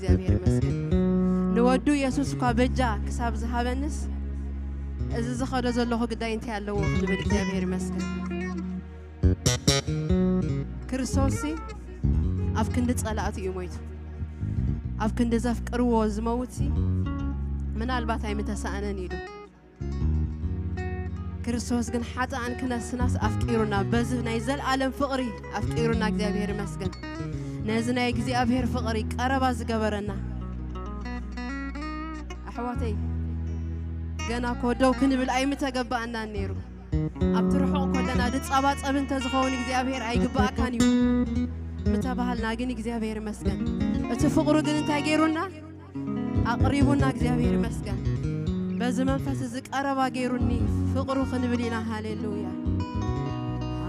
እግዚኣብሔር ይመስገን። ንወዱ የሱስ እኳ በጃ ክሳብ ዝሃበንስ፣ እዚ ዝኸዶ ዘለኹ ግዳይ እንታይ ኣለዎ ክንብል እግዚኣብሔር ይመስገን። ክርስቶስሲ ኣብ ክንዲ ጸላእቱ እዩ ሞይቱ። ኣብ ክንዲ ዘፍቅርዎ ዝመውትሲ፣ ምናልባት ኣይምተሳእነን ኢሉ። ክርስቶስ ግን ሓጥኣን ክነስናስ ኣፍቂሩና፣ በዚ ናይ ዘልኣለም ፍቕሪ ኣፍቂሩና። እግዚኣብሔር ይመስገን። ነዚ ናይ እግዚኣብሔር ፍቕሪ ቀረባ ዝገበረና። ኣሕዋተይ፣ ገና እኮ ደው ክንብል ኣይምተገባኣናን ነይሩ። ኣብቲ ርሑቕ ከለና ድጻባጸብ እንተዝኸውን እግዚኣብሔር ኣይግባኣካን እዩ ምተባሃልና፣ ግን እግዚኣብሔር ይመስገን። እቲ ፍቕሩ ግን እንታይ ገይሩና? ኣቕሪቡና እግዚኣብሔር ይመስገን። በዚ መንፈስ እዚ ቀረባ ገይሩኒ ፍቕሩ ክንብል ኢና። ሃሌሉያ፣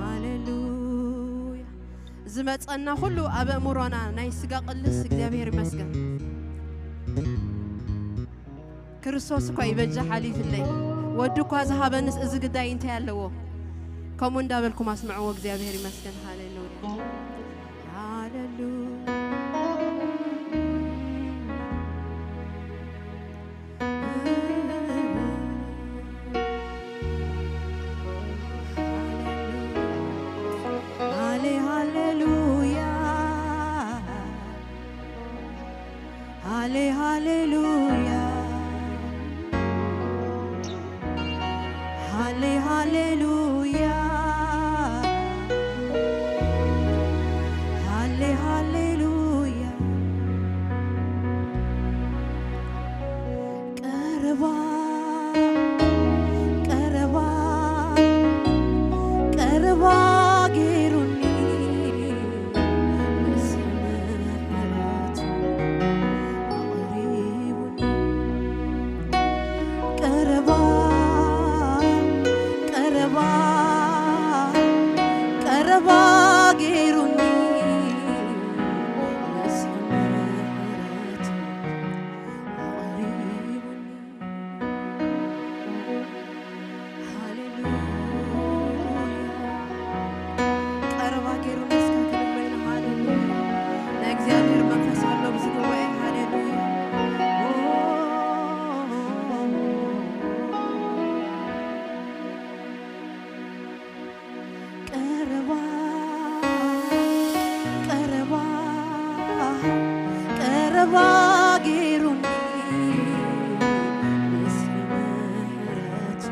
ሃሌሉያ። ዝመጸና ኩሉ ኣብ ኣእምሮና ናይ ስጋ ቅልስ እግዚኣብሔር ይመስገን። ክርስቶስ እኳ ይበጃ ሓሊፍለይ፣ ወዱ እኳ ዝሃበንስ እዚ ግዳይ እንታይ ኣለዎ? ከምኡ እንዳበልኩም ኣስምዕዎ። እግዚኣብሔር ይመስገን። ሃሌሉያ፣ ሃሌሉያ። ሃሌ ሃሌሉያ፣ ሃሌ ሃሌሉያ፣ ሃሌ ሃሌሉያ፣ ሃሌ ሃሌሉያ። ቀረባ፣ ቀረባ፣ ቀረባ ገይሩኒ፣ ምስ ምሕረቱ ኣቕሪቡኒ። ቀረባ፣ ቀረባ፣ ቀረባ ገይሩኒ፣ ምስ ምሕረቱ ኣቕሪቡኒ። ሃሌሉያ። ቀረባ ገይሩ ንስካ ክንብሎ ኢና። ሃሌሉያ። ናይ እግዚኣብሔር መንፈስ ኣሎ ኣብዚ ጉባኤ። ሃሌሉያ። ኦ። ቀረባ፣ ቀረባ፣ ቀረባ ገይሩኒ፣ ምስ ምሕረቱ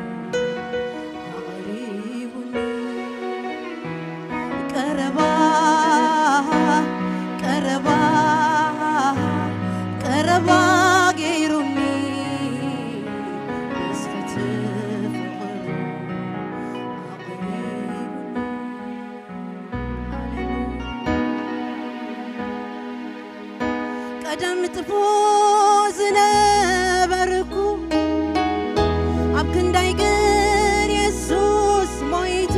ኣቕሪቡኒ። ቀረባ፣ ቀረባ፣ ቀረባ ገይሩኒ፣ ምስቲ ፍቕሩ ኣቕሪቡኒ። ሃሌሉያ። ቀደም ጥፉእ ዝነበርኩ፣ ኣብ ክንዳይ ግን የሱስ ሞይቱ፣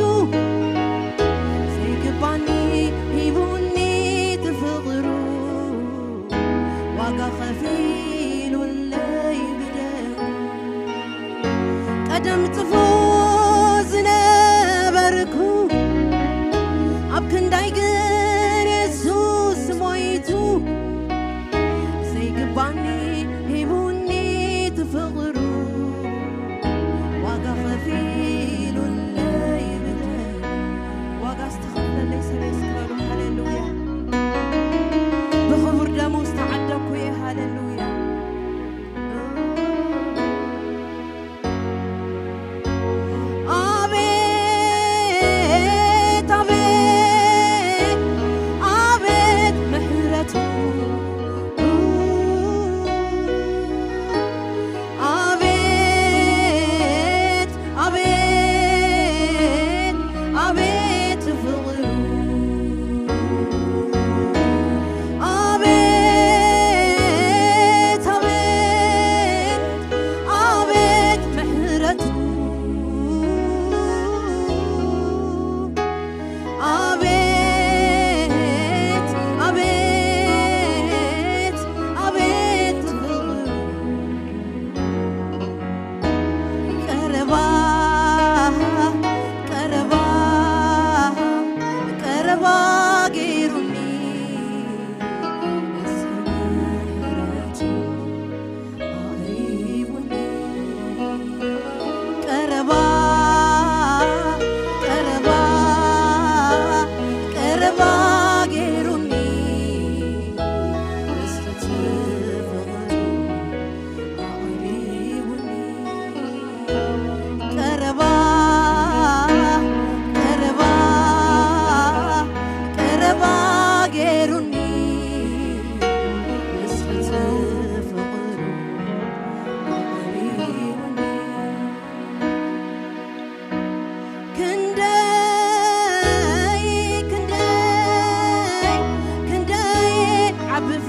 ዘይግባኒ ሂቡኒ እቲ ፍቕሩ፣ ዋጋ ከፊሉለይ ብደሙ። ቀደም ጥፉእ ዝነበርኩ፣ ኣብ ክንዳይ ግን የሱስ ሞይቱ፣ ዘይግባኒ ሂቡኒ እቲ ፍቕሩ፣ ዋጋ ከፊሉለይ ብደሙ። ዋጋ ዝተኸፍለለይ ሰብ እየ እስኪ በሉ። ሃሌሉያ። ብኽቡር ደሙ ዝተዓደግኩ እየ። ሃሌሉያ።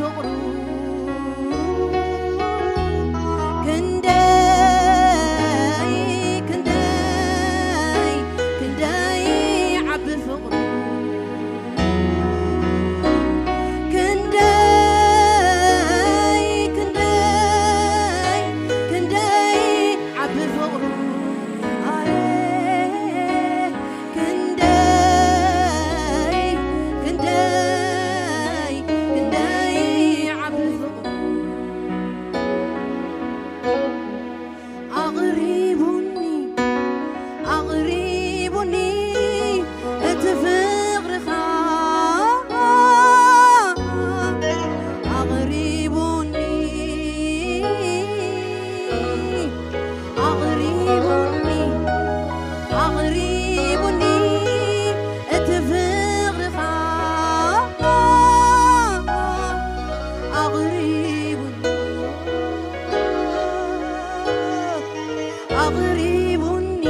ፍቕሩ ክንደይ፣ ክንደይ፣ ክንደይ ዓቢ ፍቕሩ። ክንደይ፣ ክንደይ፣ ክንደይ ዓቢ ፍቕሩ። ኣየ፣ ክንደይ፣ ክንደይ፣ ክንደይ ዓቢ ፍቕሩ። ኣቕሪቡኒ፣ ኣቕሪቡኒ እቲ ፍቕርኻ። ኣቕሪቡኒ፣ ኣቕሪቡኒ፣ ኣቕሪቡኒ እቲ ፍቕርኻ። ኣቕሪቡኒ፣ ኣቕሪቡኒ፣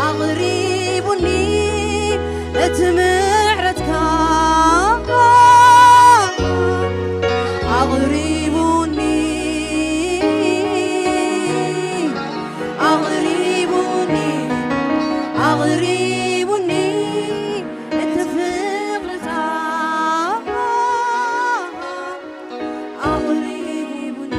ኣቕሪቡኒ እቲ ምሕረትካ። ኣቕሪቡኒ፣ ኣቕሪቡኒ፣ ኣቕሪቡኒ እቲ ፍቕርኻ። ኣቕሪቡኒ።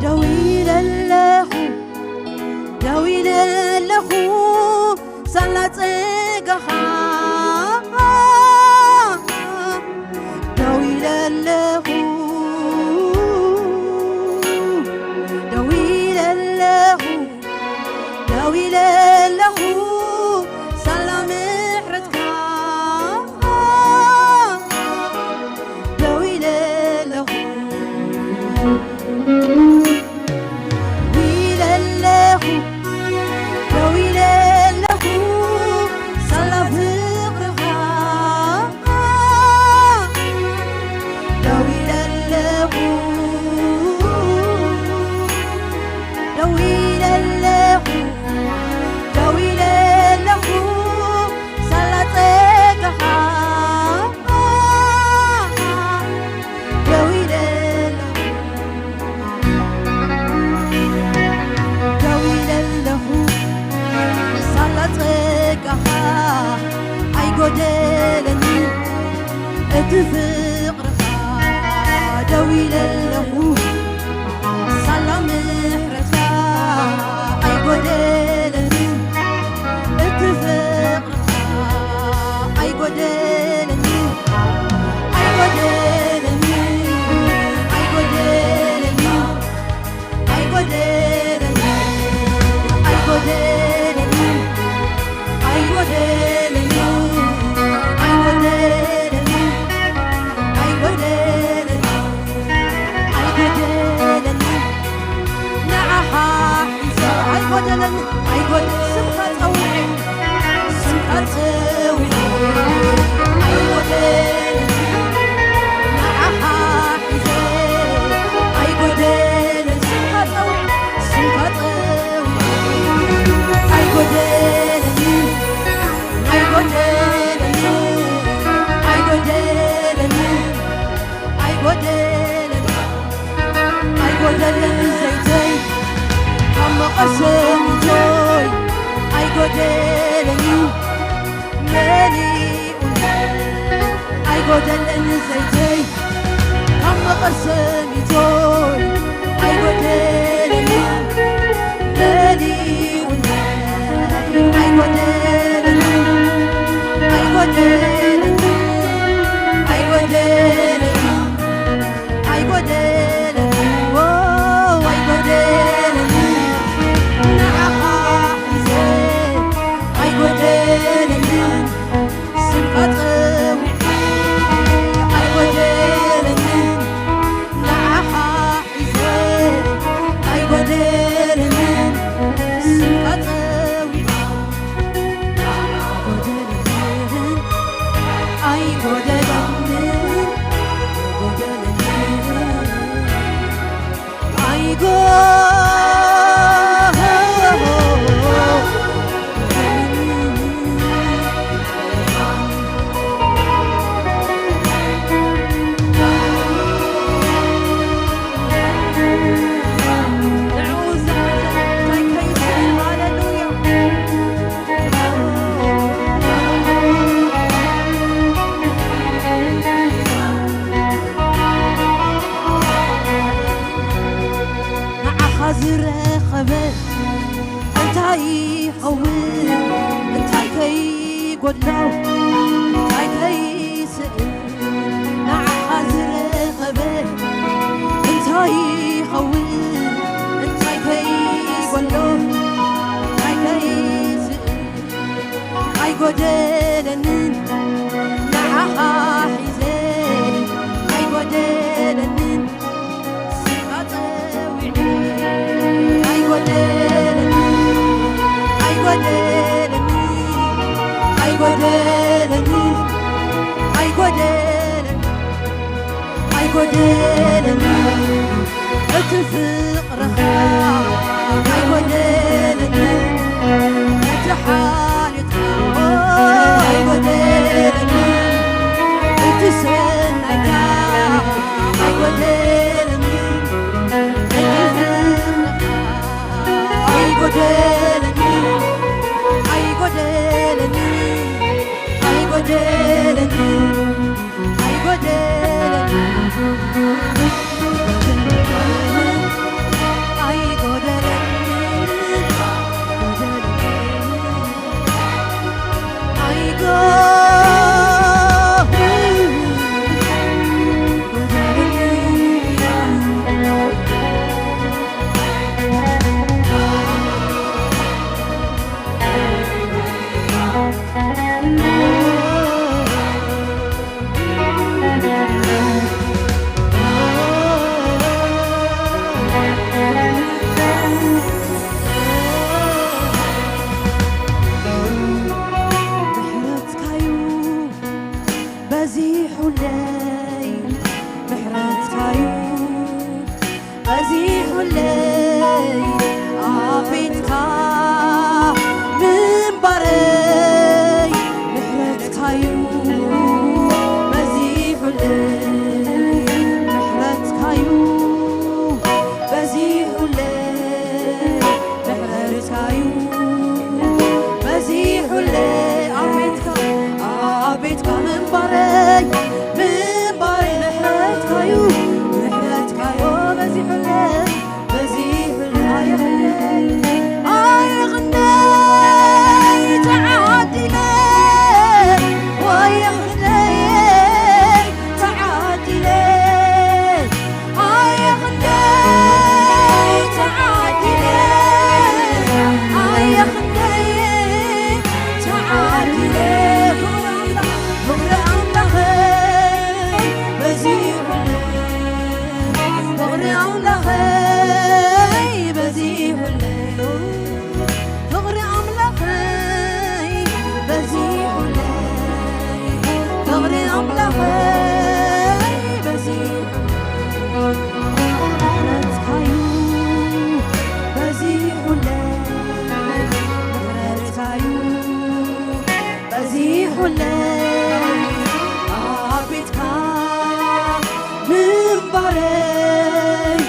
ደው ኢለ ኣለኹ፣ ደው ኢለ ኣለኹ፣ ሳላ ጸጋኻ። ደው ኢለ ኣለኹ፣ ደው ኢለ ኣለኹ፣ ደው ኢለ ኣለኹ፣ ሳላ ምሕረትካ። ደው ኢለ ኣለኹ፣ ደው ኢለ ኣለኹ፣ ደው ኢለ ኣለኹ፣ ሳላ ፍቕርኻ። ደው ኢለ ኣለኹ፣ ደው ኢለ ኣለኹ፣ ደው ኢለ ኣለኹ፣ ሳላ ጸጋኻ። ደው ኢለ ኣለኹ፣ ደው ኢለ ኣለኹ፣ ሳላ ጸጋኻ ኣይጎደለኒ እቲ ፍቕርኻ። ደው ኢለ ኣለኹ፣ ሳላ ምሕረትካ ኣይጎደለኒ እቲ ፍቕርኻ። ኣይጎደለኒ፣ ኣይጎደለኒ፣ ኣይጎደለኒ፣ ኣይጎደለኒ፣ ኣይጎደለኒ፣ ኣይጎደለኒ፣ ኣይጎደለኒ፣ ኣይጎደለኒ፣ ኣይጎደለኒ። ንዓኻ ሒዘ ኣይጎደለኒ፣ ኣይጎደ-፣ ስምካ ጸዊዐ፣ ስምካ ጸዊዐ ኣይጎደለኒ። ንዓኻ ሒዘ ኣይጎደለኒ፣ ስምካ ጸዊዐ፣ ስምካ ጸዊዐ ኣይጎደለኒ፣ ኣይጎደለኒ፣ ኣይጎደለኒ፣ ኣይጎደለኒ። ኣይጎደለን ዘይተይ ካብ መቐር ሰሚቶይ ኣይጎደለኒ መሊኡኒ። ኣይጎደለን ዘይተይ ካብ መቐር ሰሚቶይ ኣይጎደለኒ መሊኡኒ። ኣይጎደለኒ፣ ኣይጎደለኒ፣ ኣይጎደለኒ። ኣይጎደለኒ፣ ዎ፣ ኣይጎደለኒ። ንዓኻ ሒዘ ኣይጎደለኒ። ስምካ ጸዊዐ ኣይጎደለኒ። ንዓኻ ዝረኸበ እንታይ ይኸውን? እንታይ ከይጎድሎ? እንታይ ከይስእን? ንዓኻ ዝረኸበ እንታይ ይኸውን? እንታይ ከይጎድሎ? እንታይ ከይስእን? ኣይጎደለንን ንዓኻ ሒዘ ኣይጎደለንን ስምካ ጸዊዐ ኣይጎደለንን ኣይጎደለንን ኣይጎደለንን ኣይጎደለንን ኣይጎደለንን እቲ ፍቕርኻ ኣይጎደለንን እቲ ሓልዮትካ ኣይጎደለንን እቲ ሰናይካ ኣይጎደለንን እቲ ፍቕርኻ ኣይጎደለንን ኣይጎደለንን ኣይጎደለንን ኣይጎደለንን ምሕረትካዩ በዚሑለይ ምሕረትካዩ በዚሑለይ ኣብ ቤትካ ምንባረይ ምሕረትካዩ በዚሑለይ ምሕረትካዩ በዚሑለይ ምሕረትካዩ በዚሑለይ ኣብ ቤትካ ኣብ ቤትካ ምንባረይ ምንባረይ ምሕረትካዩ ምሕረትካዩ በዚሑለይ በዚሑለይ ኣየኽንደይ ኣየኽንደይ ተዓዲለ ኣየኽንደይ ተዓዲለ ኣየ ክንደይ ተዓዲለ ኣየ ክንደይ ተዓዲለ ፍቕሪ ኣምላኸይ በዚሑለይ ፍቕሪ ኣምላኸይ በዚሑለይ ፍቕሪ ኣምላኸይ በዚሑለይ ፍቕሪ ኣምላኸይ በዚሑለይ ምሕረትካዩ በዚሑለይ ምሕረትካዩ በዚሑለይ ኣብ ቤትካ ምንባረይ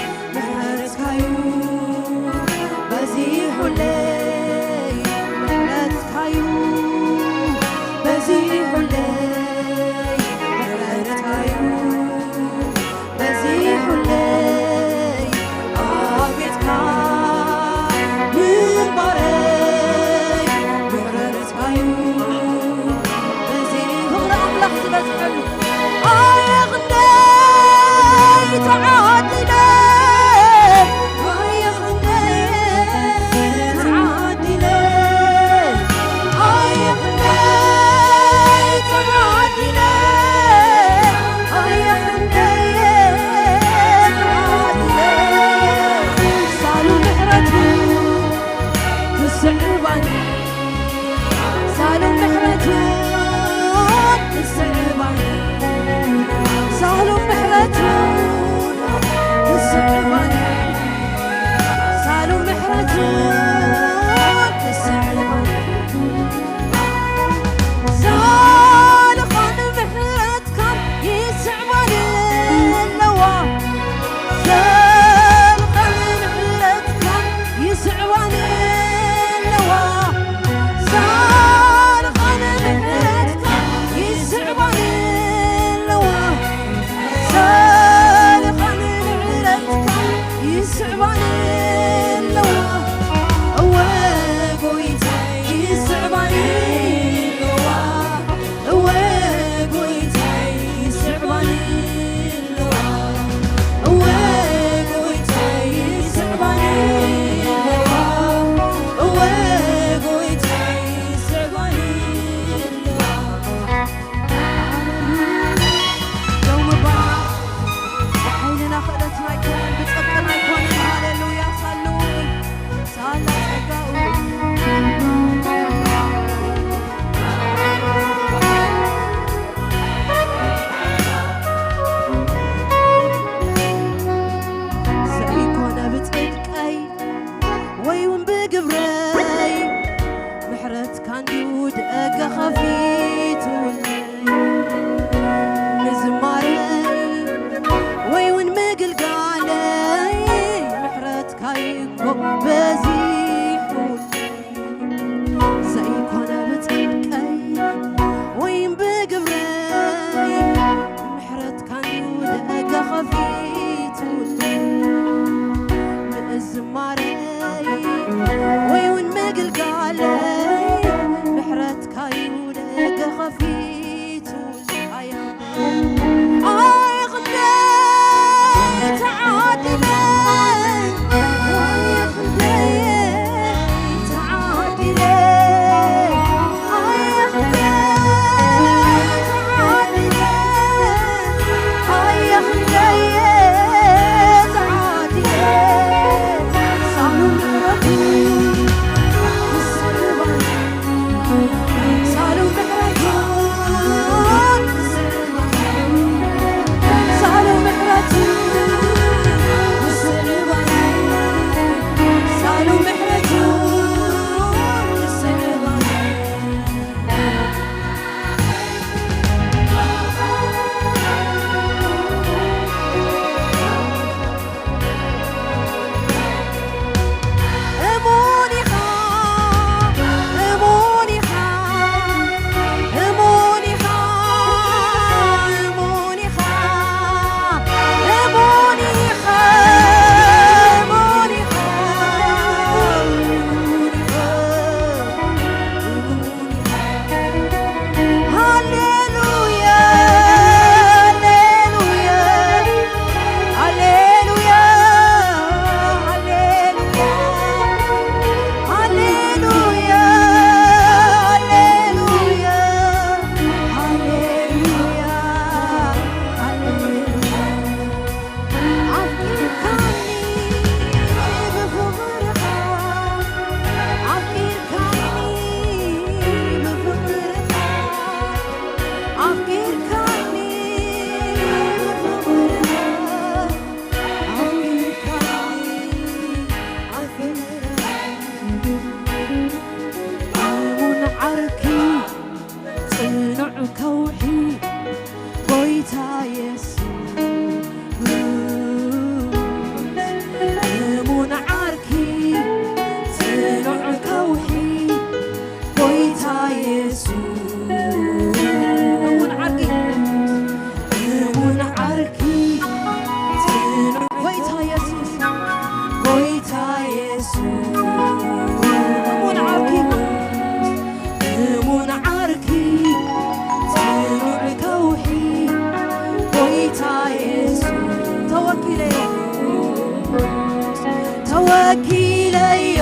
ተወኪለዮ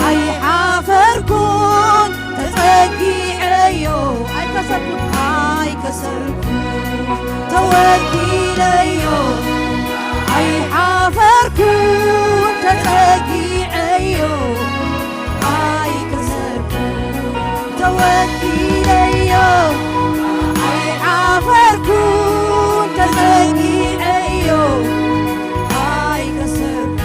ኣይሓፈርኩን፣ ተጸጊዐዮ ኣይከሰርኩን፣ ኣይከሰርኩን፣ ተወኪለዮ ኣይሓፈርኩን፣ ተጸጊዐዮ ኣይከሰርኩን፣ ተወኪለዮ ኣይሓፈርኩን፣ ተጸጊዐዮ ኣይከሰርኩን።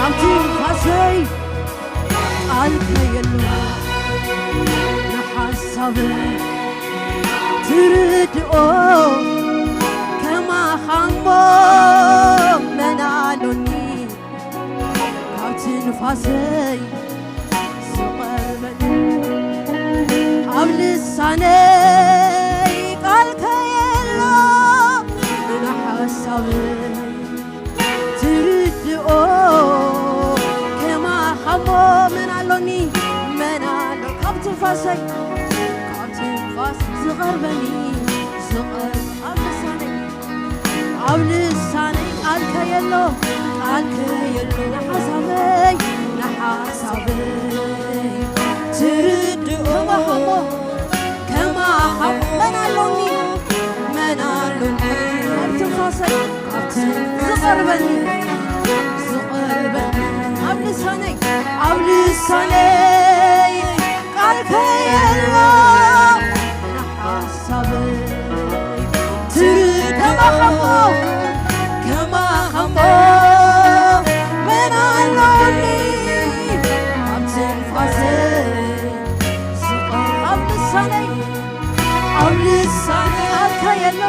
ኣብቲ ንፋሰይ ቃል ከየሎ ንሓሳብ ትርድኦ ከማኻሞ መን ኣሎኒ? ካብ ትንፋሰይ ዝቐርበኒ፣ ኣብ ልሳነይ ቃል ከየሎ ንሓሳብ ትርድኦ ከማኻሞ መን ኣሎኒ? መን ኣሎ? ካብ ትንፋሰይ፣ ካብ ትንፋስ ዝቐርበኒ፣ ዝቐርብ ኣብ ልሳነይ፣ ኣብ ልሳነይ ቃል ከየሎ፣ ቃል ከየሎ ንሓሳበይ፣ ንሓሳበይ ትርድኦ ከማኻሞ፣ ከማኻሞ መን ኣሎኒ? መን ኣሎኒ? ኣብ ትንፋሰይ፣ ኣብ ትንፋሰይ ዝቐርበኒ፣ ዝቐርበኒ ኣብ ልሳነይ፣ ኣብ ልሳነይ ቃል ከየሎ ንሓሳበይ ትርድኦ ከማኻሞ፣ ከማኻሞ መን ኣሎኒ? ኣብ ትንፋሰይ ዝቐርብ ኣብ ልሳነይ፣ ኣብ ልሳነይ ቃል ከየሎ፣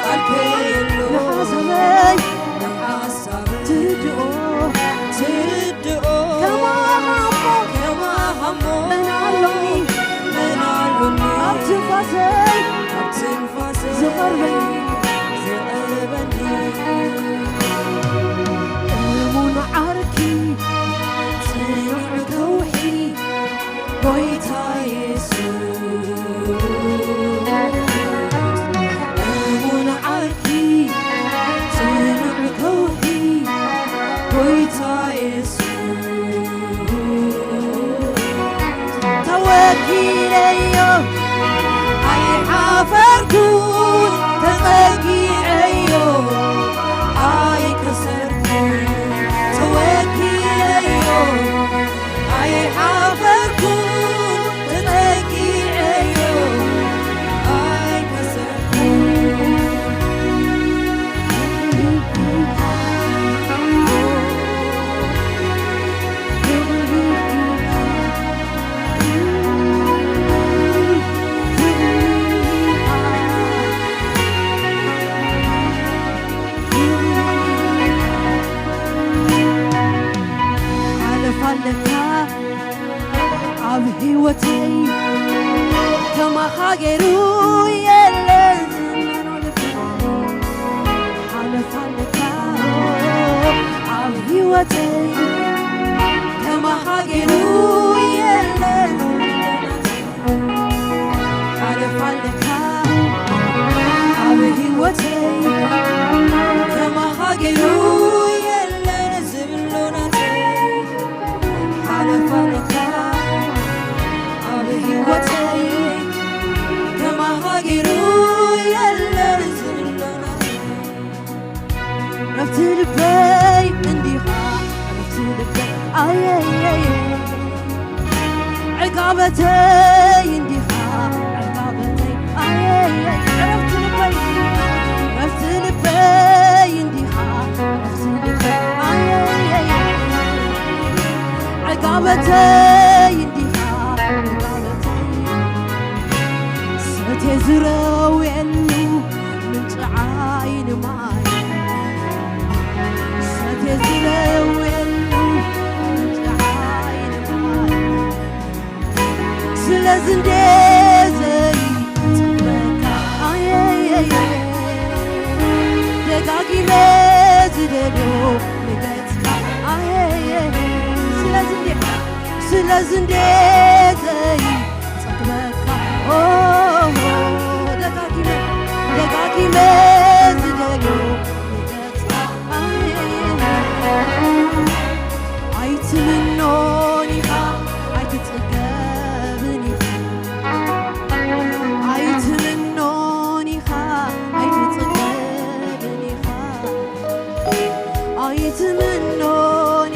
ቃል ከየሎ ንሓሳበይ፣ ንሓሳበይ ትርድኦ፣ ትርድኦ ከማኻሞ፣ ከማኻሞ መን ኣሎኒ? መን ኣሎኒ? ኣብ ትንፋሰይ፣ ኣብ ትንፋሰይ ዝቐርበኒ፣ ዝቐርበኒ እሙን ዓርኪ፣ ጽኑዕ ከውሒ፣ ጎይታ የሱስ፣ እሙን ዓርኪ፣ ጽኑዕ ከውሒ፣ ጎይታ የሱስ፣ ተወኪለዮ ኣይሓፈርኩን፣ ተጸጊዐዮ ኣይከሰርኩን፣ ተወኪለዮ ኣይሓፈርኩን፣ ተጸጊዐዮ ኣይከሰርኩን። ሓለፋ ኣለካ ኣብ ህይወተይ፣ ከማኻ ገይሩ የለን። ሓለፋ ኣለካ ኣብ ህይወተይ፣ ከማኻ ገይሩ የለን። ሓለፋ ኣለካ ኣብ ህይወተይ፣ ከማኻ ገይሩ የለን ዝብሎ ናተይ። ሓለፋ ኣለካ ኣብ ህይወተይ፣ ከማኻ ገይሩ የለን ዝብሎ ናተይ። ዕረፍቲ ልበይ እንዲኻ፣ ዕረፍቲ ልበይ፣ ኣየየየ። ዕጋበተይ እንዲኻ፣ ዕጋበተይ፣ ኣየየየ። ዕረፍቲ ልበይ፣ ዕረፍቲ ልበይ እንዲኻ፣ ዕረፍቲ ልበይ፣ ኣየየየ። ዕጋበተይ እንዲኻ፣ ዕጋበተይ። ሰትየ ዝረውየሉ ምንጪ ዓይኒ ማይ፣ ሰትየ ዝረውየሉ ምንጪ ዓይኒ ማይ። ስለዚ እንዴ ዘይጽበካ፣ ኣየየየ፣ ደጋጊመ ዝደልዮ ንገጽካ፣ ኣየየ። ስለዚ እንዴ ስለዚ እንዴ ዘይጸግበካ፣ ኦ፣ ደጋጊመ፣ ደጋጊመ ዝደልዮ ይገጽካ። ኣይትምኖን ኢኻ፣ ኣይትጽገብን ኢኻ። ኣይትምኖን ኢኻ፣ ኣይትጽገብን ኢኻ። ኣይትምኖን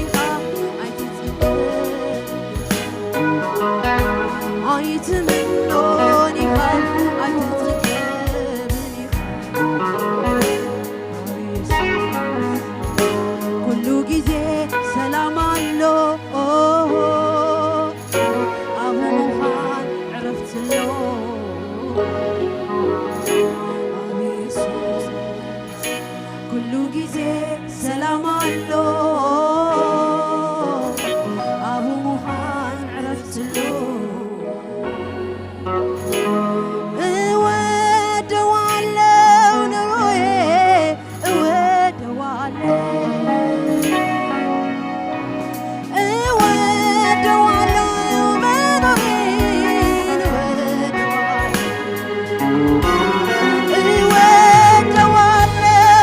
ኢኻ፣ ኣይትጽገብን ኢኻ። ኣይትምኖን ኢኻ፣ ኣይትጽገብን ኢኻ። ኩሉ ግዜ ሰላም ኣሎ፣ ኣብ ምዃን ዕረፍቲ ኣሎ። ኣብ የሱስ ኩሉ ግዜ ሰላም ኣሎ፣ ኣብ ምዃን ዕረፍቲ ኣሎ። እወደዋለሁ ኑሮዬ፣ እወደዋለሁ፣ እወደዋለሁ መኖሬን፣ እወደዋለሁ፣ እወደዋለሁ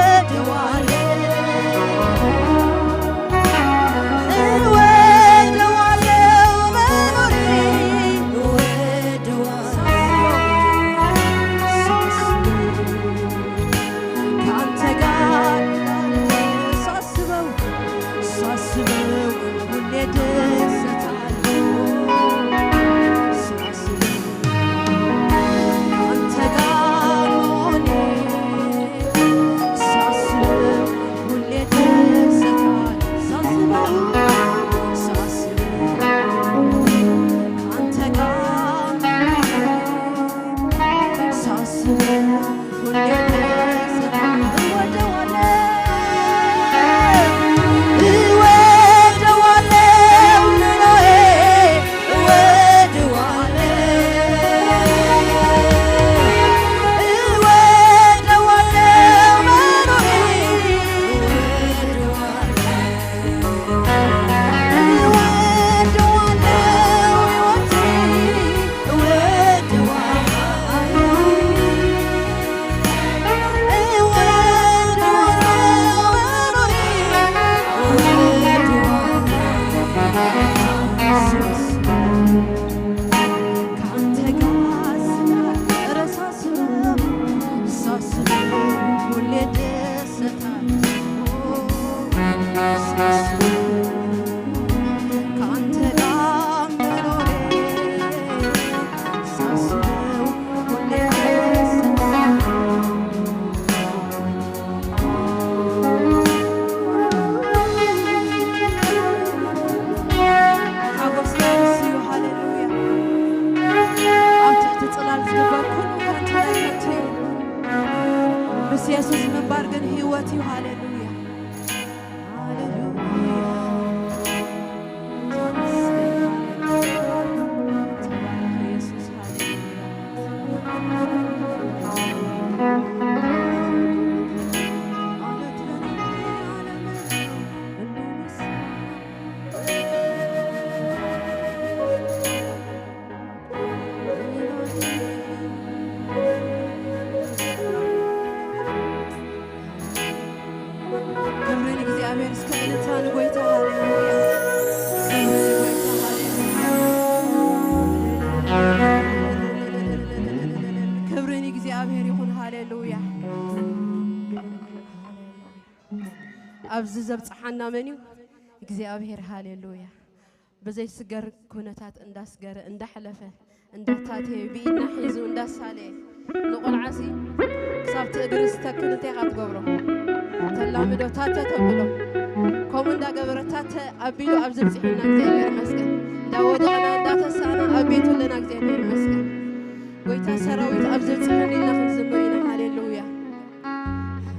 ሕይወቴ፣ እወደዋለሁ። ሓጎስ ንሱ እዩ። ሃሌሉያ። ኣብ ትሕቲ ጽላል ዝግበር ኩሉ ከንቱ ናይ ከንቱ እዩ። ምስ የሱስ ምንባር ግን ህይወት እዩ። ሃሌሉያ። ሃሌሉያ። ተመስገን። ሃሌሉያ። ተባረኽ የሱስ። ሃሌሉያ። ክብሪ ንእግዚኣብሔር። እስከ እልልታ ንጎይታ። ሃሌሉያ። ክብሪ ንእግዚኣብሔር ይኹን። ሃሌሉያ። ኣብዚ ዘብጽሓና መን እዩ? እግዚኣብሔር። ሃሌሉያ። ብዘይስገር ኩነታት እንዳስገረ፣ እንዳሕለፈ፣ እንዳታተየ፣ ብኢድና ሒዙ እንዳሳለየ፣ ንቆልዓሲ ክሳብ እቲ እግሪ ዝተክል እንታይ ኢኻ ትገብሮ? ተላምዶ፣ ታተ ተብሎ። ከምኡ እንዳገበረ ታተ ኣቢሉ ኣብዚ ኣብጺሑና እግዚኣብሔር ይመስገን። እንዳወደቕና እንዳተሳእና ኣብ ቤቱ ኣለና እግዚኣብሔር ይመስገን። ጎይታ ሰራዊት ኣብዚ ኣብጽሐኒ ኢልና ክንዝምር ኢና። ሃሌሉያ።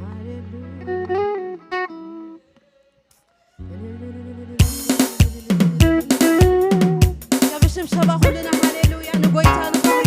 ሃሌሉያ። እስከ ብሽብሸባ ኩልና ሃሌሉያ ንጎይታ ንኽብሪ።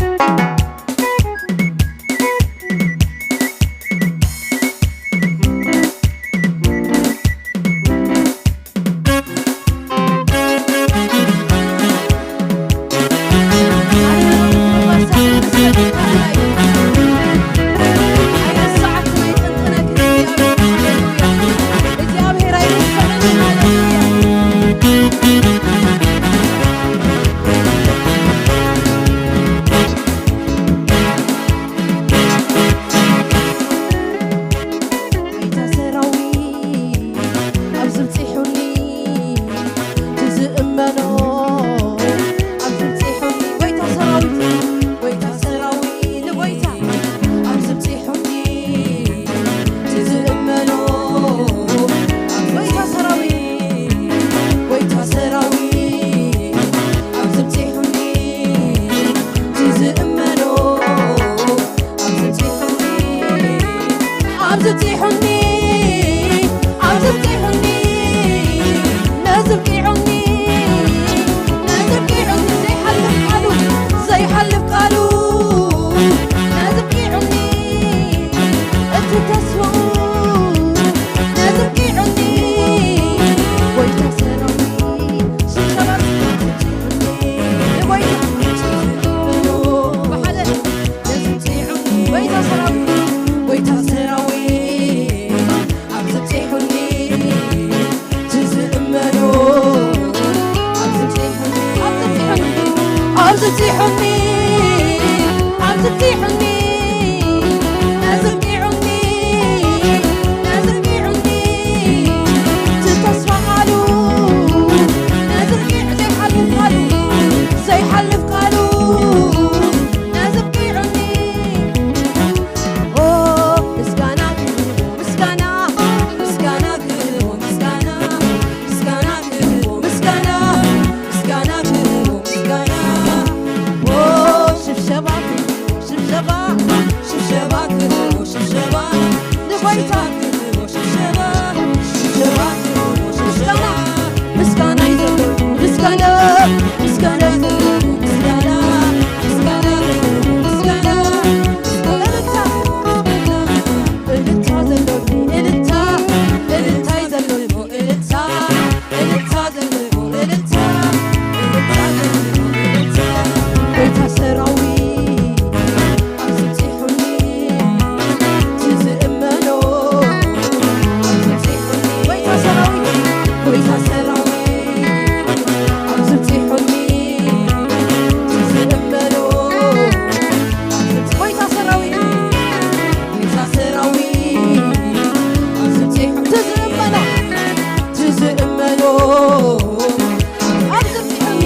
ኣብዚሑኒ፣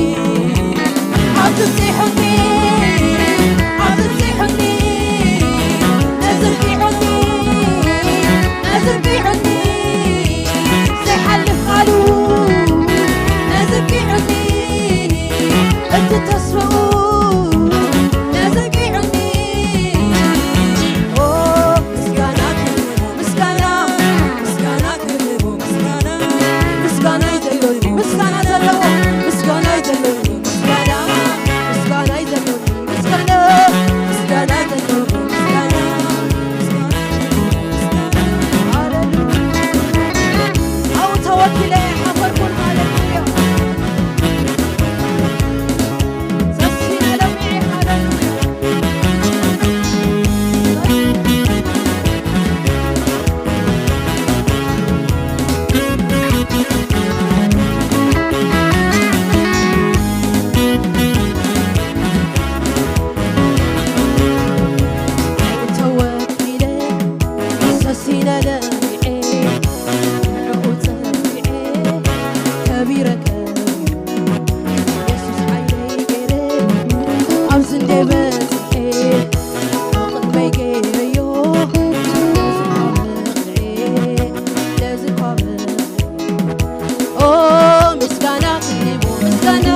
ኣብዚሑኒ፣ ኣብዚሑኒ፣ ተዘርጊሑኒ፣ ተዘርጊሑኒ፣ ዘይሓልፍ ቃሉ ተዘርጊሑኒ፣ እቲ ተስፋኡ ተዘርጊሑኒ። ኦ፣ ምስጋና ክብሩ፣ ምስጋና፣ ምስጋና ክብሩ፣ ምስጋና፣ ምስጋና ይዘለሉ፣ ምስጋና ዘለዎ፣ ምስጋና ይዘለሉ፣ ምስጋና፣ ምስጋና ይዘለሉ፣ ምስጋና፣ ምስጋና ይዘለሉ፣ ምስጋና፣ ምስጋና፣ ሃሌሉያ። ኣብኡ ተወኪለ ሓፈርኩን፣ ሃሌሉያ። ሰሲነ ለሚዐ፣ ሃሌሉያ። ተወኪለ ሰሲነ ለሚዐ ንዕኡ ጸዊዐ ከቢረ ከቢረ የሱስ ሓይለይ ገይረ ኣብዚ እንደ በጽሐ ኣብ ቅድመይ ገይረዮ ነዚ እኳ በቕዐ ነዚ እኳ በቕዐ ኦ ምስጋና ክህቦ ምስጋና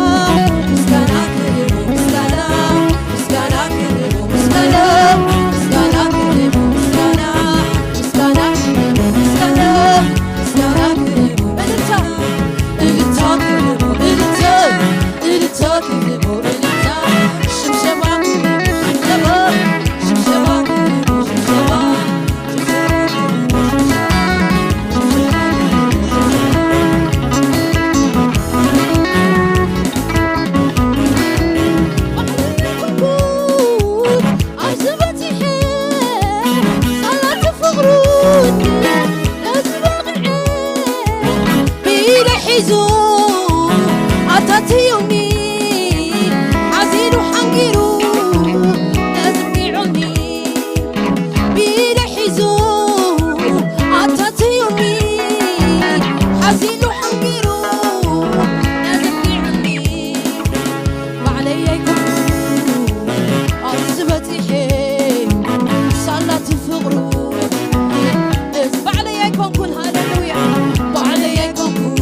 ምስጋና ክህቦ ምስጋና ምስጋና ክህቦ ምስጋና ምስጋና ክህቦ ምስጋና ምስጋና ክህቦ ምስጋና ምስጋና ክህቦ እልልታ እልልታ ክህቦ እልልታ እልልታ ክህቦ እልልታ ሽብሸባ ክህቦ ሽብሸባ ሽብሸባ ክህቦ ሽብሸባ ሒዙ ኣታትዩኒ ሓዚሉ ሓንጊሩ ተዝሚዑኒ ቢለ ሒዙ ኣታትዩኒ ሓዚሉ ሓንጊሩ ተዝሚዑኒ ባዕለይ ኣይኮንኩ ኣብዚ በጺሐ ሳላቲ ፍቕሩ እዚ ባዕለይ ኣይኮንኩን ሃሌሉያ ባዕለይ ኣይኮንኩ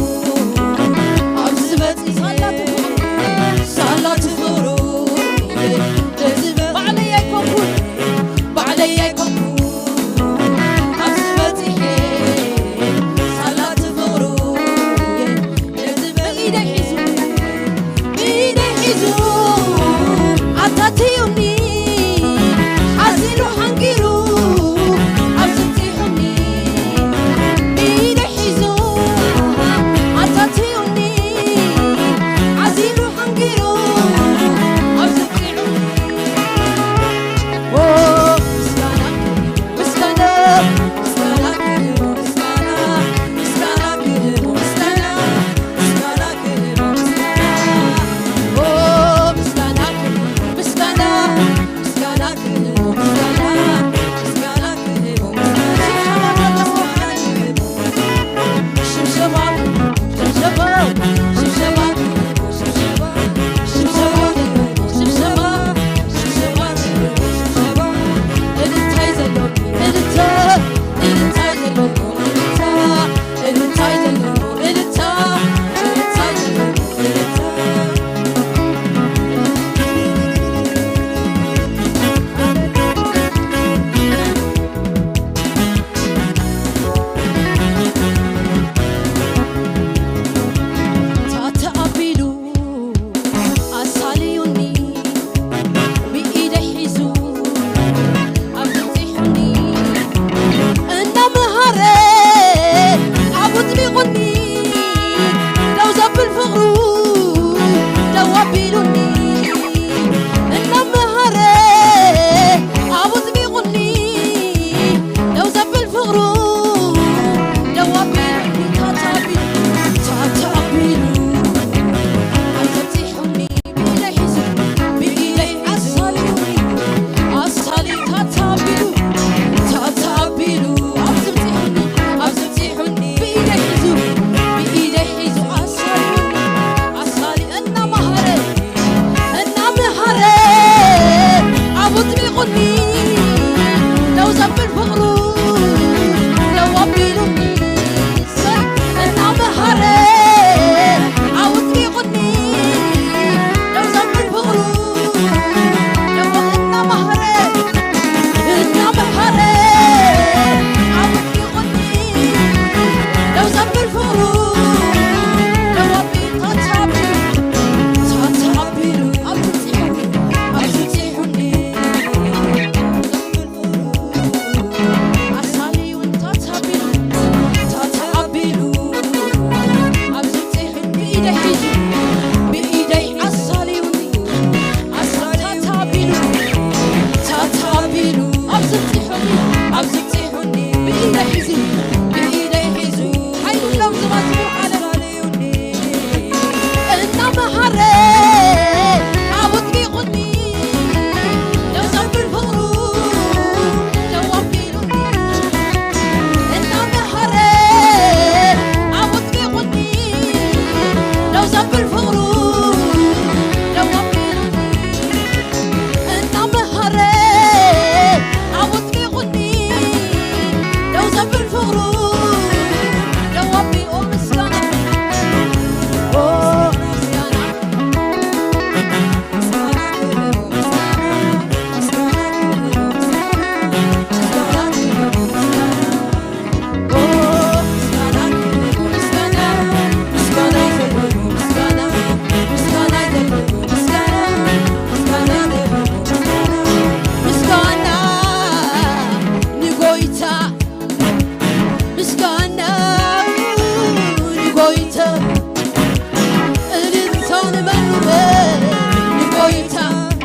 ንጎይታ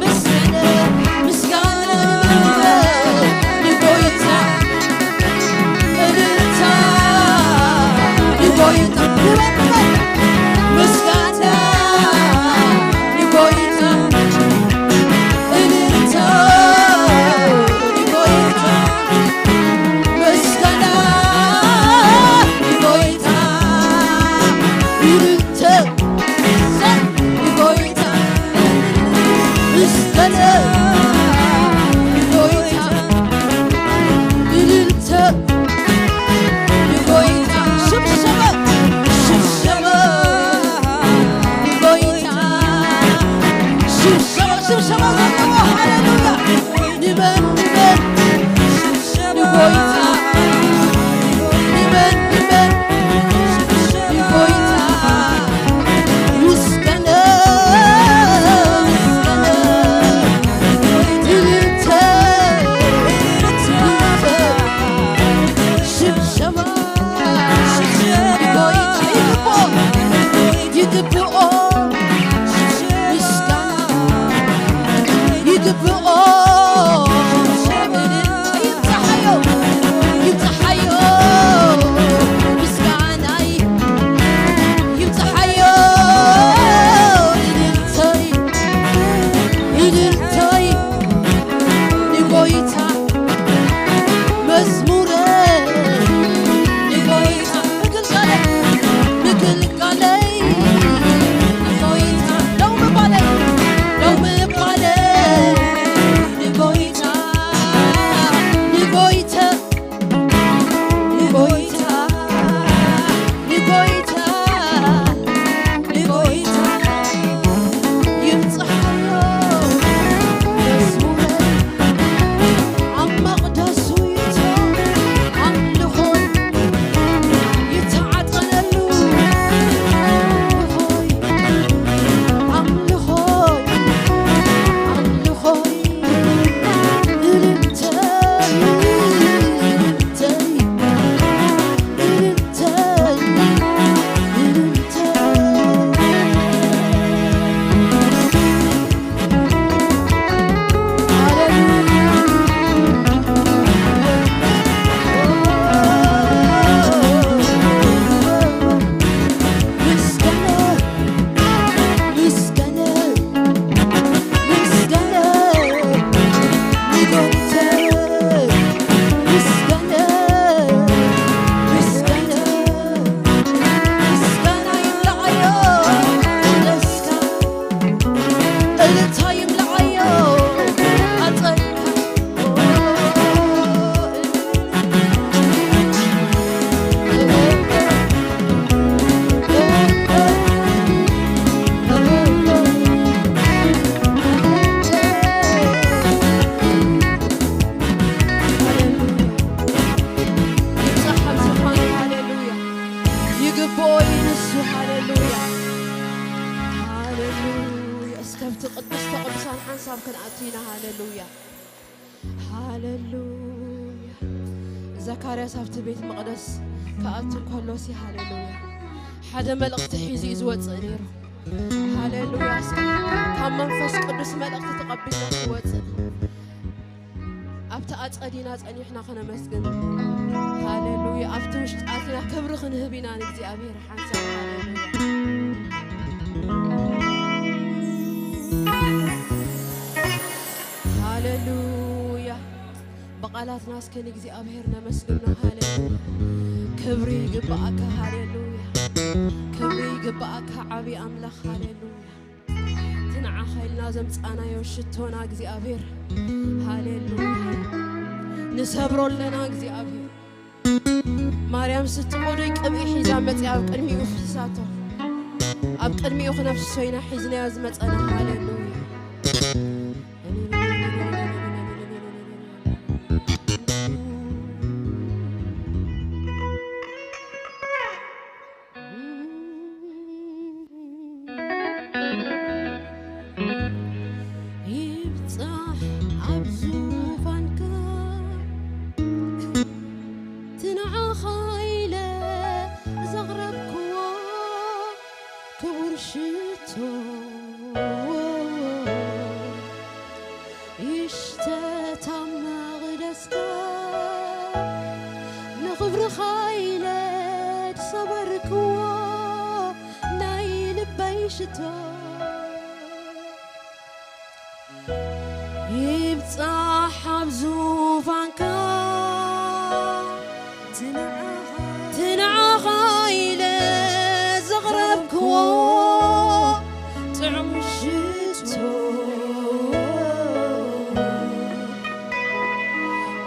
ምስጋና፣ ምስጋና ንጎይታ፣ እልልታ ንጎይታ፣ ምስጋና ንጎይታ፣ እልልታ ንጎይታ፣ ምስጋና ንጎይታ፣ እልልታ ንጎይታ፣ ምስጋና ንጎይታ፣ እልልታ ንጎይታ፣ ሽብሸባ፣ ሽብሸባ ንጎይታ፣ ሽብሸባ፣ ሽብሸባ ዘለዎ፣ ሃሌሉያ። ንበል፣ ንበል፣ ንጎይታ፣ ንበል፣ ንበል፣ ንጎይታ፣ ምስጋና፣ ምስጋና፣ እልልታ፣ እልልታ፣ ሽብሸባ፣ ንጎይታ ይግብኦ፣ ይግብኦ፣ ምስጋና ይግብኦ። ይብጽሓዮ፣ ይብጽሓዮ፣ ምስጋናይ ይብጽሓዮ። እልልታይ፣ እልልታይ ንጎይታ፣ መዝሙረ ንጎይታ፣ ምግልጋለይ፣ ምግልጋለይ ንጎይታ፣ ደው ምባለይ፣ ደው ምባለይ ንጎይታ፣ ንጎይታ፣ ንጎይታ፣ ንጎይታ፣ ንጎይታ ይብጽሓዮ መዝሙረይ። ኣብ መቕደሱ ይእቶ ኣምልኾይ ይተዓጠነሉ። ኣምልኾይ፣ ኣምልኾይ፣ ኣምልኾይ፣ እልልታይ፣ እልልታይ፣ እልልታይ፣ እልልታይ። እልልታ ይምልኣዮ፣ ኣጸልካ። ይብጻሕ ኣብ ዝፋኑ፣ ሃሌሉያ። ይግብኦ እዩ ንሱ፣ ሃሌሉያ። ሃሌሉያ። እስከ ኣብቲ ቅድስተ ቅዱሳን ሓንሳብ ክንኣቱ ኢና። ሃሌሉያ፣ ሃሌሉያ። ዘካርያስ ኣብቲ ቤት መቕደስ ክኣቱ እንከሎሲ፣ ሃሌሉያ፣ ሓደ መልእኽቲ ሒዙ እዩ ዝወፅእ ነይሩ። ሃሌሉያ። እስከ ካብ መንፈስ ቅዱስ መልእኽቲ ተቐቢልና ክወፅእ ኣብቲ ኣጸዲና ጸኒሕና ከነመስግን። ሃሌሉያ። ኣብቲ ውሽጢ ኣቲና ክብሪ ክንህብ ኢና ንእግዚኣብሔር ሓንሳብ። ሃሌሉያ። ሃሌሉያ። ብቓላትና እስከ ንእግዚኣብሔር ነመስግኖ። ሃሌሉያ። ክብሪ ይግብኣካ። ሃሌሉያ። ክብሪ ይግብኣካ ዓቢ ኣምላኽ። ሃሌሉያ። እቲ ንዓኻ ኢልና ዘምጻናዮ ሽቶና እግዚኣብሔር፣ ሃሌሉያ፣ ንሰብሮ ኣለና እግዚኣብሔር። ማርያም ስትቆዶይ ቅብኢ ሒዛ መጽያ ኣብ ቅድሚኡ ፍሲሳቶ። ኣብ ቅድሚኡ ክነፍስሶ ኢና ሒዝናዮ ዝመጸና። ሃሌሉያ። ይብጻሕ ኣብ ዙፋንካ፣ እቲ ንዓኻ ኢለ ዘቕረብክዎ ክቡር ሽቶ። ንኽብርኻ ኢለ ዝሰበርክዎ ናይ ልበይ ሽቶ ይብጻሕ ኣብ ዙፋንካ። ትንዓኻ ኢለ ዘቕረብክዎ ጥዑም ሽቶ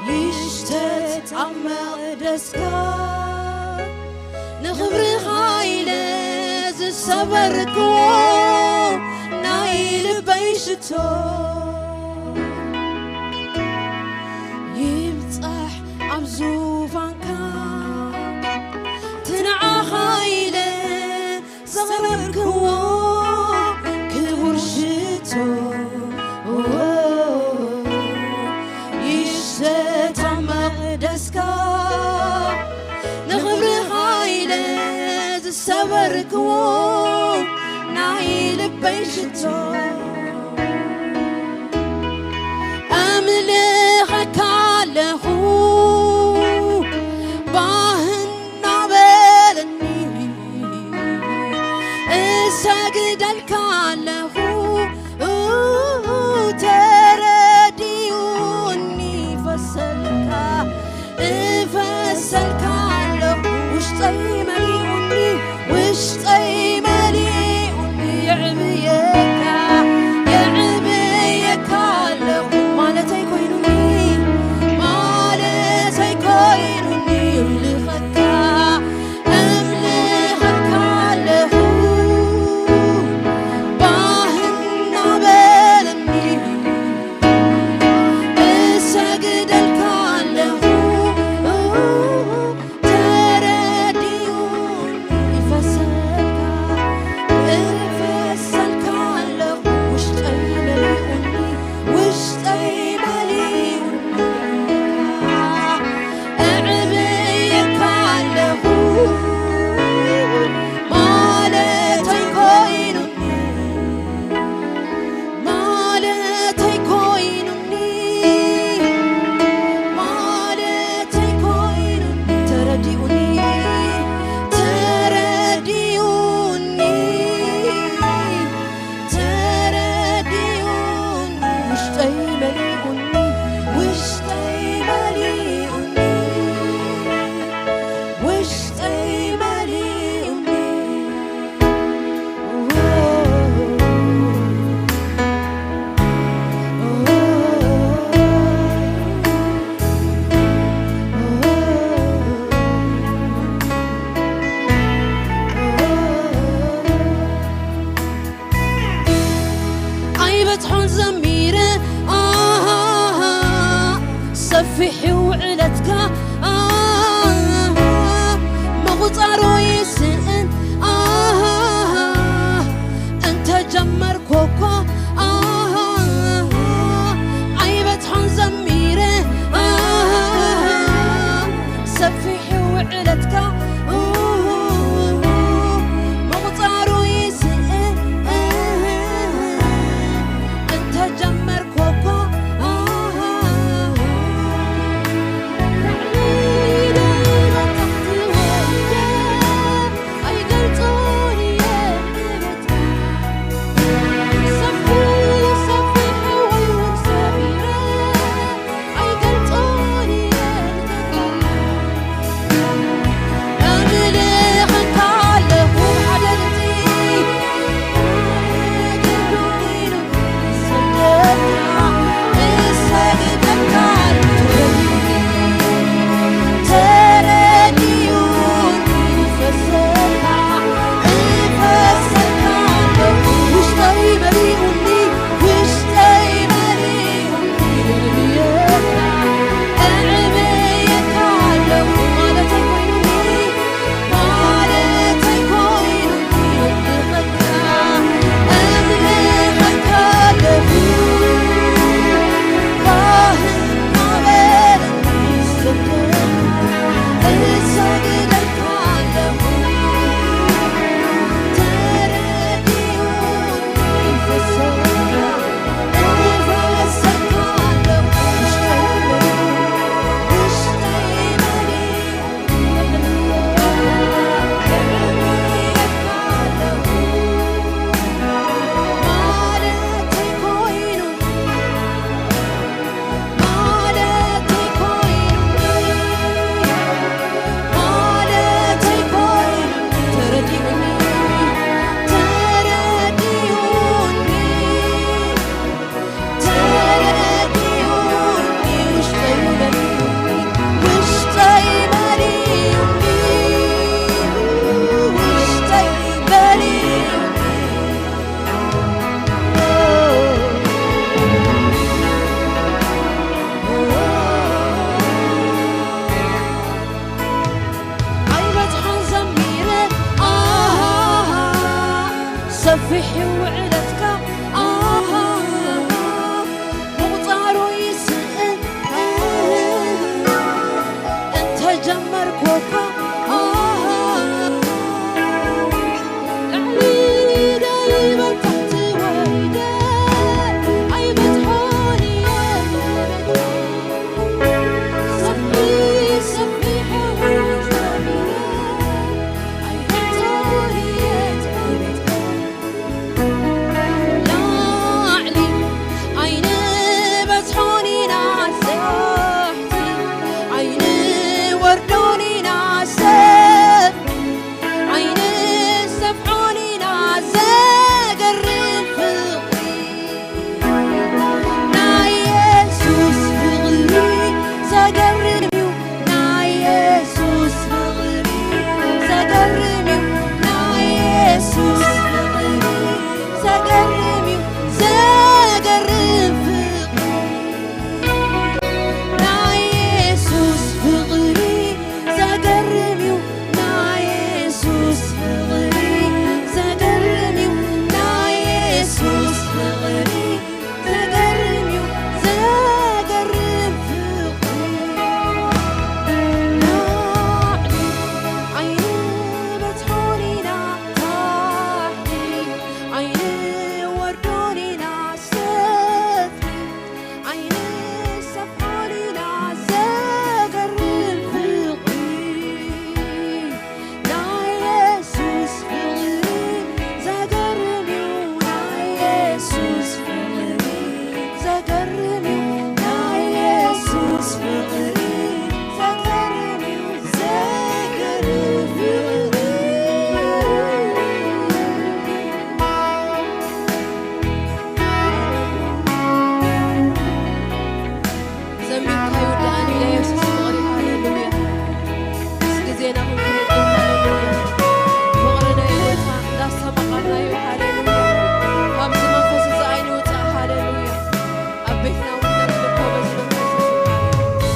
ይሽተት ኣብ መቕደስካ። ንኽብርኻ ኢለ ዝሰበርክዎ ናይ ልበይ ሽቶ ይብጻሕ ኣብ ዙፋንካ። ትንዓኻ ኢለ ዘቕረብክዎ ክቡር ሽቶ ይሽተት ኣብ መቕደስካ። ንኽብርኻ ኢለ ዝሰበርክዎ ናይ ልበይ ሽቶ ኣምልኸካ ኣለኹ ባህ እናበለኒ እሰግደልካ ኣለኹ። ተረዲኡኒ ይፈሰልካ እፈሰልካ ኣለኹ። ውሽጠይ መሊኡኒ ውሽጠይ መሊኡኒ የዕብየካ የዕብየካ ኣለኹ ማለተይ ኮይኑኒ ማለተይ ኮይኑኒ እምልኸካ እምልኸካ ኣለኹ ባህ እናበለኒ እሰግደልካ ኣለኹ። ተረዲኡኒ ይፈሰልካ እፈሰልካ ኣለኹ ውሽጠይ መሊኡኒ ውሽጠይ መሊኡኒ እዕብየካ ኣለኹ ማለተይ ኮይኑኒ ማለተይ ኮይኑኒ ማለተይ ኮይኑኒ ተረዲኡኒ ተረዲኡኒ ተረዲኡኒ ውሽጠይ መሊኡኒ ውሽጠይ መሊኡኒ ውሽጠይ መሊኡኒ ኣይበጽሖን ዘሚረ ኣሃ፣ ሰፊሕ እዩ ውዕለትካ ኣሃ፣ ምቑጻሩ ይስእን ኣሃ፣ እንተጀመርኩ እኳ ኣሃ፣ ኣይበጽሖን ዘሚረ ኣሃ፣ ሰፊሕ እዩ ውዕለትካ ምቑጻሩ ይስእን እንተጀመርኩ እኳ ሰፊሕ እዩ ውዕለትካ፣ ኣሃ፣ ምቑጻሩ ይስእን። እንተጀመርኩ እኳ፣ ኣሃ፣ ላዕሊ ደይበል ታሕቲ ወሪደ ኣይበጽሖን እየ። ሰፊሕ፣ ሰፊሕ እዩ ውዕለትካ፣ ኣይበጽሖን እየ። ላዕሊ ኣይንበጽሖን ኢና ታሕቲ፣ ኣይንወርዶን ኢና ሰፍሒ፣ ኣይንሰፍሖን ኢና። ዘገርም ፍቕሪ ናይ የሱስ ፍቕሪ ዘገርም እዩ። ናይ የሱስ ፍቕሪ ዘገርም እዩ። ናይ የሱስ ፍቕሪ ዘገርም እዩ። ዘገርም ፍቕሪ ናይ የሱስ ፍቕሪ ዘገርም እዩ። ናይ የሱስ ፍቕሪ ዘገርም እዩ። ናይ የሱስ ፍቕሪ ዘገርም እዩ። ዘገርም ፍቕሪ ላዕሊ ኣይንበጽሖን ኢና ታሕቲ፣ ኣይንወርዶን ኢና ሰፍሒ፣ ኣይንሰፍሖን ኢና። ዘገርም ፍቕሪ ናይ የሱስ ፍቕሪ ዘገርም እዩ። ናይ የሱስ ፍቕሪ ዘገርም እዩ። ናይ የሱስ ፍቕሪ ዘገርም እዩ። ዘገርም ፍቕሪ ዘሚርካ ይውዳእን ኢለ የሱስ ፍቕሪ። ሃሌሉያ። ምስ ግዜና ክንክህድ እዩ። ሃሌሉያ። ፍቕሪ ናይ ጎይታ እንዳስተማቐርና እዩ። ሃሌሉያ። ካብዚ መንፈስ እዚ ኣይንውጻእ። ሃሌሉያ። ኣብ ቤትና እውን ነምልኮ በዚ መንፈስ እዚ። ሃሌሉያ።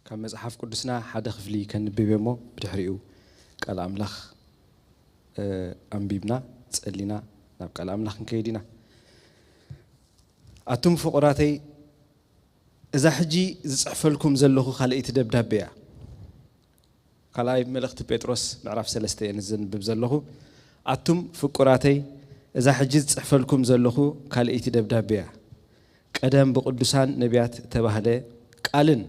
ካብ መጽሓፍ ቅዱስና ሓደ ክፍሊ ከንብብ እየ እሞ፣ ብድሕሪኡ ቃል ኣምላኽ፣ እ፣ ኣንቢብና፣ ጸሊና፣ ናብ ቃል ኣምላኽ ክንከይድ ኢና። ኣቱም ፍቑራተይ፣ እዛ ሕጂ ዝጽሕፈልኩም ዘለኹ ካልኣይቲ ደብዳቤ እያ። ካልኣይ መልእኽቲ ጴጥሮስ ምዕራፍ ሰለስተ እየ ዘንብብ ዘለኹ። ኣቱም ፍቁራተይ፣ እዛ ሕጂ ዝጽሕፈልኩም ዘለኹ ካልኣይቲ ደብዳቤ እያ። ቀደም ብቅዱሳን ነቢያት እተባህለ ቃልን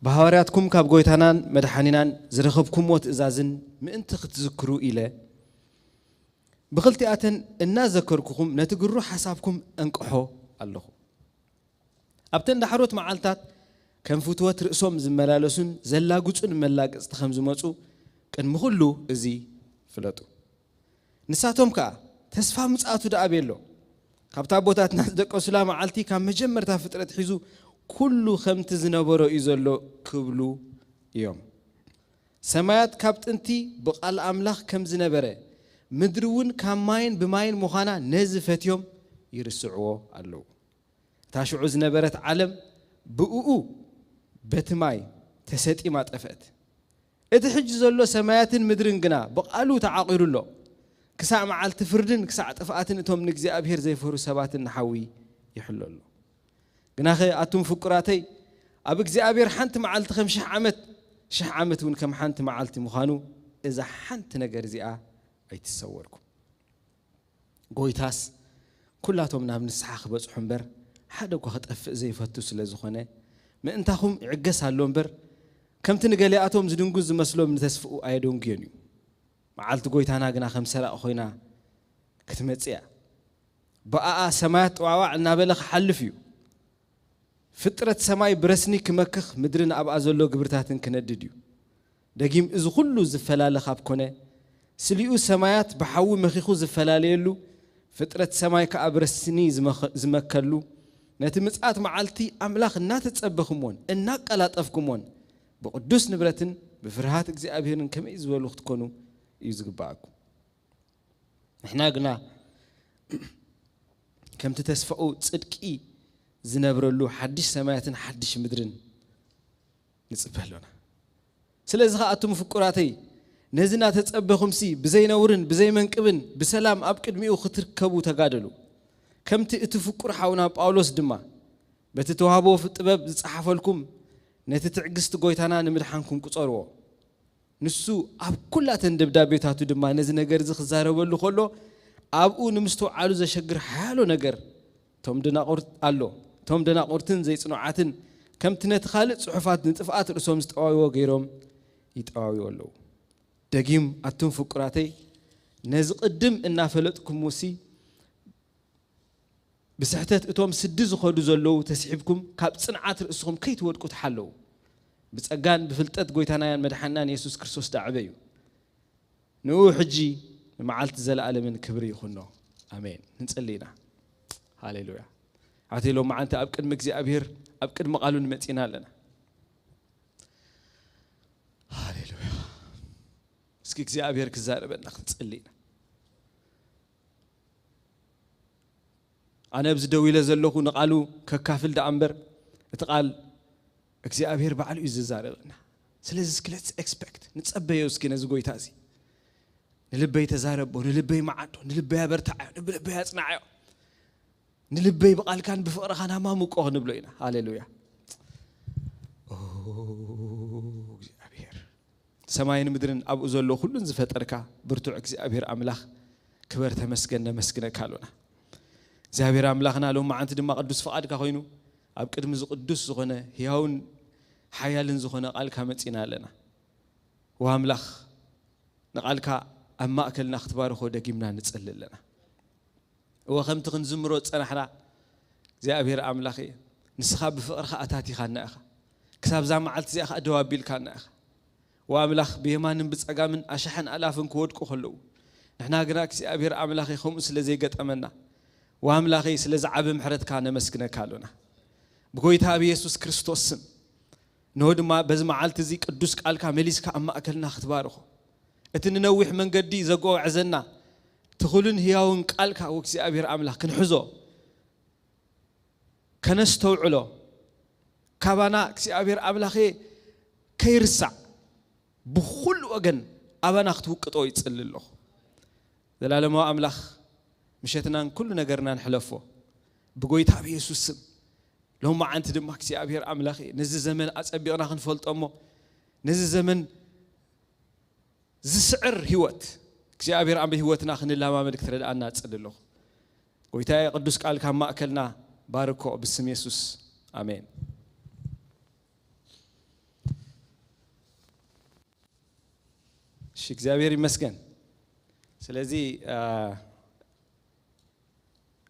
ብሃዋርያትኩም ካብ ጎይታናን መድሓኒናን ዝረኸብኩምዎ ትእዛዝን ምእንቲ ክትዝክሩ ኢለ፣ ብኽልቲኣተን እናዘከርኩኹም ነቲ ግሩ ሓሳብኩም እንቅሖ ኣለኹ። ኣብተን ዳሕሮት መዓልታት ከም ፍትወት ርእሶም ዝመላለሱን ዘላግጹን መላገጽቲ ከም ዝመጹ ቅድሚ ኩሉ እዚ ፍለጡ። ንሳቶም ከኣ፣ "ተስፋ ምጽኣቱ ደኣ ኣበይ ኣሎ? ካብታ ኣቦታትና ዝደቀሱላ መዓልቲ ካብ መጀመርታ ፍጥረት ሒዙ ኩሉ ከምቲ ዝነበሮ እዩ ዘሎ" ክብሉ እዮም። ሰማያት ካብ ጥንቲ ብቓል ኣምላኽ ከም ዝነበረ፣ ምድሪ እውን ካብ ማይን ብማይን ምዃና ነዚ ፈትዮም ይርስዕዎ ኣለዉ። እታ ሽዑ ዝነበረት ዓለም ብእኡ በቲ ማይ ተሰጢማ ጠፍአት። እቲ ሕጂ ዘሎ ሰማያትን ምድርን ግና ብቓሉ ተዓቒሩ ኣሎ። ክሳዕ መዓልቲ ፍርድን ክሳዕ ጥፍኣትን እቶም ንእግዚኣብሔር ዘይፈሩ ሰባትን ንሓዊ ይሕሎ ኣሎ። ግናኸ ኣቱም ፍቁራተይ፣ ኣብ እግዚኣብሔር ሓንቲ መዓልቲ ከም ሽሕ ዓመት፣ ሽሕ ዓመት እውን ከም ሓንቲ መዓልቲ ምዃኑ፣ እዛ ሓንቲ ነገር እዚኣ ኣይትሰወርኩም። ጎይታስ ኩላቶም ናብ ንስሓ ክበጽሑ እምበር፣ ሓደ እኳ ክጠፍእ ዘይፈቱ ስለ ዝኾነ፣ ምእንታኹም ይዕገስ ኣሎ እምበር፣ ከምቲ ንገሊኣቶም ዝድንጉ ዝመስሎም ንተስፍኡ ኣየደንጉዮን እዩ። መዓልቲ ጎይታና ግና ከም ሰራቒ ኮይና ክትመጽእ እያ። ብኣኣ ሰማያት ጠዋዋዕ እናበለ ክሓልፍ እዩ። ፍጥረት ሰማይ ብረስኒ ክመክኽ፣ ምድርን ኣብኣ ዘሎ ግብርታትን ክነድድ እዩ። ደጊም እዚ ኩሉ ዝፈላለ ካብ ኮነ፣ ስሊኡ ሰማያት ብሓዊ መኺኹ ዝፈላለየሉ፣ ፍጥረት ሰማይ ከኣ ብረስኒ ዝመኸ-፣ ዝመከሉ፣ ነቲ ምጽኣት መዓልቲ ኣምላኽ እናተጸበኹምዎን እናቀላጠፍኩምዎን፣ ብቕዱስ ንብረትን ብፍርሃት እግዚኣብሔርን ከመይ ዝበሉ ክትኮኑ እዩ ዝግብኣኩም። ንሕና ግና ከምቲ ተስፋኡ ጽድቂ ዝነብረሉ ሓድሽ ሰማያትን ሓድሽ ምድርን ንጽበ ኣሎና። ስለዚ ኸኣ ኣቱም ፍቁራተይ፣ ነዚ እናተጸበኹምሲ ብዘይ ነውርን ብዘይ መንቅብን ብሰላም ኣብ ቅድሚኡ ክትርከቡ ተጋደሉ። ከምቲ እቲ ፍቁር ሓውና ጳውሎስ ድማ በቲ ተዋህቦ ጥበብ ዝጸሓፈልኩም ነቲ ትዕግስቲ ጎይታና ንምድሓንኩም ቁጸርዎ። ንሱ ኣብ ኩላተን ደብዳቤታቱ ድማ ነዚ ነገር እዚ ክዛረበሉ ከሎ፣ ኣብኡ ንምስትውዓሉ ዘሸግር ሓያሎ ነገር፣ እቶም ደናቑርት ኣሎ። እቶም ደናቑርትን ዘይጽኑዓትን ከምቲ ነቲ ካልእ ጽሑፋት ንጥፍኣት ርእሶም ዝጠዋይዎ ገይሮም ይጠዋይዎ ኣለዉ። ደጊም ኣቱም ፍቁራተይ፣ ነዚ ቅድም እናፈለጥኩምሲ፣ ብስሕተት እቶም ስዲ ዝኸዱ ዘለዉ ተስሒብኩም፣ ካብ ጽንዓት ርእስኹም ከይትወድቁ ተሓለዉ። ብጸጋን ብፍልጠት ጎይታናያን መድሓንናን የሱስ ክርስቶስ ደኣ ዕበዩ። ንኡ ሕጂ ንመዓልቲ ዘለኣለምን ክብሪ ይኹኖ። ኣሜን። ንጽሊ ኢና። ሃሌሉያ። ኣሕዋተይ፣ ሎመዓንቲ ኣብ ቅድሚ እግዚኣብሔር፣ ኣብ ቅድሚ ቃሉ ንመጺና ኣለና። ሃሌሉያ። እስኪ እግዚኣብሔር ክዛረበና ክንጽሊ ኢና። ኣነ ኣብዚ ደው ኢለ ዘለኹ ንቓሉ ከካፍል ደኣ እምበር፣ እቲ ቃል እግዚኣብሔር ባዕሉ እዩ ዝዛረበና። ስለዚ እስኪ let's expect፣ ንጸበዮ እስኪ ነዚ ጎይታ እዚ። ንልበይ ተዛረቦ፣ ንልበይ መዓዶ፣ ንልበይ ኣበርትዓዮ፣ ንልበይ ኣጽንዓዮ፣ ንልበይ ብቓልካን ብፍቕርኻን ኣማሙቆ ክንብሎ ኢና። ሃሌሉያ። ኦ፣ እግዚኣብሔር፣ ሰማይን ምድርን ኣብኡ ዘሎ ኩሉን ዝፈጠርካ ብርቱዕ እግዚኣብሔር ኣምላኽ፣ ክበር ተመስገን፣ ነመስግነካ ኣሎና። እግዚኣብሔር ኣምላኽና፣ ሎመዓንቲ ድማ ቅዱስ ፍቓድካ ኮይኑ፣ ኣብ ቅድሚ እዚ ቅዱስ ዝኾነ፣ ህያውን ሓያልን ዝኾነ ቃልካ መጺና ኣለና። ወኣምላኽ፣ ንቓልካ ኣብ ማእከልና ክትባርኾ ደጊምና ንጽሊ ኣለና። እወ፣ ከምቲ ክንዝምሮ ዝጸናሕና፣ እግዚኣብሔር ኣምላኸ፣ ንስኻ ብፍቕርኻ ኣታቲኻና ኢኻ። ክሳብ እዛ መዓልቲ እዚኣ ኸኣ ደው ኣቢልካና ኢኻ። ወኣምላኽ፣ ብየማንን ብጸጋምን ኣሽሓን ኣላፍን ክወድቁ ኸለዉ፣ ንሕና ግና እግዚኣብሔር ኣምላኸ፣ ከምኡ ስለ ዘይገጠመና፣ ወኣምላኸ፣ ስለዚ ዓቢ ምሕረትካ ነመስግነካ ኣሎና። ብጎይታ ብየሱስ ክርስቶስ ስም፣ እንሆ ድማ በዚ መዓልቲ እዚ ቅዱስ ቃልካ መሊስካ ኣብ ማእከልና ክትባርኾ፣ እቲ ንነዊሕ መንገዲ ዘጓዓዕዘና ትኹልን ህያውን ቃልካ፣ ወእግዚኣብሔር ኣምላኽ፣ ክንሕዞ፣ ከነስተውዕሎ፣ ካባና እግዚኣብሔር ኣምላኸ ከይርሳዕ ብኹሉ ወገን ኣባና ክትውቅጦ ይጽሊ ኣለኹ። ዘላለማዊ ኣምላኽ ምሸትናን ኩሉ ነገርናን ሕለፎ። ብጎይታ ብየሱስ ስም ሎም መዓንቲ ድማ እግዚኣብሔር ኣምላኽ እየ ነዚ ዘመን ኣጸቢቕና ክንፈልጦ እሞ ነዚ ዘመን ዝስዕር ህይወት እግዚኣብሔር ኣብ ህይወትና ክንለማመድ ክትረድኣና እጽሊ ኣለኹ። ጎይታዬ ቅዱስ ቃል ካብ ማእከልና ባርኮ ብስም የሱስ ኣሜን። እሺ እግዚኣብሔር ይመስገን። ስለዚ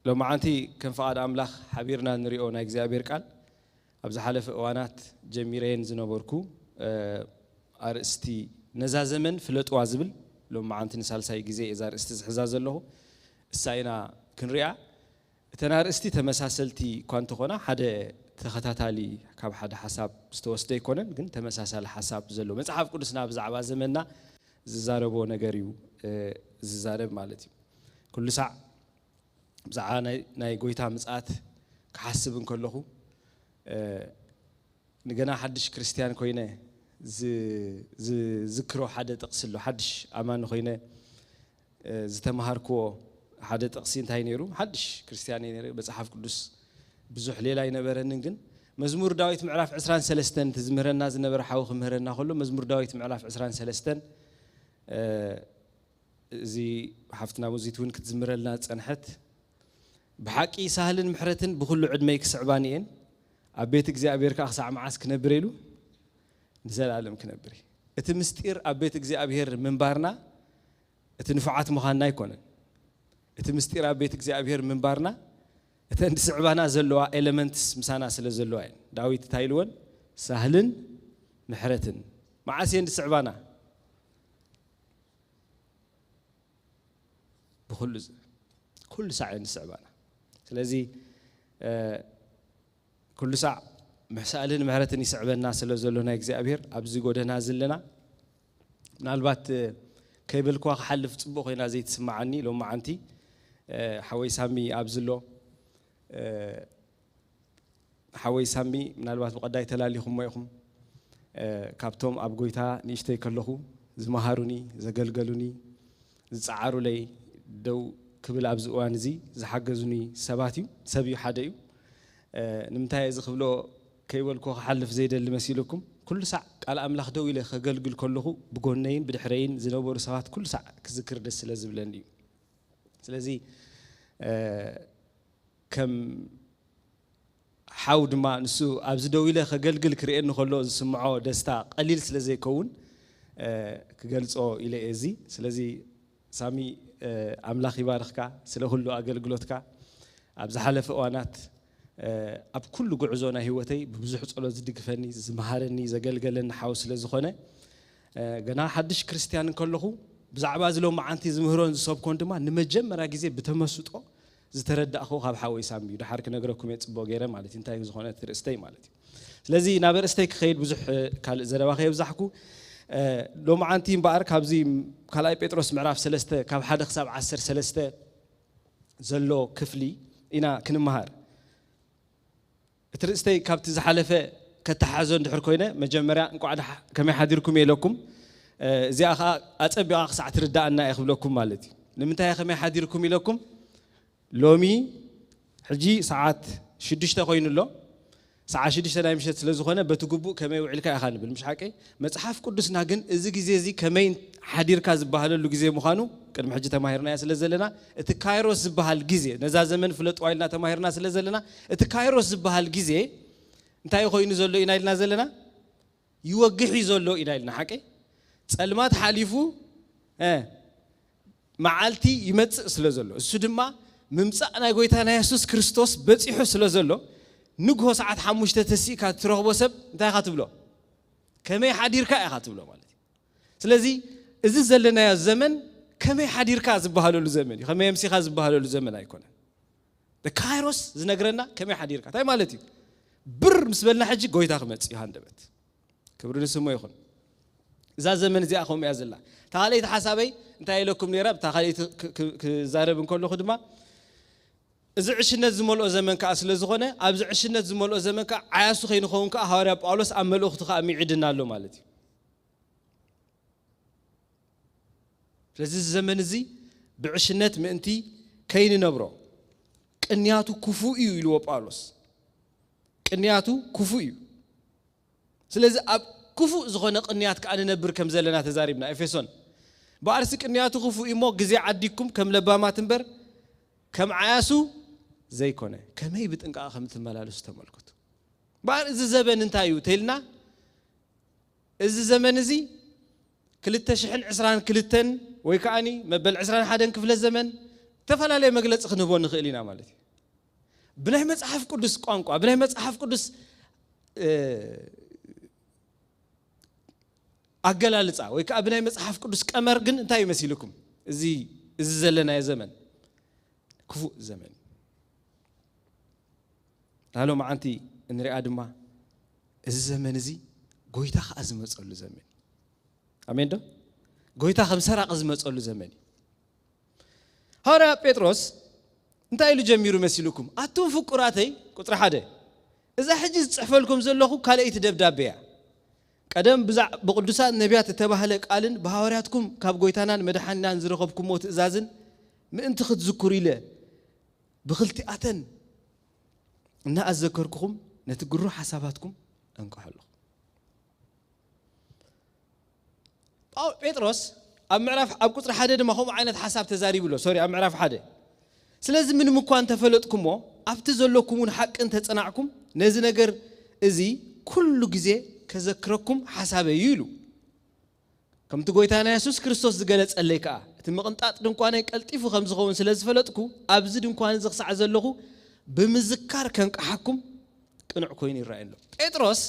ሎማዓንቲ ከም ፍቓድ ኣምላኽ ሓቢርና ንሪኦ ናይ እግዚኣብሔር ቃል ኣብ ዝሓለፈ እዋናት ጀሚረየን ዝነበርኩ ኣርእስቲ ነዛ ዘመን ፍለጥዋ ዝብል ሎማዓንቲ ንሳልሳይ ግዜ እዛ ኣርእስቲ ዝሕዛ ዘለኹ እሳ ኢና ክንሪኣ። እተን ኣርእስቲ ተመሳሰልቲ እኳ እንተኾና ሓደ ተኸታታሊ ካብ ሓደ ሓሳብ ዝተወስደ ኣይኮነን፣ ግን ተመሳሳሊ ሓሳብ ዘለዎ መጽሓፍ ቅዱስና ብዛዕባ ዘመንና ዝዛረቦ ነገር እዩ ዝዛረብ ማለት እዩ። ኩሉ ሳዕ ብዛዕባ ናይ ጎይታ ምጽኣት ክሓስብ እንከለኹ ንገና ሓድሽ ክርስትያን ኮይነ ዝዝክሮ ሓደ ጥቕሲ ኣሎ። ሓድሽ ኣማኒ ኮይነ ዝተምሃርክዎ ሓደ ጥቕሲ እንታይ ነይሩ? ሓድሽ ክርስትያን እየ ነይረ፣ መጽሓፍ ቅዱስ ብዙሕ ሌላ ኣይነበረንን፣ ግን መዝሙር ዳዊት ምዕራፍ ዕስራን ሰለስተን ትዝምህረና ዝነበረ ሓዊ ክምህረና ከሎ መዝሙር ዳዊት ምዕራፍ ዕስራን ሰለስተን እዚ ሓፍትና ሙዚት እውን ክትዝምረልና ዝጸንሐት ብሓቂ ሳህልን ምሕረትን ብኹሉ ዕድመይ ክስዕባኒ እየን፣ ኣብ ቤት እግዚኣብሔር ከኣ ክሳዕ መዓስ ክነብር ኢሉ ንዘለኣለም ክነብር እዩ። እቲ ምስጢር ኣብ ቤት እግዚኣብሔር ምንባርና እቲ ንፉዓት ምዃንና ኣይኮነን። እቲ ምስጢር ኣብ ቤት እግዚኣብሔር ምንባርና እተን ዝስዕባና ዘለዋ ኤለመንትስ ምሳና ስለ ዘለዋ እየን። ዳዊት እንታይ ኢልወን? ሳህልን ምሕረትን። መዓስ እየን ዝስዕባና? ብኩሉ ኩሉ ሳዕ እየን ዝስዕባና። ስለዚ ኩሉ ሳዕ ምሕሳልን ምሕረትን ይስዕበና ስለ ዘሎ ናይ እግዚኣብሔር ኣብዚ ጎደና ዘለና ምናልባት ከይበልክዋ ክሓልፍ ጽቡቕ ኮይና ዘይትስምዓኒ ሎማዓንቲ ሓወይ ሳሚ ኣብዚ ኣሎ። ሓወይ ሳሚ ምናልባት ብቐዳይ ተላሊኹሞ ኢኹም። ካብቶም ኣብ ጎይታ ንእሽተይ ከለኹ ዝመሃሩኒ፣ ዘገልገሉኒ፣ ዝጸዓሩለይ፣ ደው ክብል ኣብዚ እዋን እዚ ዝሓገዙኒ ሰባት እዩ። ሰብ እዩ፣ ሓደ እዩ። ንምንታይ እዚ ክብሎ ከይበልኩ ክሓልፍ ዘይደሊ መሲልኩም? ኩሉ ሳዕ ቃል ኣምላኽ ደው ኢለ ከገልግል ከለኹ ብጎነይን ብድሕረይን ዝነበሩ ሰባት ኩሉ ሳዕ ክዝክር ደስ ስለ ዝብለኒ እዩ። ስለዚ ከም ሓው ድማ ንሱ ኣብዚ ደው ኢለ ከገልግል ክርእየኒ ከሎ ዝስምዖ ደስታ ቀሊል ስለ ዘይከውን ክገልጾ ኢለ እየ እዚ። ስለዚ ሳሚ ኣምላኽ ይባርኽካ ስለ ኩሉ ኣገልግሎትካ። ኣብ ዝሓለፈ እዋናት ኣብ ኩሉ ጉዕዞ ናይ ህይወተይ ብብዙሕ ጸሎት ዝድግፈኒ፣ ዝመሃረኒ፣ ዘገልገለኒ ሓው ስለ ዝኾነ ገና ሓድሽ ክርስትያን እንከለኹ ብዛዕባ እዚ ሎማዓንቲ ዝምህሮን ዝሰብኮን ድማ ንመጀመርያ ግዜ ብተመስጦ ዝተረዳእኹ ካብ ሓወይ ሳሚ እዩ። ደሓር ክነግረኩም እየ ጽቡቕ ገይረ ማለት እዩ፣ እንታይ ዝኾነ እቲ ርእስተይ ማለት እዩ። ስለዚ ናብ ርእስተይ ክኸይድ ብዙሕ ካልእ ዘረባ ከየብዛሕኩ ሎማዓንቲ እምበኣር ካብዚ ካልኣይ ጴጥሮስ ምዕራፍ ሰለስተ ካብ ሓደ ክሳብ ዓሰርተ ሰለስተ ዘሎ ክፍሊ ኢና ክንመሃር። እቲ ርእስተይ ካብቲ ዝሓለፈ ከተሓዞ እንድሕር ኮይነ መጀመርያ እንቋዕ ከመይ ሓዲርኩም እየ ኢለኩም። እዚኣ ከዓ ኣጸቢቓ ክሳዕ ትርዳኣና እየ ክብለኩም ማለት እዩ። ንምንታይ ከመይ ሓዲርኩም ኢለኩም? ሎሚ ሕጂ ሰዓት ሽዱሽተ ኮይኑ ኣሎ። ሰዓት ሽዱሽተ ናይ ምሸት ስለ ዝኾነ በቲ ግቡእ ከመይ ውዒልካ ኢኻ ንብል፣ ምሽ ሓቀይ? መጽሓፍ ቅዱስና ግን እዚ ግዜ እዚ ከመይ ሓዲርካ ዝበሃለሉ ግዜ ምዃኑ ቅድሚ ሕጂ ተማሂርናዮ ስለ ዘለና እቲ ካይሮስ ዝበሃል ግዜ ነዛ ዘመን ፍለጥዋ ኢልና ተማሂርና ስለ ዘለና እቲ ካይሮስ ዝበሃል ግዜ እንታይ ኮይኑ ዘሎ ኢና ኢልና ዘለና? ይወግሕ እዩ ዘሎ ኢና ኢልና ሓቀይ? ጸልማት ሓሊፉ መዓልቲ ይመጽእ ስለ ዘሎ እሱ ድማ ምምጻእ ናይ ጎይታ ናይ የሱስ ክርስቶስ በጺሑ ስለ ዘሎ ንግሆ ሰዓት ሓሙሽተ ተሲእካ ትረኽቦ ሰብ እንታይ ኢኻ ትብሎ? ከመይ ሓዲርካ ኢኻ ትብሎ ማለት እዩ። ስለዚ እዚ ዘለናዮ ዘመን ከመይ ሓዲርካ ዝበሃለሉ ዘመን እዩ፣ ከመይ ኣምሲኻ ዝበሃለሉ ዘመን ኣይኮነን። ካይሮስ ዝነግረና ከመይ ሓዲርካ እንታይ ማለት እዩ? ብር ምስ በልና ሕጂ ጎይታ ክመጽእ እዩ ሃንደበት። ክብሪ ንስሙ ይኹን። እዛ ዘመን እዚኣ ከምኡ እያ ዘላ። እታ ካልኣይቲ ሓሳበይ እንታይ ኢለኩም ነይረ? እታ ካልኣይቲ ክዛረብ እንከለኹ ድማ እዚ ዕሽነት ዝመልኦ ዘመን ከኣ ስለ ዝኾነ፣ ኣብዚ ዕሽነት ዝመልኦ ዘመን ከኣ ዓያሱ ከይንኸውን ከኣ ሃዋርያ ጳውሎስ ኣብ መልእኽቱ ከኣ ሚዒድና ኣሎ ማለት እዩ። ስለዚ እዚ ዘመን እዚ ብዕሽነት ምእንቲ ከይንነብሮ፣ ቅንያቱ ክፉእ እዩ ኢልዎ ጳውሎስ። ቅንያቱ ክፉእ እዩ። ስለዚ ኣብ ክፉእ ዝኾነ ቅንያት ከኣ ንነብር ከም ዘለና ተዛሪብና። ኤፌሶን፣ በኣርሲ ቅንያቱ ክፉእ እዩ እሞ፣ ግዜ ዓዲግኩም ከም ለባማት እምበር ከም ዓያሱ ዘይኮነ፣ ከመይ ብጥንቃቐ ከም ትመላለሱ ተመልከቱ። በኣር እዚ ዘበን እንታይ እዩ ተይልና፣ እዚ ዘመን እዚ ክልተ ሽሕን ዕስራን ክልተን ወይ ከኣኒ መበል ዕስራን ሓደን ክፍለ ዘመን፣ ዝተፈላለየ መግለጺ ክንህቦ ንኽእል ኢና ማለት እዩ። ብናይ መጽሓፍ ቅዱስ ቋንቋ፣ ብናይ መጽሓፍ ቅዱስ፣ እ፣ ኣገላልጻ ወይ ከኣ ብናይ መጽሓፍ ቅዱስ ቀመር ግን እንታይ እዩ መሲልኩም? እዚ፣ እዚ ዘለናዮ ዘመን ክፉእ ዘመን እዩ። ላሎ መዓንቲ እንሪኣ ድማ፣ እዚ ዘመን እዚ ጎይታ ከኣ ዝመጸሉ ዘመን እዩ። ኣሜን ዶ? ጎይታ ከም ሰራቂ ዝመጸሉ ዘመን እዩ። ሃዋርያ ጴጥሮስ እንታይ ኢሉ ጀሚሩ መሲልኩም? ኣቱም ፍቁራተይ፣ ቁጽሪ ሓደ፣ እዛ ሕጂ ዝጽሕፈልኩም ዘለኹ ካልኣይቲ ደብዳቤ እያ። ቀደም ብዛዕ-፣ ብቅዱሳት ነቢያት እተባህለ ቃልን ብሃዋርያትኩም ካብ ጎይታናን መድሓኒናን ዝረኸብኩሞ ትእዛዝን ምእንቲ ክትዝክሩ ኢለ ብኽልቲኣተን እናኣዘከርኩኹም ነቲ ግሩ ሓሳባትኩም ኣንቅሖ ኣለኹ። ጳው-፣ ጴጥሮስ ኣብ ምዕራፍ፣ ኣብ ቁጽሪ ሓደ ድማ ከምኡ ዓይነት ሓሳብ ተዛሪቡ ኣሎ። ሶሪ፣ ኣብ ምዕራፍ ሓደ፣ ስለዚ ምንም እኳ እንተፈለጥኩሞ፣ ኣብቲ ዘለኩም እውን ሓቂ እንተጸናዕኩም፣ ነዚ ነገር እዚ ኩሉ ግዜ ከዘክረኩም ሓሳበይ እዩ ኢሉ። ከምቲ ጎይታና የሱስ ክርስቶስ ዝገለጸለይ ከኣ፣ እቲ ምቕንጣጥ ድንኳነይ ቀልጢፉ ከም ዝኸውን ስለ ዝፈለጥኩ፣ ኣብዚ ድንኳን እዚ ክሳዕ ዘለኹ ብምዝካር ከንቅሓኩም ቅኑዕ ኮይኑ ይረኣየኒ ኣሎ። ጴጥሮስ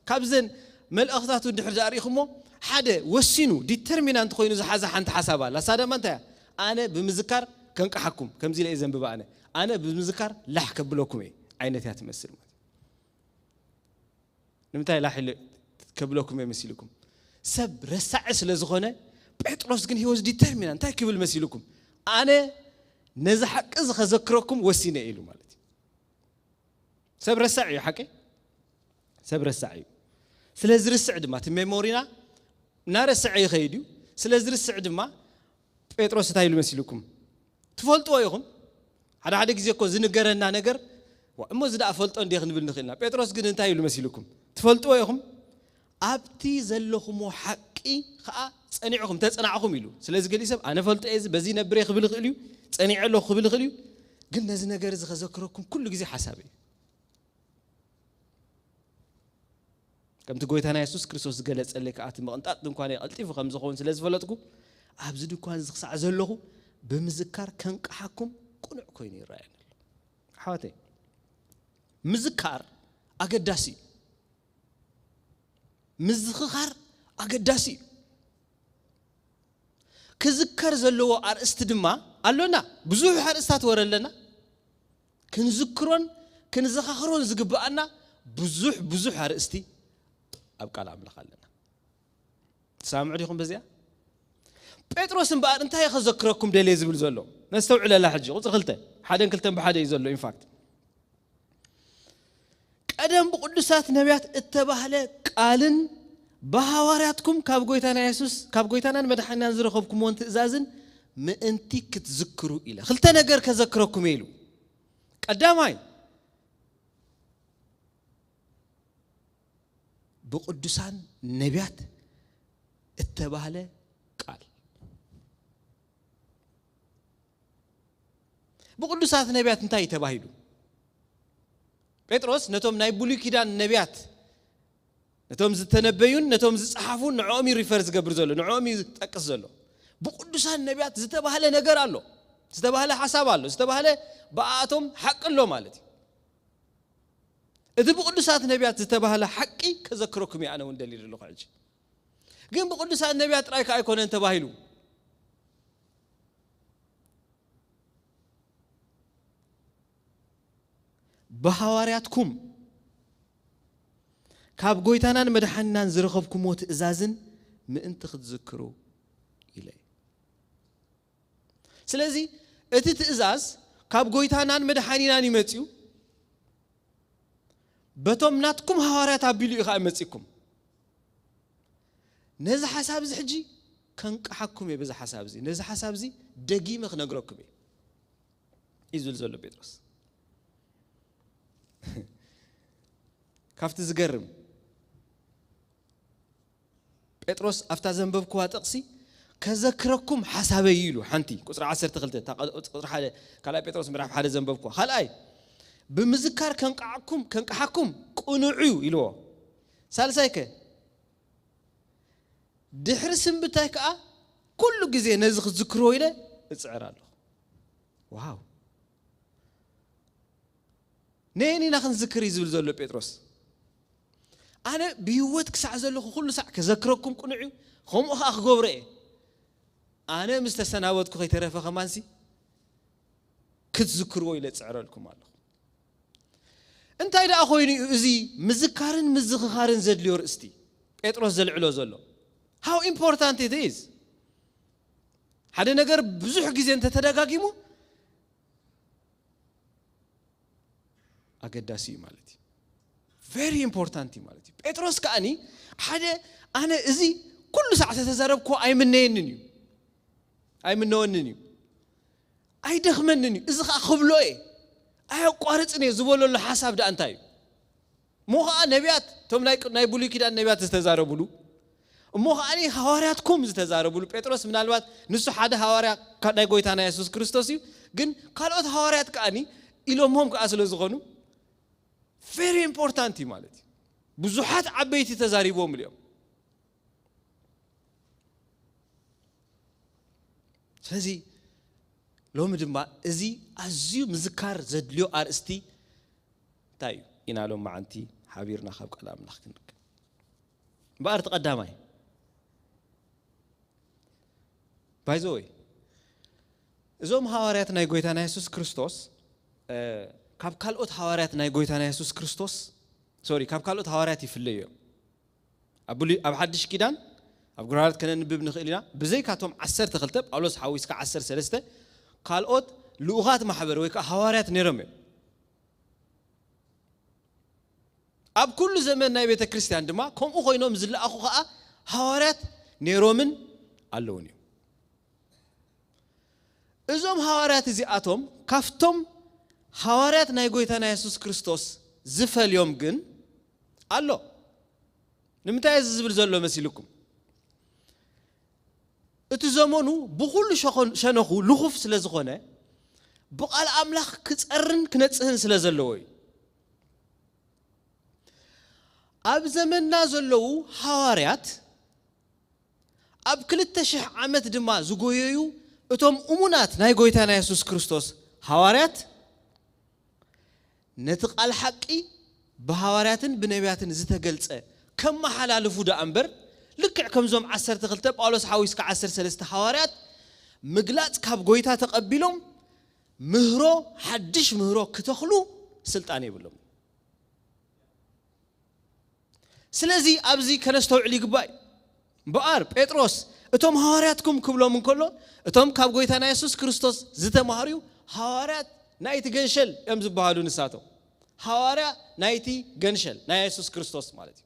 ካብዘን መልእኽታቱ እንድሕር ደኣ ርኢኹሞ፣ ሓደ ወሲኑ ዲተርሚናንት ኮይኑ ዝሓዛ ሓንቲ ሓሳብ ኣላ። እሳ ድማ እንታይ እያ? ኣነ ብምዝካር ከንቅሓኩም፣ ከምዚ ኢለ እየ ዘንብባ ኣነ። ኣነ ብምዝካር ላሕ ከብለኩም እየ ዓይነት እያ ትመስል ማለት እዩ። ንምንታይ ላሕ ኢለ ከብለኩም እየ መሲልኩም? ሰብ ረሳዒ ስለ ዝኾነ፣ ጴጥሮስ ግን he was determined። እንታይ ክብል መሲልኩም? ኣነ ነዚ ሓቂ እዚ ከዘክረኩም ወሲነ ኢሉ ማለት እዩ። ሰብ ረሳዕ እዩ፣ ሓቂ? ሰብ ረሳዕ እዩ። ስለ ዝርስዕ ድማ፣ እቲ ሜሞሪና እናረስዐ ይኸይድ እዩ። ስለ ዝርስዕ ድማ፣ ጴጥሮስ እንታይ ኢሉ መሲልኩም? ትፈልጥዎ ኢኹም። ሓደ ሓደ ግዜ እኮ ዝንገረና ነገር፣ "ዋ፣ እሞ እዚ ደኣ ፈልጦ እንዴ?" ክንብል ንኽእልና። ጴጥሮስ ግን እንታይ ኢሉ መሲልኩም? ትፈልጥዎ ኢኹም። ኣብቲ ዘለኹሞ ሓቂ ኸኣ ጸኒዕኹም፣ ተጸናዕኹም ኢሉ። ስለዚ ገሊኡ ሰብ፣ "ኣነ ፈልጦ እየ፣ እዚ በዚ ይነብር እየ" ክብል ይኽእል እዩ፣ "ጸኒዐ ኣለኹ" ክብል ይኽእል እዩ። ግን ነዚ ነገር እዚ ከዘክረኩም ኩሉ ግዜ ሓሳብ እዩ። ከምቲ ጎይታና የሱስ ክርስቶስ ዝገለጸለይ ከኣ፣ እቲ ምቕንጣጥ ድንኳነይ ቀልጢፉ ከም ዝኸውን ስለ ዝፈለጥኩ፣ ኣብዚ ድንኳን እዚ ክሳዕ ዘለኹ ብምዝካር ከንቅሓኩም ቅኑዕ ኮይኑ ይረኣየኒ ኣሎ። ኣሕዋተይ፣ ምዝካር ኣገዳሲ እዩ። ምዝኽኻር ኣገዳሲ እዩ። ክዝከር ዘለዎ ኣርእስቲ ድማ ኣሎና። ብዙሕ ኣርእስታት ወረ ኣለና። ክንዝክሮን ክንዘኻኽሮን ዝግብኣና ብዙሕ፣ ብዙሕ ኣርእስቲ ኣብ ቃል ኣምላኽ ኣለና። ትሰማምዑ ዲኹም በዚኣ? ጴጥሮስ እምበኣር እንታይ ከዘክረኩም ደልየ ዝብል ዘሎ? ነስተውዕለላ ሕጂ። ቁጽሪ ክልተ፣ ሓደን ክልተን ብሓደ እዩ ዘሎ። ኢንፋክት፣ ቀደም ብቅዱሳት ነቢያት እተባህለ ቃልን ብሃዋርያትኩም ካብ ጎይታና የሱስ፣ ካብ ጎይታናን መድሓኒናን ዝረኸብኩምዎን ትእዛዝን ምእንቲ ክትዝክሩ ኢለ። ክልተ ነገር ከዘክረኩም እየ ኢሉ። ቀዳማይ፣ ብቅዱሳን ነቢያት እተባህለ ቃል። ብቅዱሳት ነቢያት እንታይ እዩ ተባሂሉ? ጴጥሮስ ነቶም ናይ ብሉይ ኪዳን ነቢያት፣ ነቶም ዝተነበዩን ነቶም ዝጸሓፉን ንዕኦም እዩ ሪፈር ዝገብር ዘሎ፣ ንዕኦም እዩ ዝጠቅስ ዘሎ። ብቅዱሳን ነቢያት ዝተባህለ ነገር ኣሎ፣ ዝተባህለ ሓሳብ ኣሎ፣ ዝተባህለ ብኣኣቶም ሓቂ ኣሎ ማለት እዩ። እቲ ብቅዱሳት ነቢያት ዝተባህለ ሓቂ ከዘክረኩም እየ ኣነ እውን ደልየ ዘለኹ ሕጂ። ግን ብቅዱሳት ነቢያት ጥራይ ከኣ ኣይኮነን ተባሂሉ። ብሃዋርያትኩም ካብ ጎይታናን መድሓኒናን ዝረኸብኩሞ ትእዛዝን ምእንቲ ክትዝክሩ ኢለ እዩ። ስለዚ እቲ ትእዛዝ ካብ ጎይታናን መድሓኒናን እዩ መጺኡ። በቶም ናትኩም ሃዋርያት ኣቢሉ እዩ ኸዓ መጺእኩም። ነዚ ሓሳብ እዚ ሕጂ ከንቅሓኩም እየ። በዚ ሓሳብ እዚ፣ ነዚ ሓሳብ እዚ ደጊመ ክነግረኩም እየ እዩ ዝብል ዘሎ ጴጥሮስ። ካብቲ ዝገርም፣ ጴጥሮስ ኣብታ ዘንበብክዋ ጥቕሲ ከዘክረኩም ሓሳበይ እዩ ኢሉ። ሓንቲ ቁጽሪ ዓሰርተ ክልተ፣ እታ ቁጽሪ ሓደ፣ ካልኣይ ጴጥሮስ ምዕራፍ ሓደ ዘንበብክዋ። ካልኣይ፣ ብምዝካር ከንቃዓኩም፣ ከንቃሓኩም ቅኑዕ እዩ ኢልዎ። ሳልሳይ ከ፣ ድሕሪ ስንብታይ ከኣ ኩሉ ግዜ ነዚ ክትዝክርዎ ኢለ እጽዕር ኣለኹ። ዋው! ነየን ኢና ክንዝክር እዩ ዝብል ዘሎ ጴጥሮስ። ኣነ ብህይወት ክሳዕ ዘለኹ ኩሉ ሳዕ ከዘክረኩም ቅኑዕ እዩ፣ ከምኡ ኸዓ ክገብሮ እየ። ኣነ ምስ ተሰናበትኩ ከይተረፈ ከማንሲ ክትዝክርዎ ኢለ እጽዕረልኩም ኣለኹ። እንታይ ደኣ ኮይኑ እዩ እዚ ምዝካርን ምዝኽኻርን ዘድልዮ ርእስቲ ጴጥሮስ ዘልዕሎ ዘሎ? How important it is። ሓደ ነገር ብዙሕ ግዜ እንተተደጋጊሙ ኣገዳሲ እዩ ማለት እዩ። Very important እዩ ማለት እዩ። ጴጥሮስ ከኣኒ ሓደ ኣነ እዚ ኩሉ ሳዕ ተተዛረብኮ ኣይምነየንን እዩ። ኣይምነወንን እዩ። ኣይደኽመንን እዩ። እዚ ኸዓ ክብሎ እየ። ኣየቋርጽን እየ ዝበለሉ ሓሳብ ደኣ እንታይ እዩ? እሞ ኸዓ ነቢያት፣ እቶም ናይ፣ ናይ ብሉይ ኪዳን ነቢያት ዝተዛረቡሉ፣ እሞ ኸዓ ሃዋርያትኩም ዝተዛረቡሉ፣ ጴጥሮስ ምናልባት ንሱ ሓደ ሃዋርያ ካ-፣ ናይ ጎይታና የሱስ ክርስቶስ እዩ፣ ግን ካልኦት ሃዋርያት ከኣኒ ኢሎሞም ከኣ ስለ ዝኾኑ፣ very important እዩ ማለት እዩ። ብዙሓት ዓበይቲ ተዛሪቦምሉ እዮም። ስለዚ ሎሚ ድማ እዚ ኣዝዩ ምዝካር ዘድልዮ ኣርእስቲ እንታይ እዩ? ኢና ሎም መዓንቲ ሓቢርና ካብ ቃል ኣምላኽ ክንርከብ። እምበኣር እቲ ቀዳማይ፣ by the way፣ እዞም ሃዋርያት ናይ ጎይታና የሱስ ክርስቶስ፣ እ፣ ካብ ካልኦት ሃዋርያት ናይ ጎይታና የሱስ ክርስቶስ፣ ሶሪ፣ ካብ ካልኦት ሃዋርያት ይፍለዩ እዮም። ኣብ ብሉይ፣ ኣብ ሓድሽ ኪዳን፣ ኣብ ጉራራት ከነንብብ ንኽእል ኢና። ብዘይካቶም ዓሰርተ ክልተ፣ ጳውሎስ ሓዊስካ ዓሰርተ ሰለስተ፣ ካልኦት ልኡኻት ማሕበር ወይ ከዓ ሃዋርያት ነይሮም እዮም። ኣብ ኩሉ ዘመን ናይ ቤተ ክርስቲያን ድማ ከምኡ ኮይኖም ዝለኣኹ ከዓ ሃዋርያት ነይሮምን ኣለውን እዮም። እዞም ሃዋርያት እዚኣቶም ካብቶም ሃዋርያት ናይ ጎይታና የሱስ ክርስቶስ ዝፈልዮም ግን ኣሎ። ንምንታይ እዚ ዝብል ዘሎ መሲልኩም? እቲ ዘመኑ ብኹሉ ሸኾን-፣ ሸነኹ ልኹፍ ስለ ዝኾነ፣ ብቓል ኣምላኽ ክጸርን ክነጽህን ስለ ዘለዎ እዩ። ኣብ ዘመንና ዘለዉ ሃዋርያት፣ ኣብ ክልተ ሽሕ ዓመት ድማ ዝጎየዩ እቶም እሙናት ናይ ጎይታና የሱስ ክርስቶስ ሃዋርያት፣ ነቲ ቃል ሓቂ ብሃዋርያትን ብነቢያትን ዝተገልጸ ከመሓላልፉ ደኣ እምበር፣ ልክዕ ከምዞም ዓሰርተ ክልተ ጳውሎስ ሓዊስካ ዓሰርተ ሰለስተ ሃዋርያት ምግላጽ ካብ ጎይታ ተቐቢሎም ምህሮ፣ ሓድሽ ምህሮ ክተኽሉ ስልጣን የብሎም። ስለዚ ኣብዚ ከነስተውዕል ይግባእ እዩ። እምበኣር ጴጥሮስ እቶም ሃዋርያትኩም ክብሎም እንከሎ፣ እቶም ካብ ጎይታና የሱስ ክርስቶስ ዝተማህሩ ሃዋርያት ናይቲ ገንሸል እዮም ዝበሃሉ ንሳቶም። ሃዋርያ ናይቲ ገንሸል ናይ የሱስ ክርስቶስ ማለት እዩ።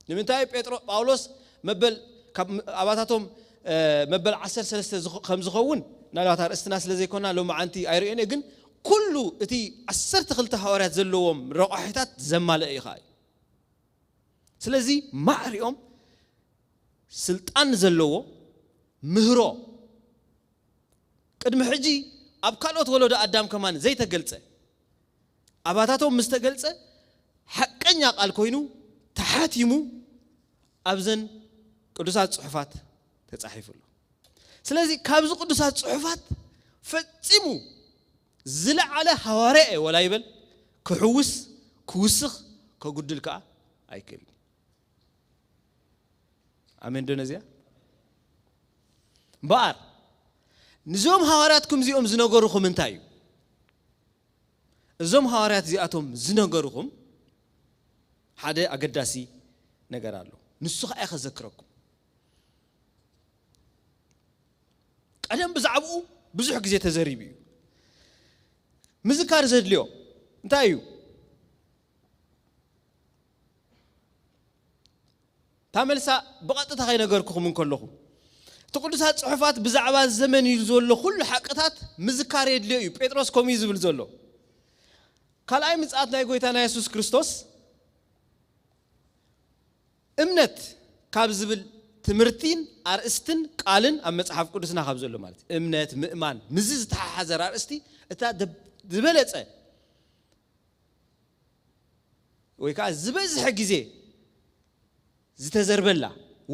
ንምንታይ ጴጥሮ-፣ ጳውሎስ መበል ካብ ም-፣ ኣባታቶም፣ እ፣ መበል ዓሰርተ ሰለስተ ዝኸ-፣ ከም ዝኸውን፣ ምናልባት ኣርእስትና ስለ ዘይኮና ሎማዓንቲ ኣይርእዮን እየ፣ ግን ኩሉ እቲ ዓሰርተ ክልተ ሃዋርያት ዘለዎም ረቋሒታት ዘማልአ እዩ ኸኣ እዩ። ስለዚ ማዕሪኦም ስልጣን ዘለዎ ምህሮ ቅድሚ ሕጂ ኣብ ካልኦት ወለዶ ኣዳም ከማን ዘይተገልጸ፣ ኣባታቶም ምስ ተገልጸ፣ ሓቀኛ ቃል ኮይኑ ተሓቲሙ ኣብዘን ቅዱሳት ጽሑፋት ተጻሒፉ ኣሎ። ስለዚ ካብዚ ቅዱሳት ጽሑፋት ፈጺሙ ዝለዓለ ሃዋርያ እየ ወላ ይበል፣ ክሕውስ፣ ክውስኽ፣ ከጉድል ከኣ ኣይክእልን። ኣሜን ዶ ነዚኣ? እምበኣር፣ ንዞም ሃዋርያት ከምዚኦም ዝነገሩኹም እንታይ እዩ? እዞም ሃዋርያት እዚኣቶም ዝነገሩኹም ሓደ ኣገዳሲ ነገር ኣሎ። ንሱ ኸኣ ከዘክረኩም። ቀደም ብዛዕባኡ ብዙሕ ግዜ ተዘሪቡ እዩ። ምዝካር ዘድልዮ እንታይ እዩ? እታ መልሳ ብቐጥታ ከይነገርኩኹም እንከለኹ፣ እቲ ቅዱሳት ጽሑፋት ብዛዕባ ዘመን እዩ ዘሎ ኩሉ ሓቅታት ምዝካር የድልዮ እዩ። ጴጥሮስ ከምኡ እዩ ዝብል ዘሎ። ካልኣይ ምጽኣት ናይ ጎይታና የሱስ ክርስቶስ እምነት ካብ ዝብል ትምህርቲን ኣርእስትን ቃልን ኣብ መጽሓፍ ቅዱስና ካብ ዘሎ ማለት እዩ። እምነት፣ ምእማን፣ ምስዚ ዝተሓሓዘ ኣርእስቲ እታ ደ-፣ ዝበለጸ ወይ ከዓ ዝበዝሐ ግዜ ዝተዘርበላ፣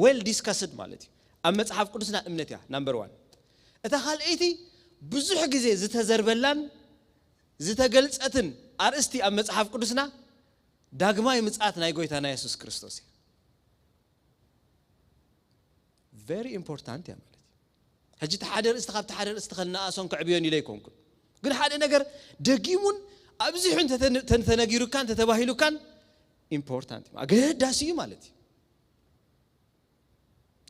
well discussed ማለት እዩ። ኣብ መጽሓፍ ቅዱስና እምነት እያ ናምበር ዋን። እታ ካልኣይቲ ብዙሕ ግዜ ዝተዘርበላን ዝተገልጸትን ኣርእስቲ ኣብ መጽሓፍ ቅዱስና ዳግማይ ምጽኣት ናይ ጎይታና የሱስ ክርስቶስ እያ። Very important እያ ማለት እዩ። ሕጂ እቲ ሓደ ርእስቲ ካብቲ ሓደ ርእስቲ ከነኣእሶን ከዕብዮን ኢለ ኣይኮንኩን። ግን ሓደ ነገር ደጊሙን ኣብዚሑ እንተ-፣ እንተ-፣ እንተነጊሩካን እንተተባሂሉካን ኢምፖርታንት እዩ። ኣገዳሲ እዩ ማለት እዩ።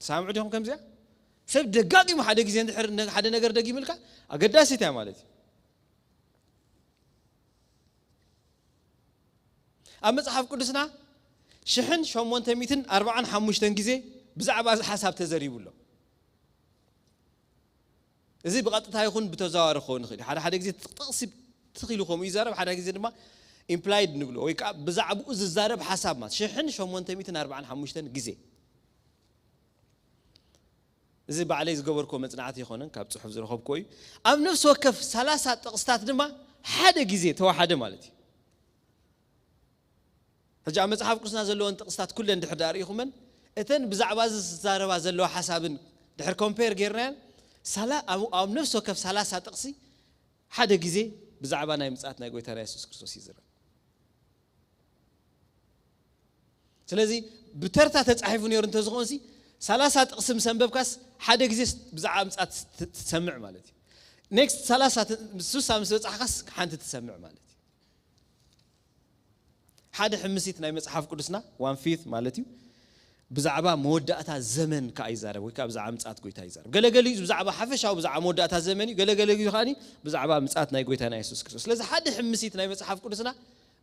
ትሰምዑ ዲኹም ከምዚኣ? ሰብ ደጋጊሙ ሓደ ግዜ እንድሕር ነ-፣ ሓደ ነገር ደጊሙልካ ኣገዳሲት እያ ማለት እዩ። ኣብ መጽሓፍ ቅዱስና ሽሕን ሸሞንተ ሚእትን ኣርባዓን ሓሙሽተን ግዜ ብዛዕባ እዚ ሓሳብ ተዘሪቡ ኣሎ። እዚ ብቐጥታ ይኹን ብተዘዋዋሪ ክኸውን ይኽእል እዩ። ሓደ ሓደ ግዜ ጥቕሲ ትኽ ኢሉ ከምኡ ይዛረብ፣ ሓደ ግዜ ድማ ኢምፕላይድ ንብሎ ወይ ከዓ ብዛዕባኡ ዝዛረብ ሓሳብ ማለት ሽሕን ሸሞንተ ሚእትን ኣርባዓን ሓሙሽተን ግዜ። እዚ ባዕለይ ዝገበርኮ መጽናዕቲ ይኾነን ካብ ጽሑፍ ዝረኸብኮ እዩ። ኣብ ነፍሲ ወከፍ ሰላሳ ጥቕስታት ድማ ሓደ ግዜ ተዋሓደ ማለት እዩ። ሕጂ ኣብ መጽሓፍ ቅዱስና ዘለወን ጥቕስታት ኩለን ድሕር ዳኣ ርኢኹመን፣ እተን ብዛዕባ እዚ ዝዛረባ ዘለዋ ሓሳብን ድሕር ኮምፔር ጌርናየን፣ ሳላ-፣ ኣብ፣ ኣብ ነፍሲ ወከፍ ሰላሳ ጥቕሲ ሓደ ግዜ ብዛዕባ ናይ ምጽኣት ናይ ጎይታና የሱስ ክርስቶስ ይዝረብ። ስለዚ ብተርታ ተጻሒፉ ነይሩ እንተዝኾንሲ፣ ሰላሳ ጥቕሲ ምስ ኣንበብካስ ሓደ ግዜ ብዛዕባ ምጽኣት ት-፣ ትሰምዕ ማለት እዩ። ኔክስት ሰላሳ ት-፣ ስሳ ምስ በጻሕካስ ሓንቲ ትሰምዕ ማለት እዩ። ሓደ ሕምሲት ናይ መጽሓፍ ቅዱስና፣ ዋን ፊፍት ማለት እዩ፣ ብዛዕባ መወዳእታ ዘመን ከኣ ይዛረብ፣ ወይ ከኣ ብዛዕባ ምጽኣት ጎይታ ይዛረብ። ገለገሊኡ ብዛዕባ ሓፈሻዊ ብዛዕባ መወዳእታ ዘመን እዩ፣ ገለገሊኡ ከኣ ብዛዕባ ምጽኣት ናይ ጎይታና የሱስ ክርስቶስ። ስለዚ ሓደ ሕምሲት ናይ መጽሓፍ ቅዱስና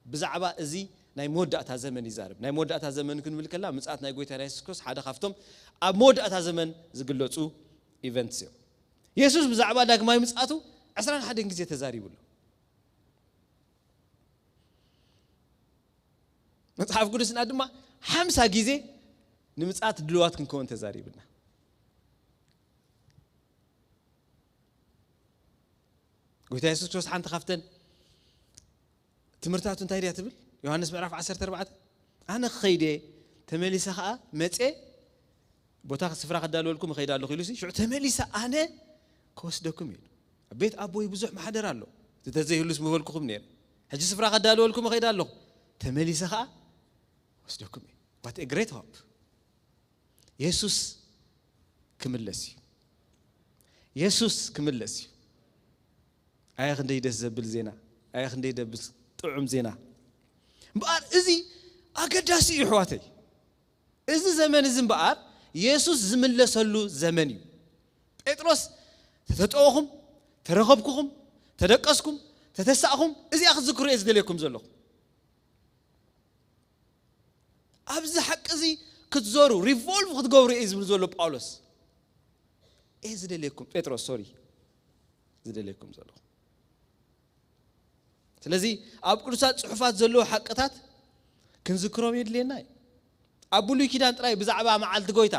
ብዛዕባ እዚ ናይ መወዳእታ ዘመን ይዛረብ። ናይ መወዳእታ ዘመን ክንብል ከላ ምጽኣት ናይ ጎይታና የሱስ ክርስቶስ ሓደ ካብቶም ኣብ መወዳእታ ዘመን ዝግለጹ ኢቨንትስ እዮም። የሱስ ብዛዕባ ዳግማይ ምጽኣቱ ዕስራን ሓደን ግዜ ተዛሪቡ ኣሎ። መጽሓፍ ቅዱስና ድማ ሓምሳ ግዜ ንምጽኣት ድልዋት ክንከውን ተዛሪብና። ጎይታ የሱስ ክርስቶስ ሓንቲ ካብተን ትምህርታቱ እንታይ ድያ ትብል? ዮሃንስ ምዕራፍ ዓሰርተ ኣርባዕተ፣ "ኣነ ክኸይድ እየ፣ ተመሊሰ ኸኣ መጼ ቦታ ስፍራ ከዳልወልኩም እኸይድ ኣለኹ" ኢሉ ሲ፣ ሽዑ "ተመሊሰ ኣነ ክወስደኩም" ኢሉ። "ኣብ ቤት ኣቦይ ብዙሕ ማሕደር ኣሎ፣ እንተዘይህሉስ ምበልኩኹም ነይረ። ሕጂ ስፍራ ከዳልወልኩም እኸይድ ኣለኹ፣ ተመሊሰ ኸኣ ክወስደኩም እዩ." What a great hope! የሱስ ክምለስ እዩ። የሱስ ክምለስ እዩ። ኣየ ክንደይ ደስ ዘብል ዜና፣ ኣየ ክንደይ ደብስ ጥዑም ዜና። እምበኣር እዚ ኣገዳሲ እዩ ኣሕዋተይ። እዚ ዘመን እዚ እምበኣር የሱስ ዝምለሰሉ ዘመን እዩ። ጴጥሮስ፣ "ተተጠወኹም፣ ተረኸብኩኹም፣ ተደቀስኩም፣ ተተሳእኹም፣ እዚኣ ክትዝክሩ እየ ዝደልየኩም ዘለኹ። ኣብዚ ሓቂ እዚ ክትዞሩ፣ ሪቮልቭ ክትገብሩ እየ" ዝብል ዘሎ ጳውሎስ። እየ ዝደልየኩም፣ ጴጥሮስ፣ ሶሪ፣ ዝደልየኩም ዘለኹ። ስለዚ ኣብ ቅዱሳት ጽሑፋት ዘለዉ ሓቅታት ክንዝክሮም የድልየና እዩ። ኣብ ብሉይ ኪዳን ጥራይ ብዛዕባ መዓልቲ ጎይታ፣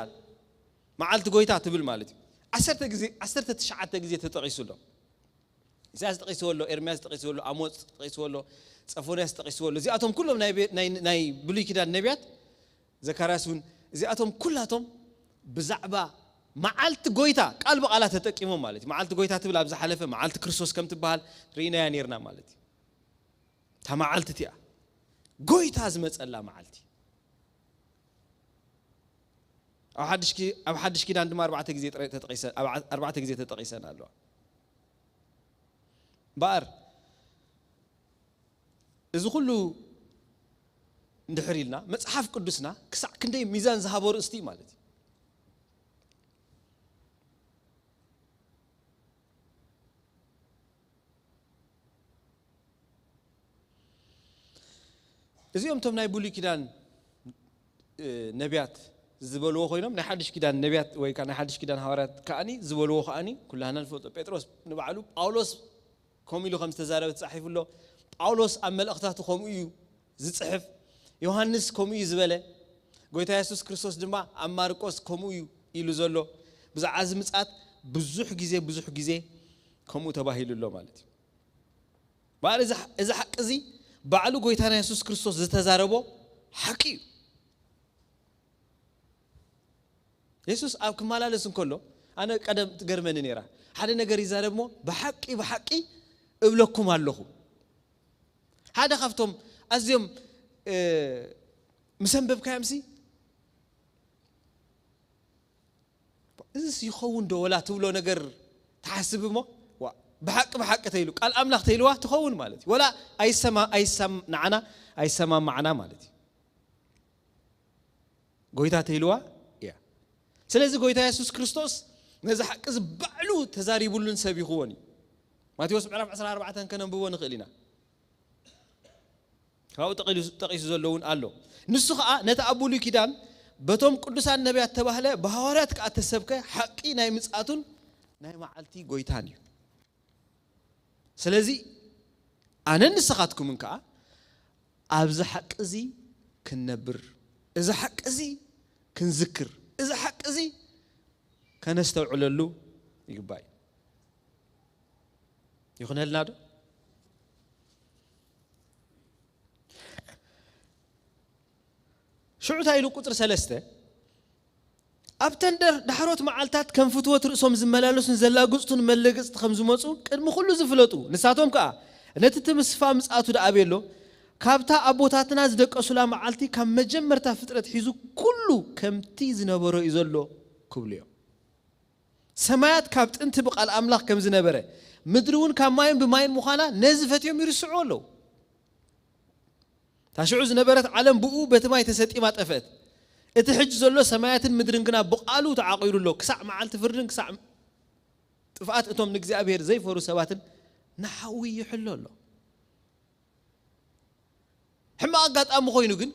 መዓልቲ ጎይታ ትብል ማለት እዩ። ዓሰርተ ግዜ፣ ዓሰርተ ትሽዓተ ግዜ ተጠቒሱ ኣሎ። ኢሳያስ ተጠቒስዎ ኣሎ፣ ኤርምያስ ተጠቒስዎ ኣሎ፣ ኣሞጽ ተጠቒስዎ ኣሎ፣ ጸፎንያስ ተጠቒስዎ ኣሎ። እዚኣቶም ኩሎም ናይ ቤ-፣ ናይ፣ ናይ ብሉይ ኪዳን ነቢያት፣ ዘካርያስ እውን፣ እዚኣቶም ኩላቶም ብዛዕባ መዓልቲ ጎይታ ቃል ብቓላ ተጠቂሞም ማለት እዩ። መዓልቲ ጎይታ ትብል ኣብ ዝሓለፈ መዓልቲ ክርስቶስ ከም ትበሃል ርኢናያ ነይርና ማለት እዩ። እታ መዓልቲ እቲኣ ጎይታ ዝመጸላ መዓልቲ። ኣብ ሓድሽ ኪ-፣ ኣብ ሓድሽ ኪዳን ድማ ኣርባዕተ ግዜ ጥራይ ተጠቒሰ-፣ ኣብ ዓ-፣ ኣርባዕተ ግዜ ተጠቒሰን ኣለዋ። እምበኣር እዚ ኩሉ እንድሕር ኢልና መጽሓፍ ቅዱስና ክሳዕ ክንደይ ሚዛን ዝሃቦ ርእስቲ እዩ ማለት እዩ። እዚኦም እቶም ናይ ብሉይ ኪዳን ነቢያት ዝበልዎ ኮይኖም፣ ናይ ሓድሽ ኪዳን ነቢያት ወይ ናይ ሓድሽ ኪዳን ሃዋርያት ከዓኒ ዝበልዎ ከዓኒ ኩላህና ንፈልጦ። ጴጥሮስ ንባዕሉ፣ ጳውሎስ ከምኡ ኢሉ ከም ዝተዛረበ ተጻሒፉ ኣሎ። ጳውሎስ ኣብ መልእኽታቱ ከምኡ እዩ ዝጽሕፍ። ዮሃንስ ከምኡ እዩ ዝበለ። ጎይታ የሱስ ክርስቶስ ድማ ኣብ ማርቆስ ከምኡ እዩ ኢሉ ዘሎ። ብዛዕባ እዚ ምጽኣት ብዙሕ ግዜ፣ ብዙሕ ግዜ ከምኡ ተባሂሉ ኣሎ ማለት እዩ። ባዕሉ እዚ ሓቂ እዚ ባዕሉ ጎይታና የሱስ ክርስቶስ ዝተዛረቦ ሓቂ እዩ። የሱስ ኣብ ክመላለስ እንከሎ፣ ኣነ ቀደም ትገርመኒ ነይራ። ሓደ ነገር ይዛረብ እሞ፣ "ብሓቂ፣ ብሓቂ እብለኩም ኣለኹ." ሓደ ካብቶም ኣዝዮም፣ እ፣ ምስ ኣንበብካዮምሲ፣ "እዚስ ይኸውን ዶ ወላ?" ትብሎ ነገር ትሓስብ እሞ፣ ዋ፣ ብሓቂ፣ ብሓቂ ተይሉ፣ ቃል ኣምላኽ ተይልዋ ትኸውን ማለት እዩ። ወላ ኣይሰማ-፣ ኣይሰም-፣ ንዓና ኣይሰማማዕና ማለት እዩ። ጎይታ ተይልዋ እያ። ስለዚ ጎይታ የሱስ ክርስቶስ ነዚ ሓቂ እዚ ባዕሉ ተዛሪቡሉን ሰቢኽዎን እዩ። ማቴዎስ ምዕራፍ ዕስራን ኣርባዕተን ከነንብቦ ንኽእል ኢና። ካብኡ ጠቒሉ-፣ ጠቒሱ ዘሎ እውን ኣሎ። ንሱ ኸኣ ነቲ ኣብ ብሉይ ኪዳን በቶም ቅዱሳን ነቢያት ተባህለ፣ ብሃዋርያት ከኣ ተሰብከ ሓቂ ናይ ምጽኣቱን ናይ መዓልቲ ጎይታን እዩ። ስለዚ ኣነን ንስኻትኩምን ከኣ ኣብዚ ሓቂ እዚ ክንነብር፣ እዚ ሓቂ እዚ ክንዝክር፣ እዚ ሓቂ እዚ ከነስተውዕለሉ ይግባእ እዩ። ይኹነልና ዶ? ሽዑ እንታይ ኢሉ? ቁጽሪ ሰለስተ፣ "ኣብተን ደ-፣ ዳሕሮት መዓልታት ከም ፍትወት ርእሶም ዝመላለሱን ዘላግጹን መለገጽቲ ከም ዝመጹ ቅድሚ ኩሉ ዝፍለጡ፣ ንሳቶም ከኣ ነቲ ተስፋ ምጽኣቱ ደኣ ቤሎ፣ ካብታ ኣቦታትና ዝደቀሱላ መዓልቲ ካብ መጀመርታ ፍጥረት ሒዙ ኩሉ ከምቲ ዝነበሮ እዩ ዘሎ" ክብሉ እዮም። ሰማያት ካብ ጥንቲ ብቃል ኣምላኽ ከም ዝነበረ፣ ምድሪ እውን ካብ ማይን ብማይን ምዃና ነዚ ፈትዮም ይርስዑ ኣለዉ። እታ ሽዑ ዝነበረት ዓለም ብኡ በቲ ማይ ተሰጢማ ጠፍአት። እቲ ሕጂ ዘሎ ሰማያትን ምድርን ግና ብቓሉ ተዓቒሩ ኣሎ። ክሳዕ መዓልቲ ፍርድን ክሳዕ ጥፍኣት እቶም ንእግዚኣብሔር ዘይፈሩ ሰባትን ንሓዊ ይሕሎ ኣሎ። ሕማቕ ኣጋጣሚ ኮይኑ ግን፣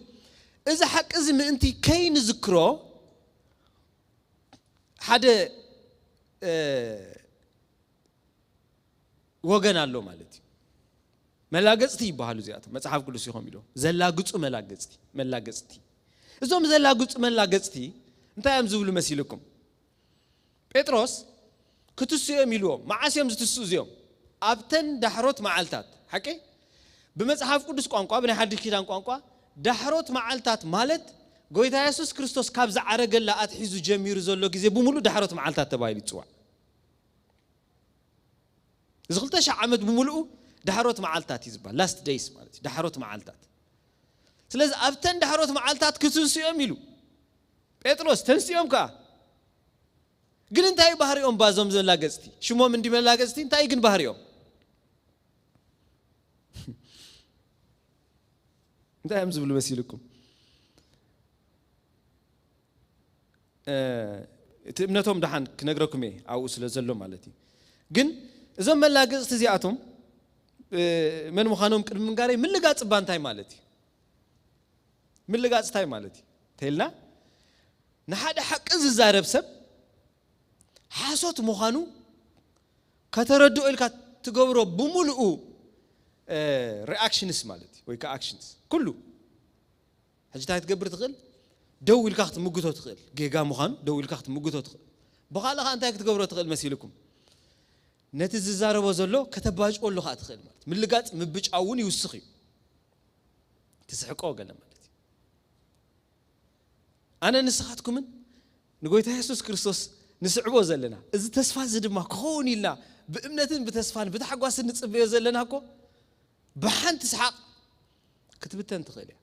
እዚ ሓቂ እዚ ምእንቲ ከይንዝክሮ ሓደ፣ እ፣ ወገን ኣሎ ማለት እዩ። መላገጽቲ ይበሃሉ እዚኣቶም፣ መጽሓፍ ቅዱስ ይኾም ኢሎ። ዘላግጹ መላገጽቲ፣ መላገጽቲ። እዞም ዘላግጹ መላገጽቲ እንታይ እዮም ዝብሉ መሲልኩም? ጴጥሮስ፣ "ክትስኡ እዮም" ኢልዎም። መዓስ እዮም ዝትስኡ እዚኦም? ኣብተን ዳሕሮት መዓልታት። ሓቂ? ብመጽሓፍ ቅዱስ ቋንቋ፣ ብናይ ሓድሽ ኪዳን ቋንቋ፣ ዳሕሮት መዓልታት ማለት ጎይታ የሱስ ክርስቶስ ካብ ዝዓረገላ ኣትሒዙ ጀሚሩ ዘሎ ግዜ ብምሉእ ዳሕሮት መዓልታት ተባሂሉ ይጽዋዕ። እዚ ክልተ ሽሕ ዓመት ብምሉኡ ዳሕሮት መዓልታት እዩ ዝበሃል። ላስት ደይስ ማለት እዩ፣ ዳሕሮት መዓልታት። ስለዚ ኣብተን ዳሕሮት መዓልታት ክትንስኡ እዮም ኢሉ ጴጥሮስ። ተንስኦም ከኣ። ግን እንታይ ባህሪኦም ባዞም ዘላገጽቲ? ሽሞም እንዲ መላገጽቲ፣ እንታይ ግን ባህሪኦም? እንታይ እዮም ዝብሉ መሲልኩም? እ፣ እቲ እምነቶም ደሓን ክነግረኩም እየ፣ ኣብኡ ስለ ዘሎ ማለት እዩ። ግን እዞም መላገጽቲ እዚኣቶም፣ እ፣ መን ምዃኖም ቅድሚ ምንጋረይ፣ ምልጋጽ እባ እንታይ ማለት እዩ? ምልጋጽ እንታይ ማለት እዩ? እንተኢልና፣ ንሓደ ሓቂ ዝዛረብ ሰብ ሓሶት ምዃኑ ከተረድኦ ኢልካ ትገብሮ ብምሉኡ፣ እ፣ ሪኣክሽንስ ማለት እዩ፣ ወይ ከዓ ኣክሽንስ። ኩሉ ሕጂ እንታይ ክትገብር ትኽእል? ደው ኢልካ ክትምግቶ ትኽእል። ጌጋ ምዃኑ ደው ኢልካ ክትምግቶ ትኽእል። ብኻልእ ኸዓ እንታይ ክትገብሮ ትኽእል መሲልኩም? ነቲ ዝዛረቦ ዘሎ ከተባጭወሉ ኸዓ ትኽእል ማለት። ምልጋጽ ምብጫው እውን ይውስኽ እዩ። ትስሕቆ ገለ ማለት እዩ። ኣነ ንስኻትኩምን ንጎይታ የሱስ ክርስቶስ ንስዕቦ ዘለና፣ እዚ ተስፋ እዚ ድማ ክኸውን ኢልና ብእምነትን ብተስፋን ብታሕጓስን ንጽበዮ ዘለና እኮ፣ ብሓንቲ ሰሓቕ ክትብተን ትኽእል እያ።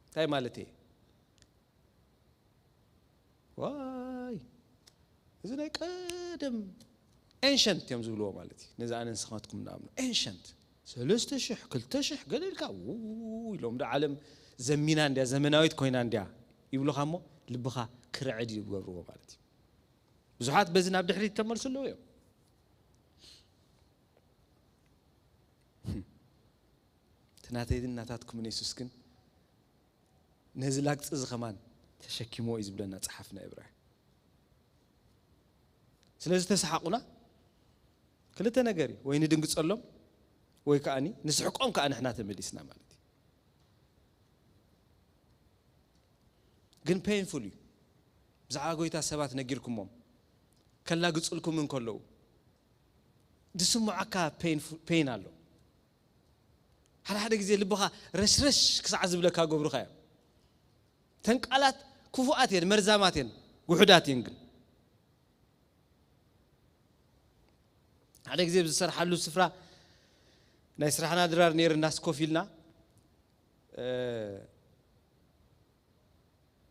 እንታይ ማለት እየ? ዋይ፣ እዚ ናይ ቀደም ኤንሸንት እዮም ዝብልዎ ማለት እዩ። ነዚ ኣነ ንስኻትኩም ንኣምኖ። ኤንሸንት፣ ሰለስተ ሽሕ፣ ክልተ ሽሕ ገለ ኢልካ፣ ውይ፣ ሎምዲ ዓለም ዘሚና እንድያ፣ ዘመናዊት ኮይና እንድያ ይብሉኻ እሞ፣ ልብኻ ክርዕድ ይገብርዎ ማለት እዩ። ብዙሓት በዚ ናብ ድሕሪት ተመልሱ ኣለዉ እዮም። እቲ ናተይን ናታትኩምን የሱስ ግን ነዚ ላግጺ እዚ ከማን ተሸኪሞ እዩ ዝብለና ጸሓፊ ናይ ዕብራውያን። ስለዚ ተሰሓቑና ክልተ ነገር እዩ፣ ወይ ንድንግጸሎም ወይ ከኣኒ ንስሕቆም ከኣ ንሕና ተመሊስና ማለት እዩ። ግን ፔንፉል እዩ። ብዛዕባ ጎይታ ሰባት ነጊርኩሞም ከላግጹልኩም እንከለዉ ዝስምዓካ ፔን ኣሎ። ሓደ ሓደ ግዜ ልብኻ ረሽረሽ ክሳዕ ዝብለካ ገብሩኻ እዮም። ተን ቃላት ክፉኣት እየን፣ መርዛማት እየን፣ ውሑዳት እየን። ግን ሓደ ግዜ ብዝሰርሓሉ ስፍራ ናይ ስራሕና ድራር ነይርና ስኮፍ ኢልና፣ እ፣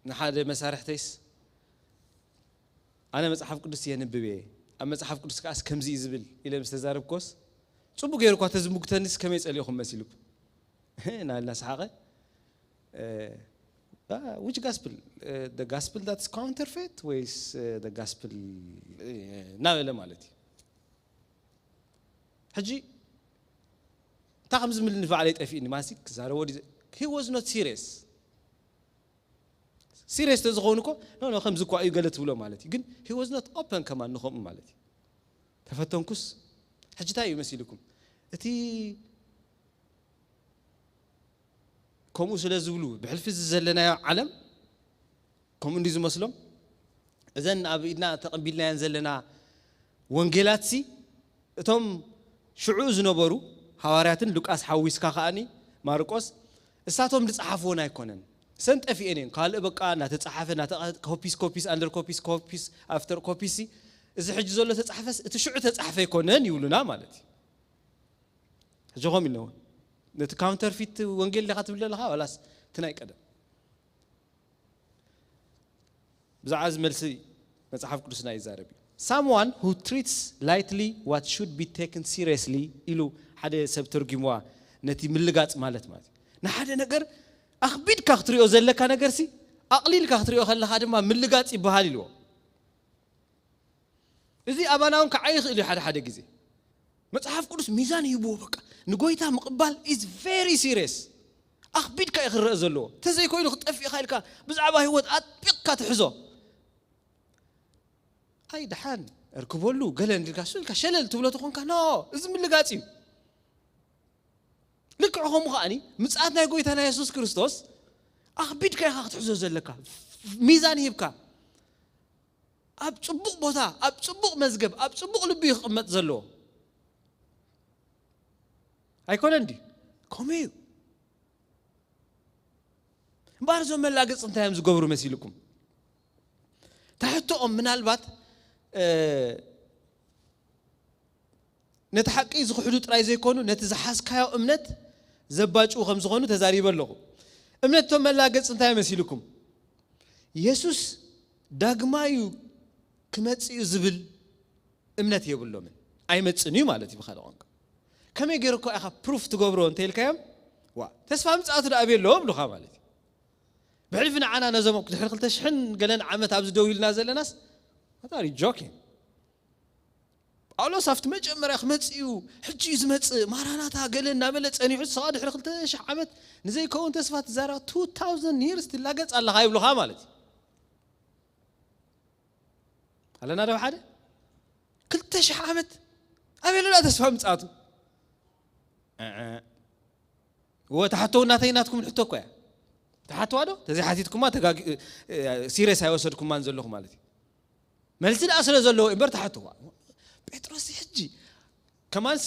ንሓደ መሳርሕተይስ ኣነ መጽሓፍ ቅዱስ የንብብ እየ፣ ኣብ መጽሓፍ ቅዱስ ከኣስ ከምዚ እዩ ዝብል ኢለ ምስ ተዛረብኮስ ጽቡቅ ገይሩ እኳ ተዝምጉተኒስ ከመይ ጸሊእኹም መሲልኩም? ናልና ሰሓቐ። እ፣ አ፣ which gospel? እ፣ the gospel that's counterfeit ወይስ፣ እ፣ the gospel፣ እ፣ እናበለ ማለት እዩ። ሕጂ እንታይ ከም ዝምል ንባዕለይ ጠፊእኒ። ማሲ ክዛረቦ ድዩ? He was not serious። ሲሪየስ ተዝኸውን እኮ፣ ኖ፣ ኖ፣ ከምዚ እኳ እዩ ገለ ትብሎ ማለት እዩ። ግን he was not open ከማን ንኸምኡ ማለት እዩ። ተፈተንኩስ፣ ሕጂ እንታይ እዩ መሲልኩም? እቲ ከምኡ ስለ ዝብሉ፣ ብሕልፊ እዚ ዘለናዮ ዓለም ከምኡ እንዲ ዝመስሎም፣ እዘን ኣብ ኢድና ተቐቢልናየን ዘለና ወንጌላትሲ፣ እቶም ሽዑ ዝነበሩ ሃዋርያትን ሉቃስ ሓዊስካ ከኣኒ ማርቆስ፣ እሳቶም ዝጸሓፍዎን ኣይኮነን። ሰን ጠፊኤን እየን። ካልእ በቃ እናተጻሓፈ፣ እናተ-፣ ኮፒስ፣ ኮፒስ፣ ኣንደር ኮፒስ፣ ኮፒስ፣ ኣፍተር ኮፒስ፣ እዚ ሕጂ ዘሎ ተጻሕፈስ እቲ ሽዑ ተጻሕፈ ኣይኮነን ይብሉና ማለት እዩ። ሕጂ ኸም ኢልነዎ፣ ነቲ ካውንተርፊት ወንጌል ዲኻ ትብል ዘለኻ ዋላስ እቲ ናይ ቀደም? ብዛዕባ እዚ መልሲ መጽሓፍ ቅዱስና ይዛረብ እዩ። Someone who treats lightly what should be taken seriously ኢሉ ሓደ ሰብ ተርጉምዋ፣ ነቲ ምልጋጽ ማለት ማለት እዩ። ንሓደ ነገር ኣኽቢድካ ክትሪኦ ዘለካ ነገርሲ ኣቕሊልካ ክትሪኦ ከለኻ ድማ ምልጋጽ ይበሃል ኢልዎ። እዚ ኣባና እውን ክዓይ ይኽእል እዩ። ሓደ ሓደ ግዜ መጽሓፍ ቅዱስ ሚዛን ይህብዎ። በቃ ንጎይታ ምቕባል is very serious። ኣኽቢድካ እዩ ክረአ ዘለዎ። ተዘይኮይኑ ክጠፍእ ኢኻ ኢልካ ብዛዕባ ህይወት ኣጥቢቕካ ትሕዞ። ኣይ ደሓን እርክበሉ ገለ እንዲልካ እሱ ኢልካ ሸለል ትብሎ ተኾንካ፣ ኖ፣ እዚ ምልጋጽ እዩ። ልክዕ ከምኡ ከኣኒ ምጽኣት ናይ ጎይታና የሱስ ክርስቶስ ኣኽቢድካ ኢኻ ክትሕዞ ዘለካ። ሚዛን ሂብካ ኣብ ጽቡቕ ቦታ፣ ኣብ ጽቡቕ መዝገብ፣ ኣብ ጽቡቕ ልቢ እዩ ክቕመጥ ዘለዎ። ኣይኮነን ድዩ? ከምኡ እዩ። እምበኣር እዞም መላገጽ እንታይ እዮም ዝገብሩ መሲልኩም? ትሕቶኦም ምናልባት፣ እ፣ ነቲ ሓቂ ዝኽሕዱ ጥራይ ዘይኮኑ፣ ነቲ ዝሓዝካዮ እምነት ዘባጭዉ ከም ዝኾኑ ተዛሪበ ኣለኹ። እምነት እቶም መላገጽ እንታይ መሲልኩም? የሱስ ዳግማዩ ክመጽእ እዩ ዝብል እምነት የብሎምን። ኣይመጽእን እዩ ማለት እዩ ብኻልእ ቋንቋ። ከመይ ገይሩ እኮ ኢኻ ፕሩፍ ትገብሮ እንተ ኢልካዮም፣ ዋ፣ ተስፋ ምጽኣቱ ደኣ ኣበይ ኣለዎ ይብሉኻ ማለት እዩ። ብሕልፊ ንዓና ነዞም ድሕሪ ክልተ ሽሕን ገለን ዓመት ኣብዚ ደው ኢልና ዘለናስ፣ what are you joking? ጳውሎስ ኣብቲ መጀመርያ ክመጽእ እዩ፣ ሕጂ እዩ ዝመጽእ፣ ማራናታ ገለ እናበለ ጸኒሑ፣ ንስኻ ድሕሪ ክልተ ሽሕ ዓመት ንዘይከውን ተስፋ ትዛረብ፣ two thousand years ትላገጽ ኣለኻ ይብሉኻ ማለት እዩ። ኣለና ዶ ሓደ? ክልተ ሽሕ ዓመት ኣበይ ኣሎ ተስፋ ምጽኣቱ? እዐ። እወ፣ ተሓተው እናተይ ናትኩም ንሕቶ እኮ እያ። ተሓተዋ ዶ? ተዘይሓቲትኩማ ተጋጊ-፣ እ፣ እ፣ ሲሪየስ ኣይወሰድኩማን ዘለኹ ማለት እዩ። መልሲ ደኣ ስለ ዘለዎ እምበር ተሓተዋ። ጴጥሮስ ሕጂ ከማንስ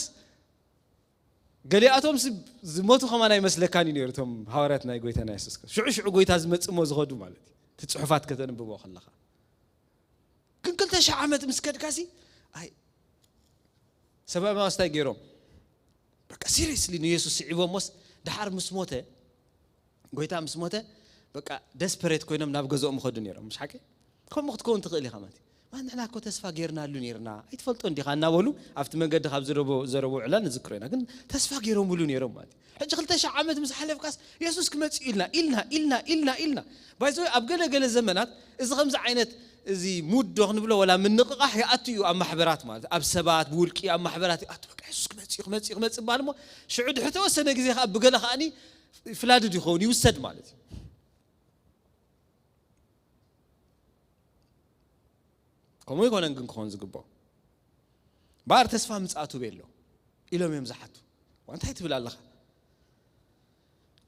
ገሊኣቶም ስ-፣ ዝሞቱ ከማን ኣይመስለካን እዩ ነይሩ፣ እቶም ሃዋርያት ናይ ጎይታና የሱስ ክርስቶስ። ሽዑ ሽዑ ጎይታ ዝመጽእ እሞ ዝኸዱ ማለት እዩ። እቲ ጽሑፋት ከተንብቦ ከለኻ። ግን ክልተ ሽሕ ዓመት ምስ ከድካሲ፣ ኣይ፣ ሰብኣዊ ማስታይ ገይሮም። በቃ ሲሪየስሊ ንየሱስ ስዒቦሞስ፣ ደሓር ምስ ሞተ፣ ጎይታ ምስ ሞተ፣ በቃ ደስፐሬት ኮይኖም ናብ ገዝኦም ይኸዱ ነይሮም። ምሽ ሓቂ? ከምኡ ክትከውን ትኽእል ኢኻ ማለት እዩ። "ማን ንሕና እኮ ተስፋ ጌርናሉ ኔርና፣ ኣይትፈልጦን ዲኻ?" እናበሉ ኣብቲ መንገዲ ካብ ዝረቦ-፣ ዘረቦ ዕላል ንዝክሮ ኢና። ግን ተስፋ ጌሮምሉ ኔሮም ማለት እዩ። ሕጂ ክልተ ሽሕ ዓመት ምስ ሓለፍካስ የሱስ ክመጽእ ኢልና፣ ኢልና፣ ኢልና፣ ኢልና፣ ኢልና። ባይዘወይ ኣብ ገለ ገለ ዘመናት እዚ ከምዚ ዓይነት እዚ ሙድ ዶ ክንብሎ፣ ወላ ምንቕቓሕ ይኣቱ እዩ ኣብ ማሕበራት። ማለት ኣብ ሰባት ብውልቂ ኣብ ማሕበራት ይኣቱ። በቃ የሱስ ክመጽእ እዩ፣ ክመጽእ እዩ፣ ክመጽእ ይባል እሞ፣ ሽዑ ድሕሪ ተወሰነ ግዜ ከዓ ብገለ ከዓኒ ፍላድድ ይኸውን፣ ይውሰድ ማለት እዩ። ከምኡ ይኮነን ግን ክኾን ዝግባኦ። ባር ተስፋ ምጽኣቱ ቤሎ ኢሎም እዮም ዝሓቱ። ዋ፣ እንታይ ትብል ኣለኻ?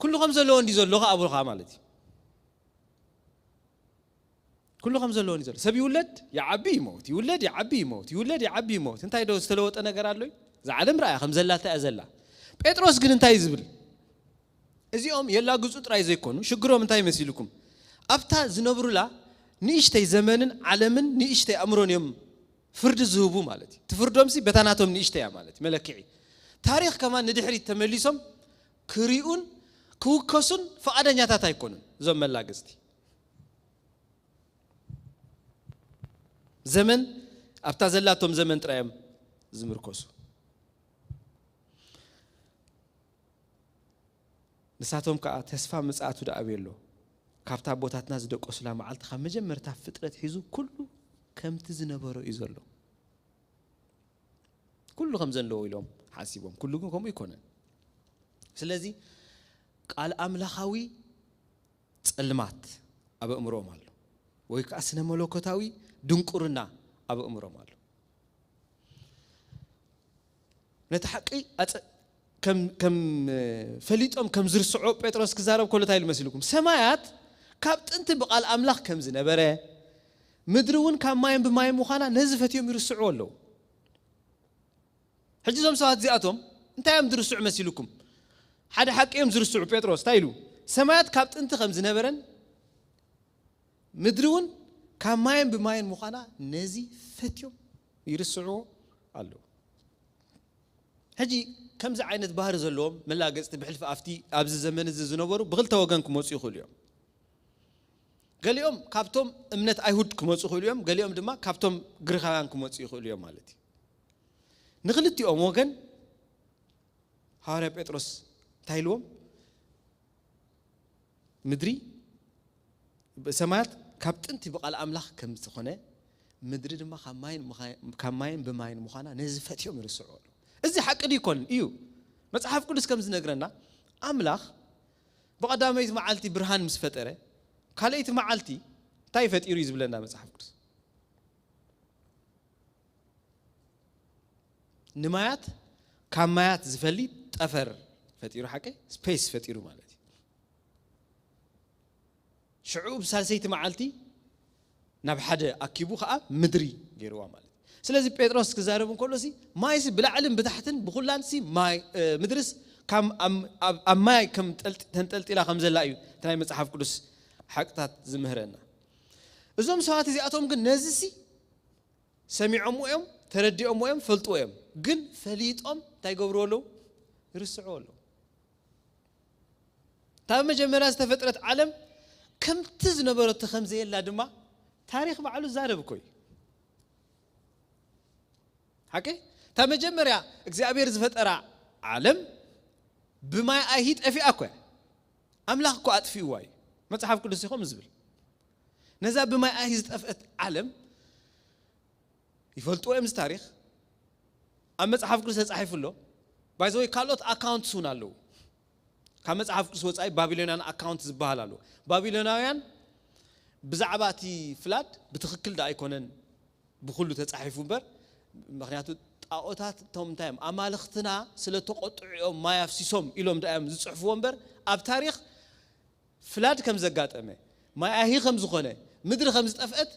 ኩሉ ከም ዘለዎ እንዲ ዘሎ ከኣ ኣብልኻ ማለት እዩ። ኩሉ ከም ዘለዎ እንዲ ዘሎ። ሰብ ይውለድ፣ ይዓቢ፣ ይመውት፣ ይውለድ፣ ይዓቢ፣ ይመውት፣ ይውለድ፣ ይዓቢ፣ ይመውት። እንታይ ዶ ዝተለወጠ ነገር ኣሎ? እዛ ዓለም ርኣያ ከም ዘላ እንታይ እያ ዘላ? ጴጥሮስ ግን እንታይ እዩ ዝብል? እዚኦም የላግጹ ጥራይ ዘይኮኑ፣ ሽግሮም እንታይ መሲልኩም? ኣብታ ዝነብሩላ ንእሽተይ ዘመንን ዓለምን ንእሽተይ ኣእምሮን እዮም ፍርዲ ዝህቡ ማለት እዩ። ትፍርዶምሲ በታ ናቶም ንእሽተይ እያ ማለት እዩ፣ መለክዒ። ታሪኽ ከማን ንድሕሪት ተመሊሶም ክሪኡን ክውከሱን ፍቓደኛታት ኣይኮኑን እዞም መላገጽቲ። ዘመን፣ ኣብታ ዘላቶም ዘመን ጥራይ እዮም ዝምርኮሱ። ንሳቶም ከኣ ተስፋ ምጽኣቱ ደኣ ኣበይ ኣሎ? ካብታ ኣቦታትና ዝደቀሱላ መዓልቲ፣ ካብ መጀመርታ ፍጥረት ሒዙ ኩሉ ከምቲ ዝነበሮ እዩ ዘሎ። ኩሉ ከም ዘለዎ ኢሎም ሓሲቦም። ኩሉ ግን ከምኡ ኣይኮነን። ስለዚ ቃል ኣምላኻዊ ጸልማት ኣብ ኣእምሮኦም ኣሎ፣ ወይ ከኣ ስነ መለኮታዊ ድንቁርና ኣብ ኣእምሮኦም ኣሎ። ነቲ ሓቂ ኣጸ-፣ ከም፣ ከም፣ እ፣ ፈሊጦም ከም ዝርስዖ ጴጥሮስ ክዛረብ ከሎ እንታይ ኢሉ መሲልኩም? ሰማያት ካብ ጥንቲ ብቓል ኣምላኽ ከም ዝነበረ፣ ምድሪ እውን ካብ ማይን ብማይን ምዃና ነዚ ፈትዮም ይርስዕዎ ኣለዉ። ሕጂ እዞም ሰባት እዚኣቶም እንታይ እዮም ዝርስዑ መሲልኩም? ሓደ ሓቂ እዮም ዝርስዑ። ጴጥሮስ እንታይ ኢሉ? ሰማያት ካብ ጥንቲ ከም ዝነበረን ምድሪ እውን ካብ ማይን ብማይን ምዃና ነዚ ፈትዮም ይርስዕዎ ኣለዉ። ሕጂ ከምዚ ዓይነት ባህሪ ዘለዎም መላገጽቲ ብሕልፊ ኣብቲ ኣብዚ ዘመን እዚ ዝነበሩ ብኽልተ ወገን ክመጹ ይኽእሉ እዮም። ገሊኦም ካብቶም እምነት ኣይሁድ ክመጹ ይኽእሉ እዮም፣ ገሊኦም ድማ ካብቶም ግሪኻውያን ክመጹ ይኽእሉ እዮም ማለት እዩ። ንኽልቲኦም ወገን ሃዋርያ ጴጥሮስ እንታይ ኢልዎም? ምድሪ፣ ሰማያት ካብ ጥንቲ ብቓል ኣምላኽ ከም ዝኾነ፣ ምድሪ ድማ ካብ ማይን ምኻ-፣ ካብ ማይን ብማይን ምዃና ነዚ ፈትዮም ይርስዑ ኣለዉ። እዚ ሓቂ ድዩ ይኮን? እዩ። መጽሓፍ ቅዱስ ከም ዝነግረና፣ ኣምላኽ ብቐዳመይቲ መዓልቲ ብርሃን ምስ ፈጠረ፣ ካልኣይቲ መዓልቲ እንታይ ፈጢሩ እዩ ዝብለና መጽሓፍ ቅዱስ? ንማያት ካብ ማያት ዝፈሊ ጠፈር ፈጢሩ፣ ሓቀይ ስፔስ ፈጢሩ ማለት እዩ። ሽዑ ብሳልሰይቲ መዓልቲ ናብ ሓደ ኣኪቡ ከኣ ምድሪ ገይርዋ ማለት እዩ። ስለዚ ጴጥሮስ ክዛረብ እንከሎ ሲ፣ ማይሲ ብላዕልን ብታሕትን ብኹላን ሲ ማይ፣ እ፣ ምድርስ ካብ፣ ኣብ፣ ኣብ፣ ኣብ ማይ ከም ጠልጥ-፣ ተንጠልጢላ ከም ዘላ እዩ እቲ ናይ መጽሓፍ ቅዱስ ሓቅታት ዝምህረና። እዞም ሰባት እዚኣቶም ግን ነዚ ሲ ሰሚዖምዎ እዮም፣ ተረዲኦምዎ እዮም፣ ፈልጥዎ እዮም። ግን ፈሊጦም እንታይ ይገብርዎ ኣለዉ? ይርስዕዎ ኣለዉ። እታ መጀመርያ ዝተፈጥረት ዓለም ከምቲ ዝነበረቶ ከም ዘየላ ድማ ታሪኽ ባዕሉ ዝዛረብ እኮ እዩ። ሓቂ? እታ መጀመርያ እግዚኣብሔር ዝፈጠራ ዓለም ብማይ ኣይሂ ጠፊኣ እኮ እያ። ኣምላኽ እኮ ኣጥፊእዋ እዩ። መጽሓፍ ቅዱስ እዩ ከምኡ ዝብል። ነዛ ብማይ ኣይሂ ዝጠፍአት ዓለም ይፈልጥዎ እዮም እዚ ታሪኽ። ኣብ መጽሓፍ ቅዱስ ተጻሒፉ ኣሎ። ባይ ዘ ወይ ካልኦት ኣካውንትስ እውን ኣለዉ። ካብ መጽሓፍ ቅዱስ ወጻኢ ባቢሎናውያን ኣካውንት ዝበሃል ኣሎ። ባቢሎናውያን ብዛዕባ እቲ ፍላድ ብትኽክል ደኣ ኣይኮነን ብኹሉ ተጻሒፉ እምበር፣ ምኽንያቱ ጣኦታት እቶም እንታይ እዮም? ኣማልኽትና ስለ ተቖጥዑ እዮም ማይ ኣፍሲሶም ኢሎም ደኣ እዮም ዝጽሕፍዎ እምበር፣ ኣብ ታሪኽ ፍላድ ከም ዘጋጠመ፣ ማይ ኣይሂ ከም ዝኾነ፣ ምድሪ ከም ዝጠፍአት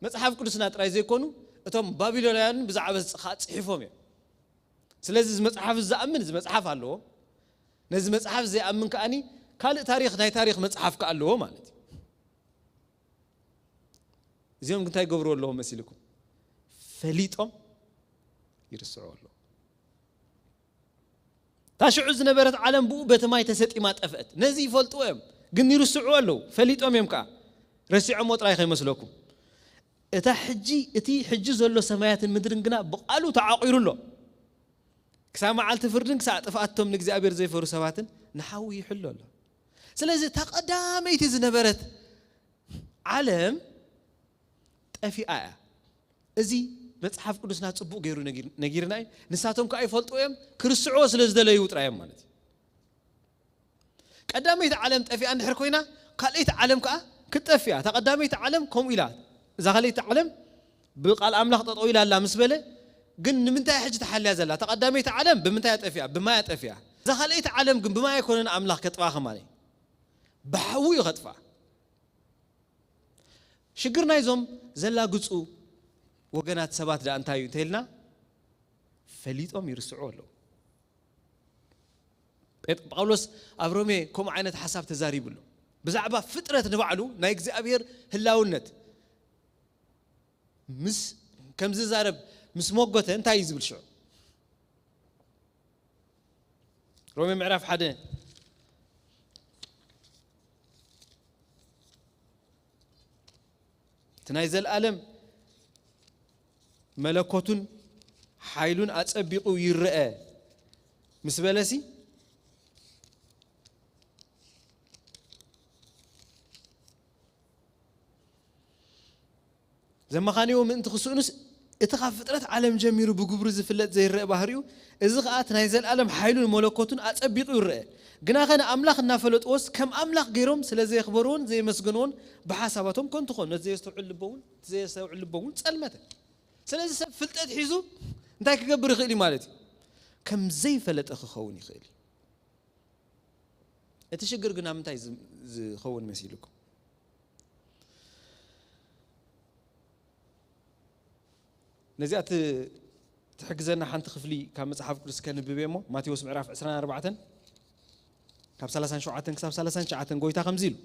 መጽሓፍ ቅዱስና ጥራይ ዘይኮኑ እቶም ባቢሎናውያንን ብዛዕባ እዚ ጽ-፣ ጽሒፎም እዮም። ስለዚ እዚ መጽሓፍ እዚ ዝኣምን እዚ መጽሓፍ ኣለዎ። ነዚ መጽሓፍ ዘይኣምን ከኣኒ ካልእ ታሪኽ ናይ ታሪኽ መጽሓፍ ከኣ ኣለዎ ማለት እዩ። እዚኦም እንታይ ይገብሩ ኣለዎም መሲልኩም? ፈሊጦም ይርስዑ ኣለዉ። እታ ሽዑ ዝነበረት ዓለም ብኡ በቲ ማይ ተሰጢማ ጠፍአት። ነዚ ይፈልጥዎ እዮም፣ ግን ይርስዕዎ ኣለዉ። ፈሊጦም እዮም ከኣ። ረሲዖምዎ ጥራይ ከይመስለኩም። እታ ሕጂ፣ እቲ ሕጂ ዘሎ ሰማያትን ምድርን ግና ብቓሉ ተዓቒሩ ኣሎ። ክሳብ መዓልቲ ፍርድን ክሳብ ጥፍኣት እቶም ንእግዚኣብሔር ዘይፈሩ ሰባትን ንሓዊ ይሕሎ ኣሎ። ስለዚ እታ ቀዳመይቲ ዝነበረት ዓለም ጠፊኣ እያ። እዚ መጽሓፍ ቅዱስና ጽቡቕ ገይሩ ነጊር-፣ ነጊርና እዩ። ንሳቶም ከኣ ይፈልጡ እዮም፣ ክርስዕዎ ስለ ዝደለዩ ጥራዮም ማለት እዩ። ቀዳመይቲ ዓለም ጠፊኣ እንድሕር ኮይና፣ ካልኣይቲ ዓለም ከኣ ክትጠፍእ እያ። እታ ቀዳመይቲ ዓለም ከምኡ ኢላ፣ እዛ ካልኣይቲ ዓለም ብቃል ኣምላኽ ጠጠው ኢላ ኣላ ምስ በለ፣ ግን ንምንታይ ሕጂ ተሓልያ ዘላ? እታ ቀዳመይቲ ዓለም ብምንታይ እያ ጠፊኣ? ብማይ እያ ጠፊኣ። እዛ ካልኣይቲ ዓለም ግን ብማይ ኣይኮነን ኣምላኽ ከጥፍኣ ከማኒ፣ ብሓዊ እዩ ከጥፍኣ። ሽግር ናይዞም ዘላግጹ ወገናት ሰባት ደኣ እንታይ እዩ እንተኢልና፣ ፈሊጦም ይርስዑ ኣለዉ። ጴጥ-፣ ጳውሎስ ኣብ ሮሜ ከምኡ ዓይነት ሓሳብ ተዛሪቡ ኣሎ። ብዛዕባ ፍጥረት ንባዕሉ ናይ እግዚኣብሔር ህላውነት ምስ፣ ከም ዝዛረብ ምስ መጎተ እንታይ እዩ ዝብል ሽዑ? ሮሜ ምዕራፍ ሓደ፣ እቲ ናይ ዘለኣለም መለኮቱን ሓይሉን ኣጸቢቑ ይረአ ምስ በለሲ፣ ዘመኻንዮ ምእንቲ ክስእኑስ፣ እቲ ካብ ፍጥረት ዓለም ጀሚሩ ብግብሩ ዝፍለጥ ዘይረአ ባህሪኡ፣ እዚ ኸኣ እቲ ናይ ዘለኣለም ሓይሉን መለኮቱን ኣጸቢቑ ይረአ። ግናኸ ንኣምላኽ እናፈለጥዎስ፣ ከም ኣምላኽ ገይሮም ስለ ዘየኽበርዎን ዘየመስገንዎን፣ ብሓሳባቶም ከንቱ ኾኑ። ነቲ ዘየስተውዕል ልቦ እውን፣ እቲ ዘየስተውዕል ልቦ እውን ጸልመተ። ስለዚ ሰብ ፍልጠት ሒዙ እንታይ ክገብር ይኽእል እዩ ማለት እዩ? ከም ዘይፈለጠ ክኸውን ይኽእል እዩ። እቲ ሽግር ግን ኣብ ምንታይ ዝ-፣ ዝኸውን መሲልኩም? ነዚኣ ት-፣ ትሕግዘና ሓንቲ ክፍሊ ካብ መጽሓፍ ቅዱስ ከንብብ እየ እሞ፣ ማቴዎስ ምዕራፍ ዕስራን ኣርባዕተን ካብ ሰላሳን ሸውዓተን ክሳብ ሰላሳን ትሽዓተን ጎይታ ከምዚ ኢሉ፣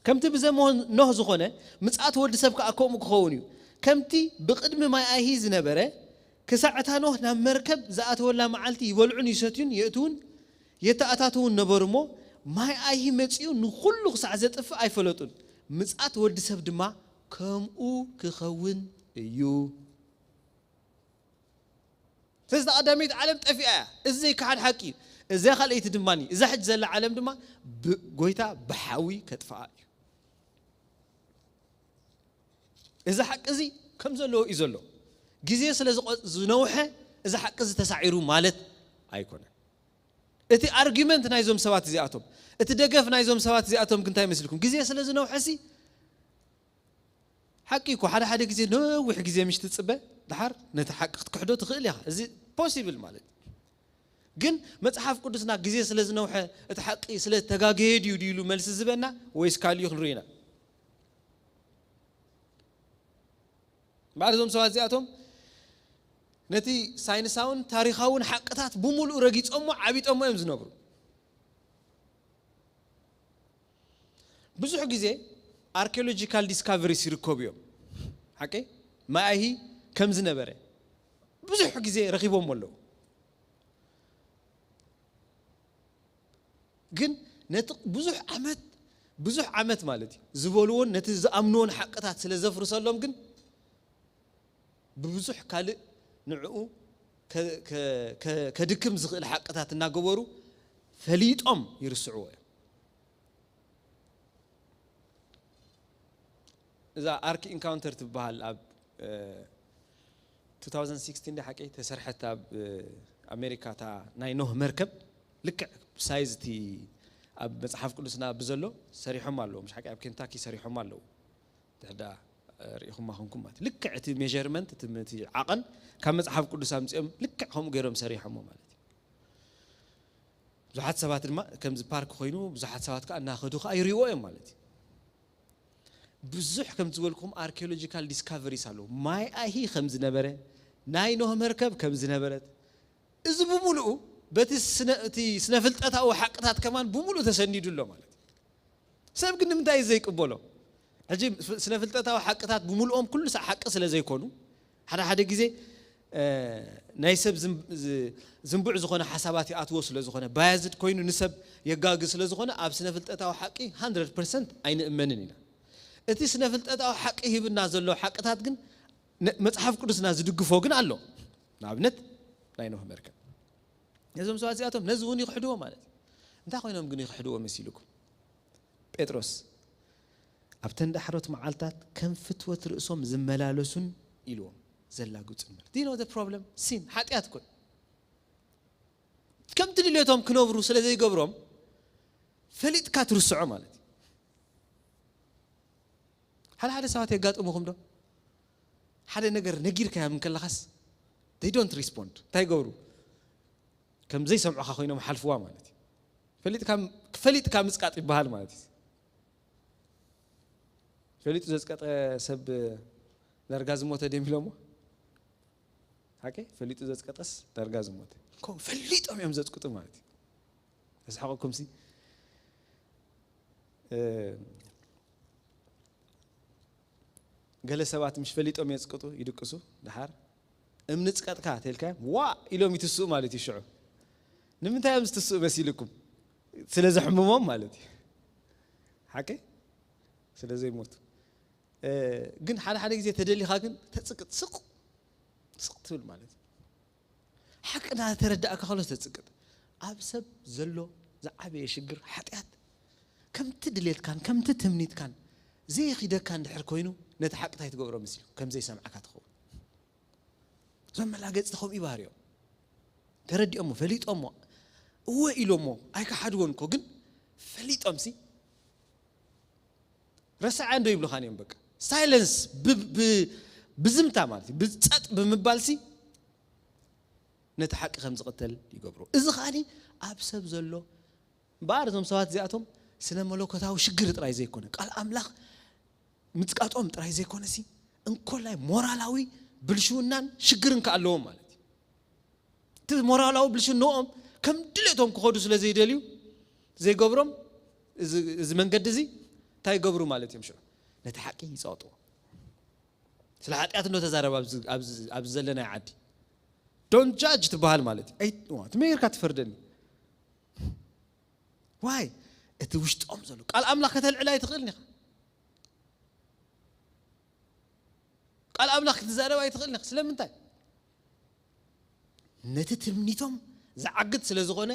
ከምቲ ብዘመን ኖህ ዝኾነ፣ ምጽኣት ወዲ ሰብ ከኣ ከምኡ ክኸውን እዩ። ከምቲ ብቕድሚ ማይ ኣይሂ ዝነበረ፣ ክሳዕ እታ ኖህ ናብ መርከብ ዝኣተወላ መዓልቲ ይበልዑን ይሰትዩን የእትዉን የተኣታትዉን ነበሩ እሞ፣ ማይ ኣይሂ መጺኡ ንኹሉ ክሳዕ ዘጥፍእ ኣይፈለጡን። ምጽኣት ወዲ ሰብ ድማ ከምኡ ክኸውን እዩ። ስለዚ እታ ቀዳመይቲ ዓለም ጠፊኣ እያ። እዚ ዘይከሓድ ሓቂ እዩ። እዛ ካልኣይቲ ድማ፣ እዛ ሕጂ ዘላ ዓለም ድማ ብጎይታ ብሓዊ ከጥፍኣ እዩ። እዚ ሓቂ እዚ ከም ዘለዎ እዩ ዘሎ። ግዜ ስለ ዝቆ-፣ ዝነውሐ እዚ ሓቂ እዚ ተሳዒሩ ማለት ኣይኮነን። እቲ ኣርጊመንት ናይዞም ሰባት እዚኣቶም፣ እቲ ደገፍ ናይዞም ሰባት እዚኣቶም ግን እንታይ መስልኩም? ግዜ ስለ ዝነውሐ ሲ ሓቂ እኮ፣ ሓደ ሓደ ግዜ ነዊሕ ግዜ ምሽ ትጽበ፣ ድሓር ነቲ ሓቂ ክትክሕዶ ትኽእል ኢኻ። እዚ ፖሲብል ማለት እዩ። ግን መጽሓፍ ቅዱስና ግዜ ስለ ዝነውሐ፣ እቲ ሓቂ ስለ ተጋገየ ድዩ ድዩ ኢሉ መልሲ ዝህበና፣ ወይስ ካልእ እዩ ክንርኢ ኢና? እምበኣር እዞም ሰባት እዚኣቶም ነቲ ሳይንሳውን ታሪኻውን ሓቅታት ብምሉኡ ረጊጾሞ ዓቢጦሞ እዮም ዝነብሩ። ብዙሕ ግዜ ኣርኪኦሎጂካል ዲስካቨሪስ ይርከቡ እዮም። ሓቂ ማይ ኣይሂ ከም ዝነበረ ብዙሕ ግዜ ረኺቦም ኣለዉ። ግን ነቲ ብዙሕ ዓመት፣ ብዙሕ ዓመት ማለት እዩ ዝበልዎን ነቲ ዝኣምንዎን ሓቅታት ስለ ዘፍርሰሎም ግን ብብዙሕ ካልእ ንዕኡ ከ-፣ ከ-፣ ከ-፣ ከድክም ዝኽእል ሓቅታት እናገበሩ ፈሊጦም ይርስዕዎ እዮም። እዛ ኣርክ ኢንካውንተር ትበሃል ኣብ፣ እ፣ two thousand sixteen ዶ ሓቂ ተሰርሐት ኣብ፣ እ፣ ኣሜሪካ እታ ናይ ኖህ መርከብ ልክዕ ሳይዝ እቲ ኣብ መጽሓፍ ቅዱስና ብዘሎ ሰሪሖም ኣለዉ። ምሽ ሓቂ ኣብ ኬንታኪ ሰሪሖም ኣለዉ። ድሕዳ ርኢኹማ ኹንኩም ማለት ልክዕ እቲ ሜጀርመንት እቲ፣ እቲ ዓቐን ካብ መጽሓፍ ቅዱስ ኣምጺኦም ልክዕ ከምኡ ገይሮም ሰሪሖሞ ማለት እዩ። ብዙሓት ሰባት ድማ ከምዚ ፓርክ ኮይኑ ብዙሓት ሰባት ከኣ እናኸዱ ከኣ ይሪእዎ እዮም ማለት እዩ። ብዙሕ ከም ዝበልኩም ኣርኪኦሎጂካል ዲስካቨሪስ ኣለዉ። ማይ ኣይሂ ከም ዝነበረ፣ ናይ ኖህ መርከብ ከም ዝነበረት፣ እዚ ብምሉኡ በቲ ስነ-፣ እቲ ስነ ፍልጠታዊ ሓቅታት ከማን ብምሉኡ ተሰኒዱ ኣሎ ማለት እዩ። ሰብ ግን ንምንታይ እዩ ዘይቅበሎ? ሕጂ ፍ-፣ ስነ ፍልጠታዊ ሓቅታት ብምሉኦም ኩሉ ሳዕ ሓቂ ስለ ዘይኮኑ፣ ሓደ ሓደ ግዜ፣ እ፣ ናይ ሰብ ዝም-፣ ዝ-፣ ዝንቡዕ ዝኾነ ሓሳባት ይኣትዎ ስለ ዝኾነ፣ ባያዝድ ኮይኑ ንሰብ የጋግ ስለ ዝኾነ፣ ኣብ ስነ ፍልጠታዊ ሓቂ ሃንድረድ ፐርሰንት ኣይንእመንን ኢና። እቲ ስነ ፍልጠታዊ ሓቂ ሂብና ዘሎ ሓቅታት ግን ነ-፣ መጽሓፍ ቅዱስና ዝድግፎ ግን ኣሎ። ንኣብነት ናይ ኖህ መርከብ። ነዞም ሰባት እዚኣቶም ነዚ እውን ይኽሕድዎ ማለት እዩ። እንታይ ኮይኖም ግን ይኽሕድዎ መሲልኩም? ጴጥሮስ ኣብተን ዳሕሮት መዓልታት ከም ፍትወት ርእሶም ዝመላለሱን ኢልዎም ዘላግጹ እምበር። Do you know the problem? Sin፣ ሓጢኣት እኮ እዩ። ከምቲ ድሌቶም ክነብሩ ስለ ዘይገብሮም ፈሊጥካ ትርስዖ ማለት እዩ። ሓደ ሓደ ሰባት የጋጥሙኹም ዶ? ሓደ ነገር ነጊርካዮም እንከለኻስ they don't respond። እንታይ ይገብሩ? ከም ዘይሰምዑኻ ኮይኖም ሓልፍዋ ማለት እዩ። ፈሊጥካ ፈሊጥካ ምጽቃጥ ይበሃል ማለት እዩ። ፈሊጡ ዘጽቀጠ ሰብ ዳርጋ ዝሞተ ድዮም ኢሎሞ? ሓቂ ፈሊጡ ዘጽቀጠስ ዳርጋ ዝሞተ። ኮ ፈሊጦም እዮም ዘጽቅጡ ማለት እዩ። ተስሓቐኩም ሲ እ፣ ገለ ሰባት ምሽ ፈሊጦም የጽቅጡ ይድቅሱ ድሓር እምኒ ጽቀጥካ ተልካ ዋ ኢሎም ይትስኡ ማለት እዩ። ሽዑ ንምንታይ እዮም ዝትስኡ መሲልኩም? ስለ ዘሕምሞም ማለት እዩ። ሓቂ ስለ ዘይሞቱ። እ፣ ግን ሓደ ሓደ ግዜ ተደሊኻ ግን ተጽቅጥ ስቕ ስቕ ትብል ማለት እዩ። ሓቂ እናተረዳእካ ከሎ ተጽቅጥ። ኣብ ሰብ ዘሎ ዝዓበየ ሽግር ሓጢኣት ከምቲ ድሌትካን ከምቲ ትምኒትካን ዘይኺደካ እንድሕር ኮይኑ ነቲ ሓቂ እንታይ ትገብሮ መሲሉ ከም ዘይሰምዓካ ትኸውን። እዞም መላገጽቲ ከምኡ ይባህርዮም። ተረዲኦሞ ፈሊጦሞ እወ ኢሎሞ ኣይከሓድዎን እኮ ግን ፈሊጦምሲ ረስዓ እንዶ ይብሉኻን እዮም። በቃ ሳይለንስ ብዝምታ ማለት እዩ። ብጸጥ ብምባልሲ ነቲ ሓቂ ከም ዝቕተል ይገብሮ። እዚ ከዓኒ ኣብ ሰብ ዘሎ እምበኣር እዞም ሰባት እዚኣቶም ስነ መለኮታዊ ሽግር ጥራይ ዘይኮነ ቃል ኣምላኽ ምጽቃጦም ጥራይ ዘይኮነሲ እንኮላይ ሞራላዊ ብልሽውናን ሽግርን ከኣለዎም ማለት እዩ። እቲ ሞራላዊ ብልሽንኦም ከም ድሌቶም ክኸዱ ስለ ዘይደልዩ ዘይገብሮም እዚ መንገዲ እዚ እንታይ ይገብሩ ማለት እዮም? ሽዑ ነቲ ሓቂ ይጸቕጥዎ። ስለ ሓጢኣት እንዶ ተዛረብ ኣብዚ ዘለናይ ዓዲ ዶንት ጃጅ ትበሃል ማለት እዩ። ትመይርካ ትፈርደኒ ዋይ እቲ ውሽጦም ዘሎ ቃል ኣምላኽ ከተልዕል ኣይትኽእልን ኢኻ። ቃል ኣምላኽ ክትዛረብ ኣይትኽእልን ኢኻ። ስለምንታይ? ነቲ ትምኒቶም ዝዓግት ስለ ዝኾነ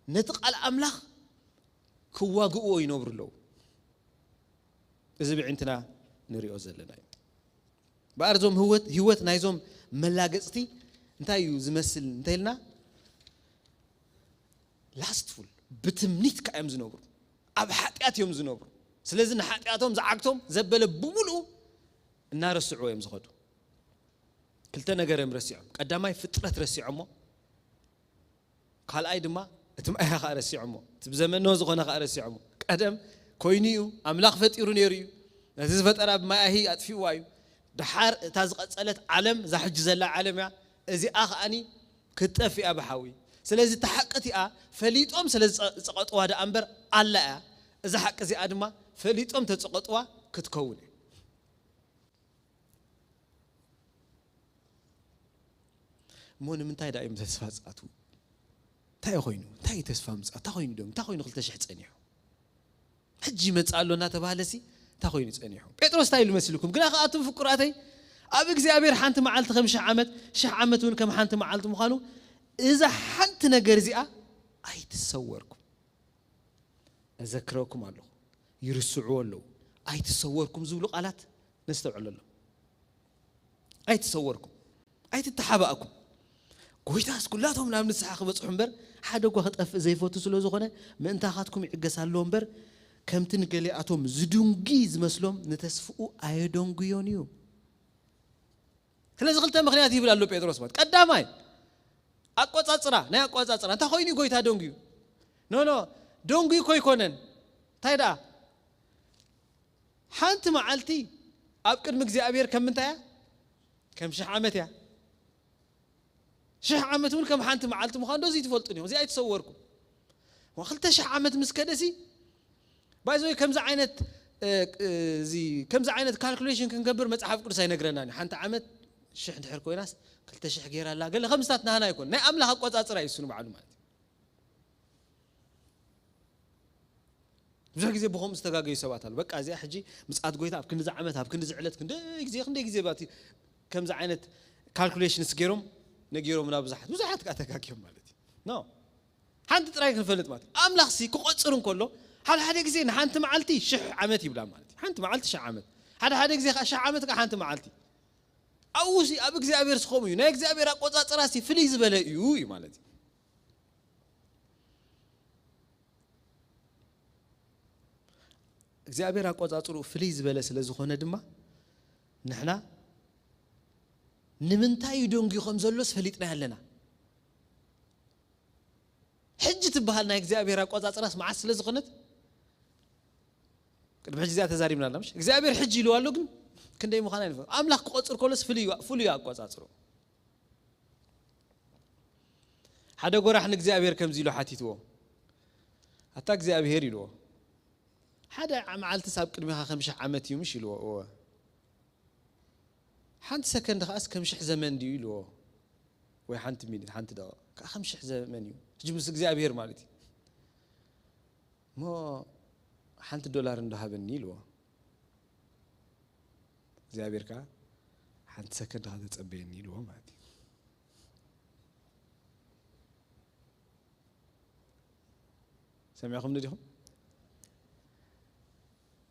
ነቲ ቃል ኣምላኽ ክዋግእዎ ይነብሩ ኣለዉ። እዚ ብዕንትና ንሪኦ ዘለና እዩ። በኣር እዞም ህይወት ህይወት ናይዞም መላገፅቲ እንታይ እዩ ዝመስል እንተኢልና ላስትፉል ብትምኒት ከ እዮም ዝነብሩ። ኣብ ሓጢኣት እዮም ዝነብሩ። ስለዚ ንሓጢኣቶም ዝዓግቶም ዘበለ ብምሉኡ እናረስዑ እዮም ዝኸዱ። ክልተ ነገር እዮም ረሲዖም። ቀዳማይ ፍጥረት ረሲዖሞ። ካልኣይ ድማ እቲ ማያ ከዓ ረሲዖሞ። እቲ ብዘመኖ ዝኾነ ከዓ ረሲዖሞ። ቀደም ኮይኑ እዩ፣ ኣምላኽ ፈጢሩ ነይሩ እዩ። ነቲ ዝፈጠራ ብማያሂ ኣጥፊእዋ እዩ። ድሓር እታ ዝቐጸለት ዓለም፣ እዛ ሕጂ ዘላ ዓለም እያ። እዚኣ ከዓኒ ክትጠፍእ እያ ብሓዊ። ስለዚ እታ ሓቂ እቲኣ ፈሊጦም ስለ ዝጸ-፣ ዝጸቐጥዋ ደኣ እምበር ኣላ እያ። እዛ ሓቂ እዚኣ ድማ ፈሊጦም ተጸቐጥዋ ክትከውን እያ። እሞ ንምንታይ ደኣ እዮም ተስፋ ዝኣትዉ? እንታይ ኮይኑ? እንታይ እዩ ተስፋ ምጽኣት? እንታይ ኮይኑ ደም? እንታይ ኮይኑ ክልተ ሽሕ ጸኒሑ? ሕጂ ይመጽእ ኣሎ እናተባህለ ሲ እንታይ ኮይኑ ጸኒሑ? ጴጥሮስ እንታይ ኢሉ መሲልኩም? ግና ከኣቱም ፍቁራተይ ኣብ እግዚኣብሔር ሓንቲ መዓልቲ ከም ሽሕ ዓመት፣ ሽሕ ዓመት እውን ከም ሓንቲ መዓልቲ ምዃኑ እዛ ሓንቲ ነገር እዚኣ ኣይትሰወርኩም። እዘክረኩም ኣለኹ። ይርስዕዎ ኣለዉ። ኣይትሰወርኩም ዝብሉ ቃላት ነስተውዕለሎም። ኣይትሰወርኩም። ኣይትተሓባእኩም። ጎይታስ ኩላቶም ናብ ንስሓ ክበጽሑ እምበር ሓደ እኳ ክጠፍእ ዘይፈቱ ስለ ዝኾነ ምእንታኻትኩም ይዕገስ ኣለዎ እምበር ከምቲ ንገሊኣቶም ዝድንጉ ዝመስሎም ንተስፍኡ ኣየደንጉዮን እዩ። ስለዚ ክልተ ምኽንያት ይብል ኣሎ ጴጥሮስ ማለት ቀዳማይ ኣቆጻጽራ ናይ ኣቆጻጽራ እንታይ ኮይኑ ጎይታ ደንጉዩ ኖ ኖ ደንጉዩ እኮ ኣይኮነን እንታይ ደኣ ሓንቲ መዓልቲ ኣብ ቅድሚ እግዚኣብሔር ከም ምንታይ እያ ከም ሽሕ ዓመት እያ ሽሕ ዓመት እውን ከም ሓንቲ መዓልቲ ምዃን ዶ እዚ ትፈልጡ እዮም እዚ ኣይተሰወርኩም ክልተ ሽሕ ዓመት ምስ ከደሲ ባይዘወይ ከምዚ ዓይነት እዚ ከምዚ ዓይነት ካልኩሌሽን ክንገብር መጽሓፍ ቅዱስ ኣይነግረና ሓንቲ ዓመት ሽሕ ድሕር ኮይናስ ክልተ ሽሕ ገይራ ኣላ ገለ ከምስታት ናህና ይኮን ናይ ኣምላኽ ኣቆጻጽራ ይስኑ ባዕሉ ማለት እዩ ብዙሕ ግዜ ብኸምኡ ዝተጋገዩ ሰባት ኣሉ በቃ እዚኣ ሕጂ ምጽኣት ጎይታ ኣብ ክንዲ ዓመት ኣብ ክንዲ ዕለት ክንደ ግዜ ክንደ ግዜ ባቲ ከምዚ ዓይነት ካልኩሌሽንስ ገይሮም ነጊሮም ናብ ብዙሓት ብዙሓት ከዓ ተጋግዮም ማለት እዩ ኖ ሓንቲ ጥራይ ክንፈልጥ ማለት ኣምላኽሲ ክቆፅር እንከሎ ሓደ ሓደ ግዜ ንሓንቲ መዓልቲ ሽሕ ዓመት ይብላ ማለት እዩ። ሓንቲ መዓልቲ ሽሕ ዓመት፣ ሓደ ሓደ ግዜ ከዓ ሽሕ ዓመት ከዓ ሓንቲ መዓልቲ። ኣብኡ ሲ ኣብ እግዚኣብሔር ስኸም እዩ። ናይ እግዚኣብሔር ኣቆጻጽራ ሲ ፍልይ ዝበለ እዩ እዩ ማለት እዩ። እግዚኣብሔር ኣቆጻጽሩ ፍልይ ዝበለ ስለ ዝኾነ ድማ ንሕና ንምንታይ እዩ ደንጉዩ ከም ዘሎስ ፈሊጥና ኣለና። ሕጂ ትበሃል ናይ እግዚኣብሔር ኣቆጻጽራስ መዓስ ስለ ዝኾነት ቅድሚ ሕጂ እዚኣ ተዛሪብና ኣለና። ምሽ እግዚኣብሔር ሕጂ ኢሉ ኣሎ፣ ግን ክንደይ ምዃና ይንፈ ኣምላኽ ክቆጽር ከሎስ ፍልዩ ፍልዩ ኣቆጻጽሩ። ሓደ ጎራሕ ንእግዚኣብሔር ከምዚ ኢሉ ሓቲትዎ፣ ኣታ እግዚኣብሔር ኢልዎ፣ ሓደ መዓልትስ ኣብ ቅድሚኻ ከም ሽሕ ዓመት እዩ ምሽ ኢልዎ። እወ፣ ሓንቲ ሰከንድ ከኣስ ከም ሽሕ ዘመን ድዩ ኢልዎ። ወይ ሓንቲ ሚኒት፣ ሓንቲ ደቂቕ ከዓ ከም ሽሕ ዘመን እዩ። ሕጂ ምስ እግዚኣብሔር ማለት እዩ። እሞ ሓንቲ ዶላር እንዶ ሃበኒ ኢልዎ። እግዚኣብሔር ከዓ ሓንቲ ሰከንድ ከዓ ተጸበየኒ ኢልዎ ማለት እዩ። ሰሚዕኹም ዲኹም?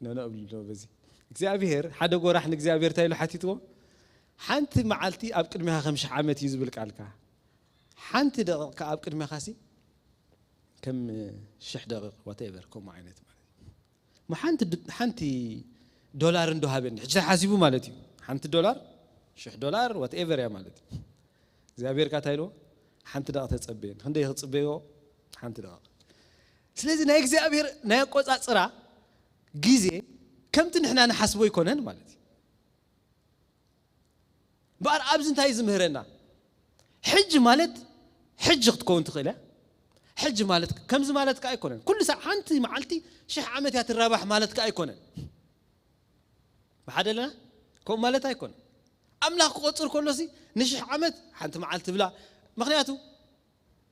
ኖኖ እብሉ በዚ እግዚኣብሔር ሓደ ጎራሕ ንእግዚኣብሔር እንታይ ኢሉ ሓቲትዎ? ሓንቲ መዓልቲ ኣብ ቅድሚኻ ከም ሽሕ ዓመት እዩ ዝብል ቃልካ፣ ሓንቲ ደቂቕ ከዓ ኣብ ቅድሚኻ ሲ ከም ሽሕ ደቂቕ፣ ዋቴቨር፣ ከምኡ ዓይነት ማለት እዩ። እሞ ሓንቲ ድ- ሓንቲ ዶላር እንዶ ሃበኒ፣ ሕጂ ተሓሲቡ ማለት እዩ። ሓንቲ ዶላር ሽሕ ዶላር ዋቴቨር እያ ማለት እዩ። እግዚኣብሔር ካ እንታይ ኢልዎ? ሓንቲ ደቂቕ ተጸበየኒ። ክንደይ ክጽበዮ? ሓንቲ ደቂቕ። ስለዚ ናይ እግዚኣብሔር ናይ ኣቆጻጽራ ግዜ ከምቲ ንሕና ንሓስቦ ኣይኮነን ማለት እዩ። እምበኣር ኣብዚ እንታይ እዩ ዝምህረና? ሕጂ ማለት ሕጂ ክትከውን ትኽእል እያ። ሕጂ ማለት ከምዚ ማለት ከኣ ኣይኮነን። ኩሉ ሳዕ ሓንቲ መዓልቲ ሽሕ ዓመት እያ ትራባሕ ማለት ከኣ ኣይኮነን። ብሓደ ኣለና? ከምኡ ማለት ኣይኮነን። ኣምላኽ ክቆጽር ከሎሲ ንሽሕ ዓመት ሓንቲ መዓልቲ ብላ። ምኽንያቱ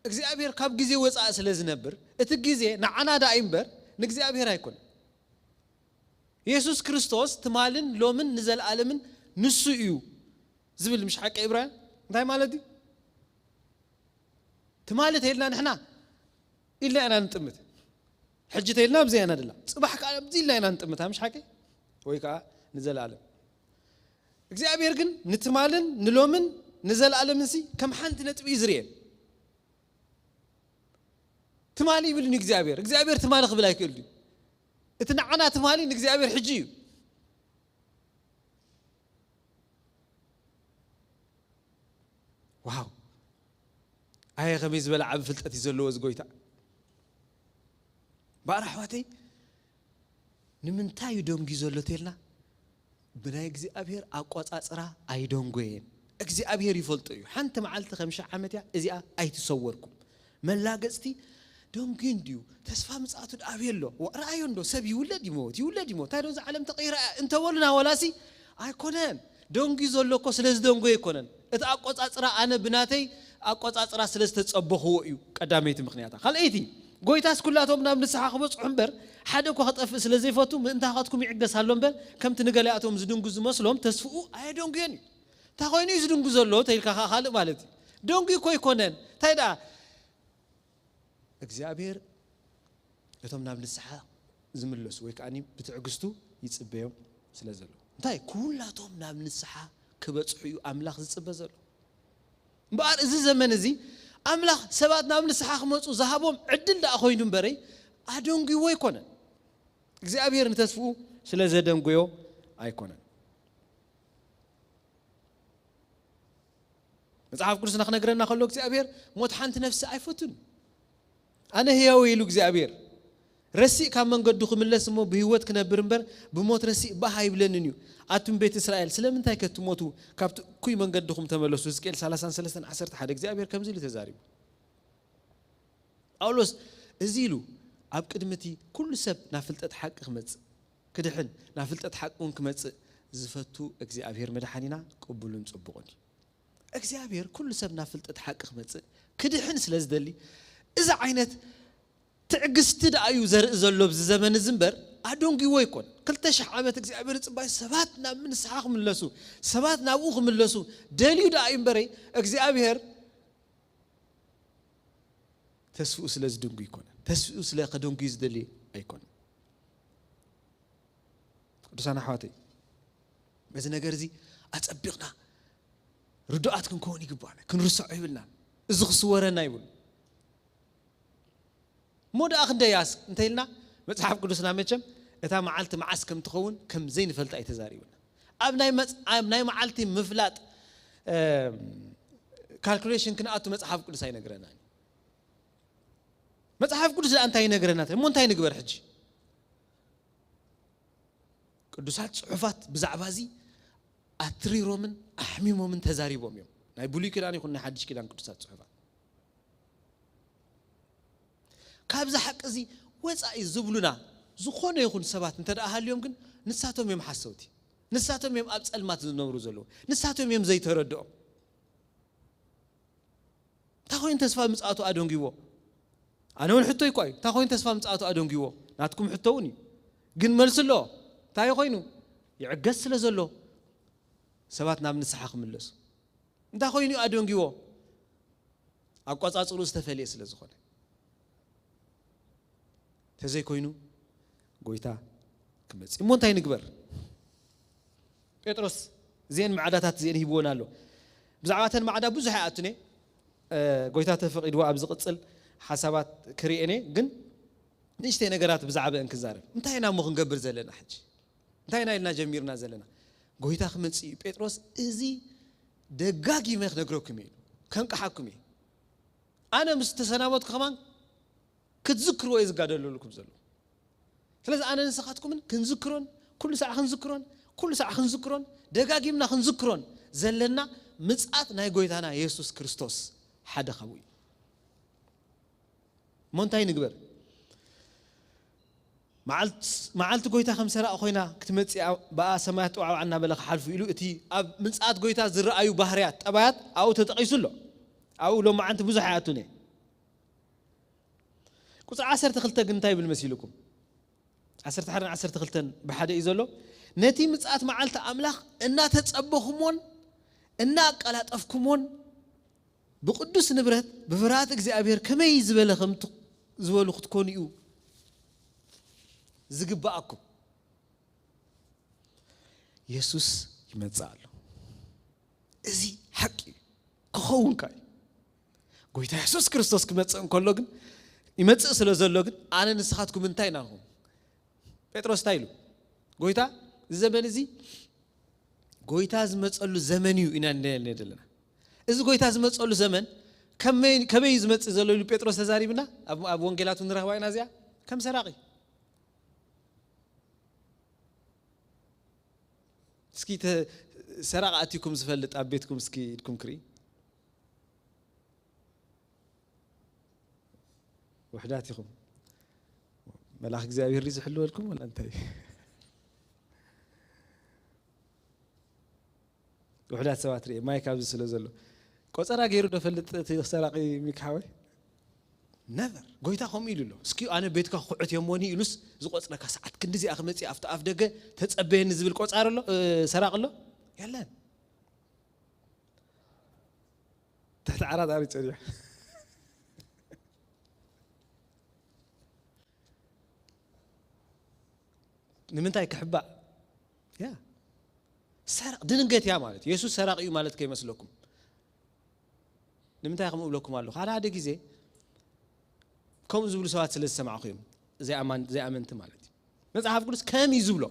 እግዚኣብሔር ካብ ግዜ ወጻኢ ስለ ዝነብር፣ እቲ ግዜ ንዓና ደኣ እዩ እምበር ንእግዚኣብሔር ኣይኮነን። የሱስ ክርስቶስ ትማልን ሎምን ንዘለኣለምን ንሱ እዩ ዝብል ምሽ ሓቂ ዕብራውያን እንታይ ማለት እዩ? ትማሊ ተይልና ንሕና ኢልና ኢና ንጥምት። ሕጂ ተይልና ኣብዚ ኢና ደላ። ጽባሕ ከኣ ኣብዚ ኢልና ኢና ንጥምት፣ ምሽ ሓቂ? ወይ ከኣ ንዘለኣለም። እግዚኣብሔር ግን ንትማልን ንሎምን ንዘለኣለምን ሲ ከም ሓንቲ ነጥቢ እዩ ዝርእየን። ትማሊ ይብል እዩ እግዚኣብሔር። እግዚኣብሔር ትማሊ ክብል ኣይክእል ድዩ? እቲ ንዓና ትማሊ ንእግዚኣብሔር ሕጂ እዩ። ዋው! ኣየ ከመይ ዝበለ ዓቢ ፍልጠት እዩ ዘለዎ እዚ ጎይታ። ባር ኣሕዋተይ፣ ንምንታይ እዩ ደንጉዩ ዘሎ ተልና? ብናይ እግዚኣብሔር ኣቆጻጽራ ኣይደንጎየን። እግዚኣብሔር ይፈልጦ እዩ። ሓንቲ መዓልቲ ከም ሽሕ ዓመት እያ፣ እዚኣ ኣይትሰወርኩም። መላገጽቲ ደንጉዩ እንድዩ፣ ተስፋ ምጽኣቱ ደኣ ኣበይ ኣሎ? ዋ፣ ረኣዮ እንዶ፣ ሰብ ይውለድ ይሞት፣ ይውለድ ይሞት። እንታይ ዶ እዛ ዓለም ተቐይራ እያ እንተበሉና፣ ወላሲ ኣይኮነን። ደንጉዩ ዘሎ እኮ ስለ ዝደንጎየ ኣይኮነን። እቲ ኣቆጻጽራ ኣነ ብናተይ ኣቆጻጽራ ስለ ዝተጸበኽዎ እዩ ቀዳመይቲ ምኽንያታ። ካልኣይቲ፣ ጎይታስ ኩላቶም ናብ ንስሓ ክበጽሑ እምበር፣ ሓደ እኳ ክጠፍእ ስለ ዘይፈቱ፣ ምእንታኻትኩም ይዕገስ ኣሎ እምበር፣ ከምቲ ንገሊኣቶም ዝድንጉ ዝመስሎም ተስፍኡ ኣየደንጉዮን እዩ። እንታይ ኮይኑ እዩ ዝድንጉ ዘሎ ተይልካ ከኣ ካልእ ማለት እዩ። ደንጉዩ እኮ ኣይኮነን። እንታይ ደኣ እግዚኣብሔር እቶም ናብ ንስሓ ዝምለሱ ወይ ከኣ ብትዕግስቱ ይጽበዮም ስለ ዘሎ። እንታይ? ኩላቶም ናብ ንስሓ ክበጽሑ እዩ ኣምላኽ ዝጽበ ዘሎ። እምበኣር እዚ ዘመን እዚ ኣምላኽ ሰባት ናብ ንስሓ ክመጹ ዝሃቦም ዕድል ደኣ ኮይኑ እምበረይ ኣደንጉይዎ ኣይኮነን። እግዚኣብሔር ንተስፍኡ ስለ ዘደንጎዮ ኣይኮነን። መጽሓፍ ቅዱስና ክነግረና ከሎ እግዚኣብሔር ሞት ሓንቲ ነፍሲ ኣይፈቱን። ኣነ ህያው ኢሉ እግዚኣብሔር ረሲእ ካብ መንገዱ ክምለስ እሞ ብህይወት ክነብር እምበር ብሞት ረሲእ ባህ ኣይብለንን እዩ። ኣቱም ቤት እስራኤል ስለምንታይ ከ ትሞቱ ካብቲ እኩይ መንገድኹም ተመለሱ። ሕዝቅኤል ሰላሳን ሰለስተን ዓሰርተ ሓደ እግዚኣብሔር ከምዚ ኢሉ ተዛሪቡ። ጳውሎስ እዚ ኢሉ ኣብ ቅድሚ እቲ ኩሉ ሰብ ናብ ፍልጠት ሓቂ ክመጽእ ክድሕን ናብ ፍልጠት ሓቂ እውን ክመጽእ ዝፈቱ እግዚኣብሔር መድሓኒና ቅቡልን ጽቡቕን እዩ። እግዚኣብሔር ኩሉ ሰብ ናብ ፍልጠት ሓቂ ክመጽእ ክድሕን ስለ ዝደሊ እዚ ዓይነት ትዕግስቲ ደኣ እዩ ዘርኢ ዘሎ ኣብዚ ዘመን እዚ እምበር ኣደንጉይዎ ኣይኮን። ክልተ ሽሕ ዓመት እግዚኣብሔር ይጽባይ ሰባት ናብ ንስሓ ክምለሱ ሰባት ናብኡ ክምለሱ ደልዩ ደኣ እዩ እምበረይ እግዚኣብሔር ተስፍኡ ስለ ዝድንጉ ኣይኮነን። ተስፍኡ ስለ ከደንጉዩ ዝደሊ ኣይኮነን። ቅዱሳን ኣሕዋተይ፣ በዚ ነገር እዚ ኣጸቢቕና ርዱኣት ክንከውን ይግባና፣ ክንርሳዖ ይብልናን። እዚ ክስወረና ይብሉ። እሞ ደኣ ክንደያስ እንተ ኢልና፣ መጽሓፍ ቅዱስና መቸም እታ መዓልቲ መዓስ ከም ትኸውን ከም ዘይንፈልጣ እዩ ተዛሪቡና። ኣብ ናይ መጽ-፣ ኣብ ናይ መዓልቲ ምፍላጥ፣ እም፣ ካልኩሌሽን ክንኣቱ መጽሓፍ ቅዱስ ኣይነግረናን። መጽሓፍ ቅዱስ ደኣ እንታይ ይነግረና? እሞ እንታይ ንግበር ሕጂ? ቅዱሳት ጽሑፋት ብዛዕባ እዚ ኣትሪሮምን ኣሕሚሞምን ተዛሪቦም እዮም። ናይ ብሉይ ኪዳን ይኹን ናይ ሓድሽ ኪዳን ቅዱሳት ጽሑፋት። ካብዚ ሓቂ እዚ ወጻኢ ዝብሉና ዝኾነ ይኹን ሰባት እንተ ደኣ ሃልዮም ግን ንሳቶም እዮም ሓሰውቲ። ንሳቶም እዮም ኣብ ጸልማት ዝነብሩ ዘለዉ። ንሳቶም እዮም ዘይተረድኦም። እንታይ ኮይኑ ተስፋ ምጽኣቱ ኣደንጊዎ? ኣነ እውን ሕቶ ይኳ እዩ። እንታይ ኮይኑ ተስፋ ምጽኣቱ ኣደንጊዎ? ናትኩም ሕቶ እውን እዩ። ግን መልሲ ኣለዎ። እንታይ ኮይኑ? ይዕገስ ስለ ዘሎ ሰባት ናብ ንስሓ ክምለሱ። እንታይ ኮይኑ እዩ ኣደንጊዎ? ኣቆጻጽርኡ ዝተፈልየ ስለ ዝኾነ። ተዘይኮይኑ ጎይታ ክመጽእ እሞ እንታይ ንግበር? ጴጥሮስ እዚአን ማዕዳታት እዚአን ሂብዎን ኣሎ። ብዛዕባ እተን ማዕዳ ብዙሕ ኣይኣቱን እየ። እ፣ ጎይታ ተፈቒድዎ ኣብ ዝቕጽል ሓሳባት ክርእየን እየ። ግን ንእሽተይ ነገራት ብዛዕባአን ክዛረብ። እንታይ ኢና እሞ ክንገብር ዘለና ሕጂ? እንታይ ኢና ኢልና ጀሚርና ዘለና? ጎይታ ክመጽእ እዩ። ጴጥሮስ እዚ ደጋጊመ ክነግረኩም እየ ኢሉ። ከንቅሓኩም እየ። ኣነ ምስ ተሰናበትኩ ከማን ክትዝክርዎ እየ ዝጋደለልኩም ዘሎ። ስለዚ ኣነ ንስኻትኩምን ክንዝክሮን፣ ኩሉ ሳዕ ክንዝክሮን፣ ኩሉ ሳዕ ክንዝክሮን፣ ደጋጊምና ክንዝክሮን ዘለና ምጽኣት ናይ ጎይታና የሱስ ክርስቶስ ሓደ ካብኡ እዩ። እሞ እንታይ ንግበር? መዓልት-፣ መዓልቲ ጎይታ ከም ሰራቂ ኮይና ክትመጽእ እያ፣ ብኣ ሰማያት ጥዋዕዋዕ እናበለ ክሓልፉ ኢሉ እቲ ኣብ ምጽኣት ጎይታ ዝረኣዩ ባህርያት፣ ጠባያት ኣብኡ ተጠቒሱ ኣሎ። ኣብኡ ሎማዓንቲ ብዙሕ ኣይኣቱን እየ። ቁጽሪ ዓሰርተ ክልተ ግን እንታይ ይብል መሲልኩም? ዓሰርተ ሓደ ዓሰርተ ክልተን ብሓደ እዩ ዘሎ። ነቲ ምጽኣት መዓልቲ ኣምላኽ እናተጸበኹሞን እናኣቀላጠፍኩሞን ብቅዱስ ንብረት ብፍርሃት እግዚኣብሔር ከመይ ዝበለ ከም ት-፣ ዝበሉ ክትኮኑ እዩ ዝግብኣኩም። የሱስ ይመጽእ ኣሎ። እዚ ሓቂ እዩ። ክኸውን ከኣ እዩ። ጎይታ የሱስ ክርስቶስ ክመጽእ እንከሎ ግን፣ ይመጽእ ስለ ዘሎ ግን፣ ኣነ ንስኻትኩም እንታይ ኢና ንኹን? ጴጥሮስ እንታይ ኢሉ? ጎይታ፣ እዚ ዘመን እዚ ጎይታ ዝመጸሉ ዘመን እዩ ኢና እንብለና ዘለና። እዚ ጎይታ ዝመጸሉ ዘመን ከመይ፣ ከመይ እዩ ዝመጽእ ዘሎ ኢሉ ጴጥሮስ ተዛሪብና? ኣብ፣ ኣብ ወንጌላት ንረኽባ ኢና እዚኣ። ከም ሰራቂ። እስኪ ተ-፣ ሰራቂ ኣቲኩም ዝፈልጥ ኣብ ቤትኩም እስኪ ኢድኩም ክርኢ። ውሕዳት ኢኹም። መልኣኽ እግዚኣብሔር ድዩ ዝሕልወልኩም ወላ እንታይ? ውሕዳት ሰባት ርኤ፣ ማይክ ኣብዚ ስለ ዘሎ። ቆጸራ ገይሩ ዶ ፈልጥ እቲ ሰራቂ ሚክ ሓወይ? ነቨር። ጎይታ ከምኡ ኢሉ ኣሎ። እስኪ ኣነ ቤትካ ክኹዕት እየ እሞኒ ኢሉስ ዝቆጽረካ ሰዓት ክንዲዚኣ ክመጽእ ኣብቲ ኣፍ ደገ ተጸበየኒ ዝብል ቆጻሪ ኣሎ፣ እ፣ ሰራቂ ኣሎ? የለን። ተተዓራጣሪ ጸኒሑ። ንምንታይ ክሕባእ? ያ። ሰራቕ ድንገት እያ ማለት እዩ። የሱስ ሰራቂ እዩ ማለት ከይመስለኩም። ንምንታይ ከምኡ እብለኩም ኣለኹ? ሓደ ሓደ ግዜ ከምኡ ዝብሉ ሰባት ስለ ዝሰማዕኹ እዮም። ዘይኣማን-፣ ዘይኣመንቲ ማለት እዩ። መጽሓፍ ቅዱስ ከም እዩ ዝብሎ።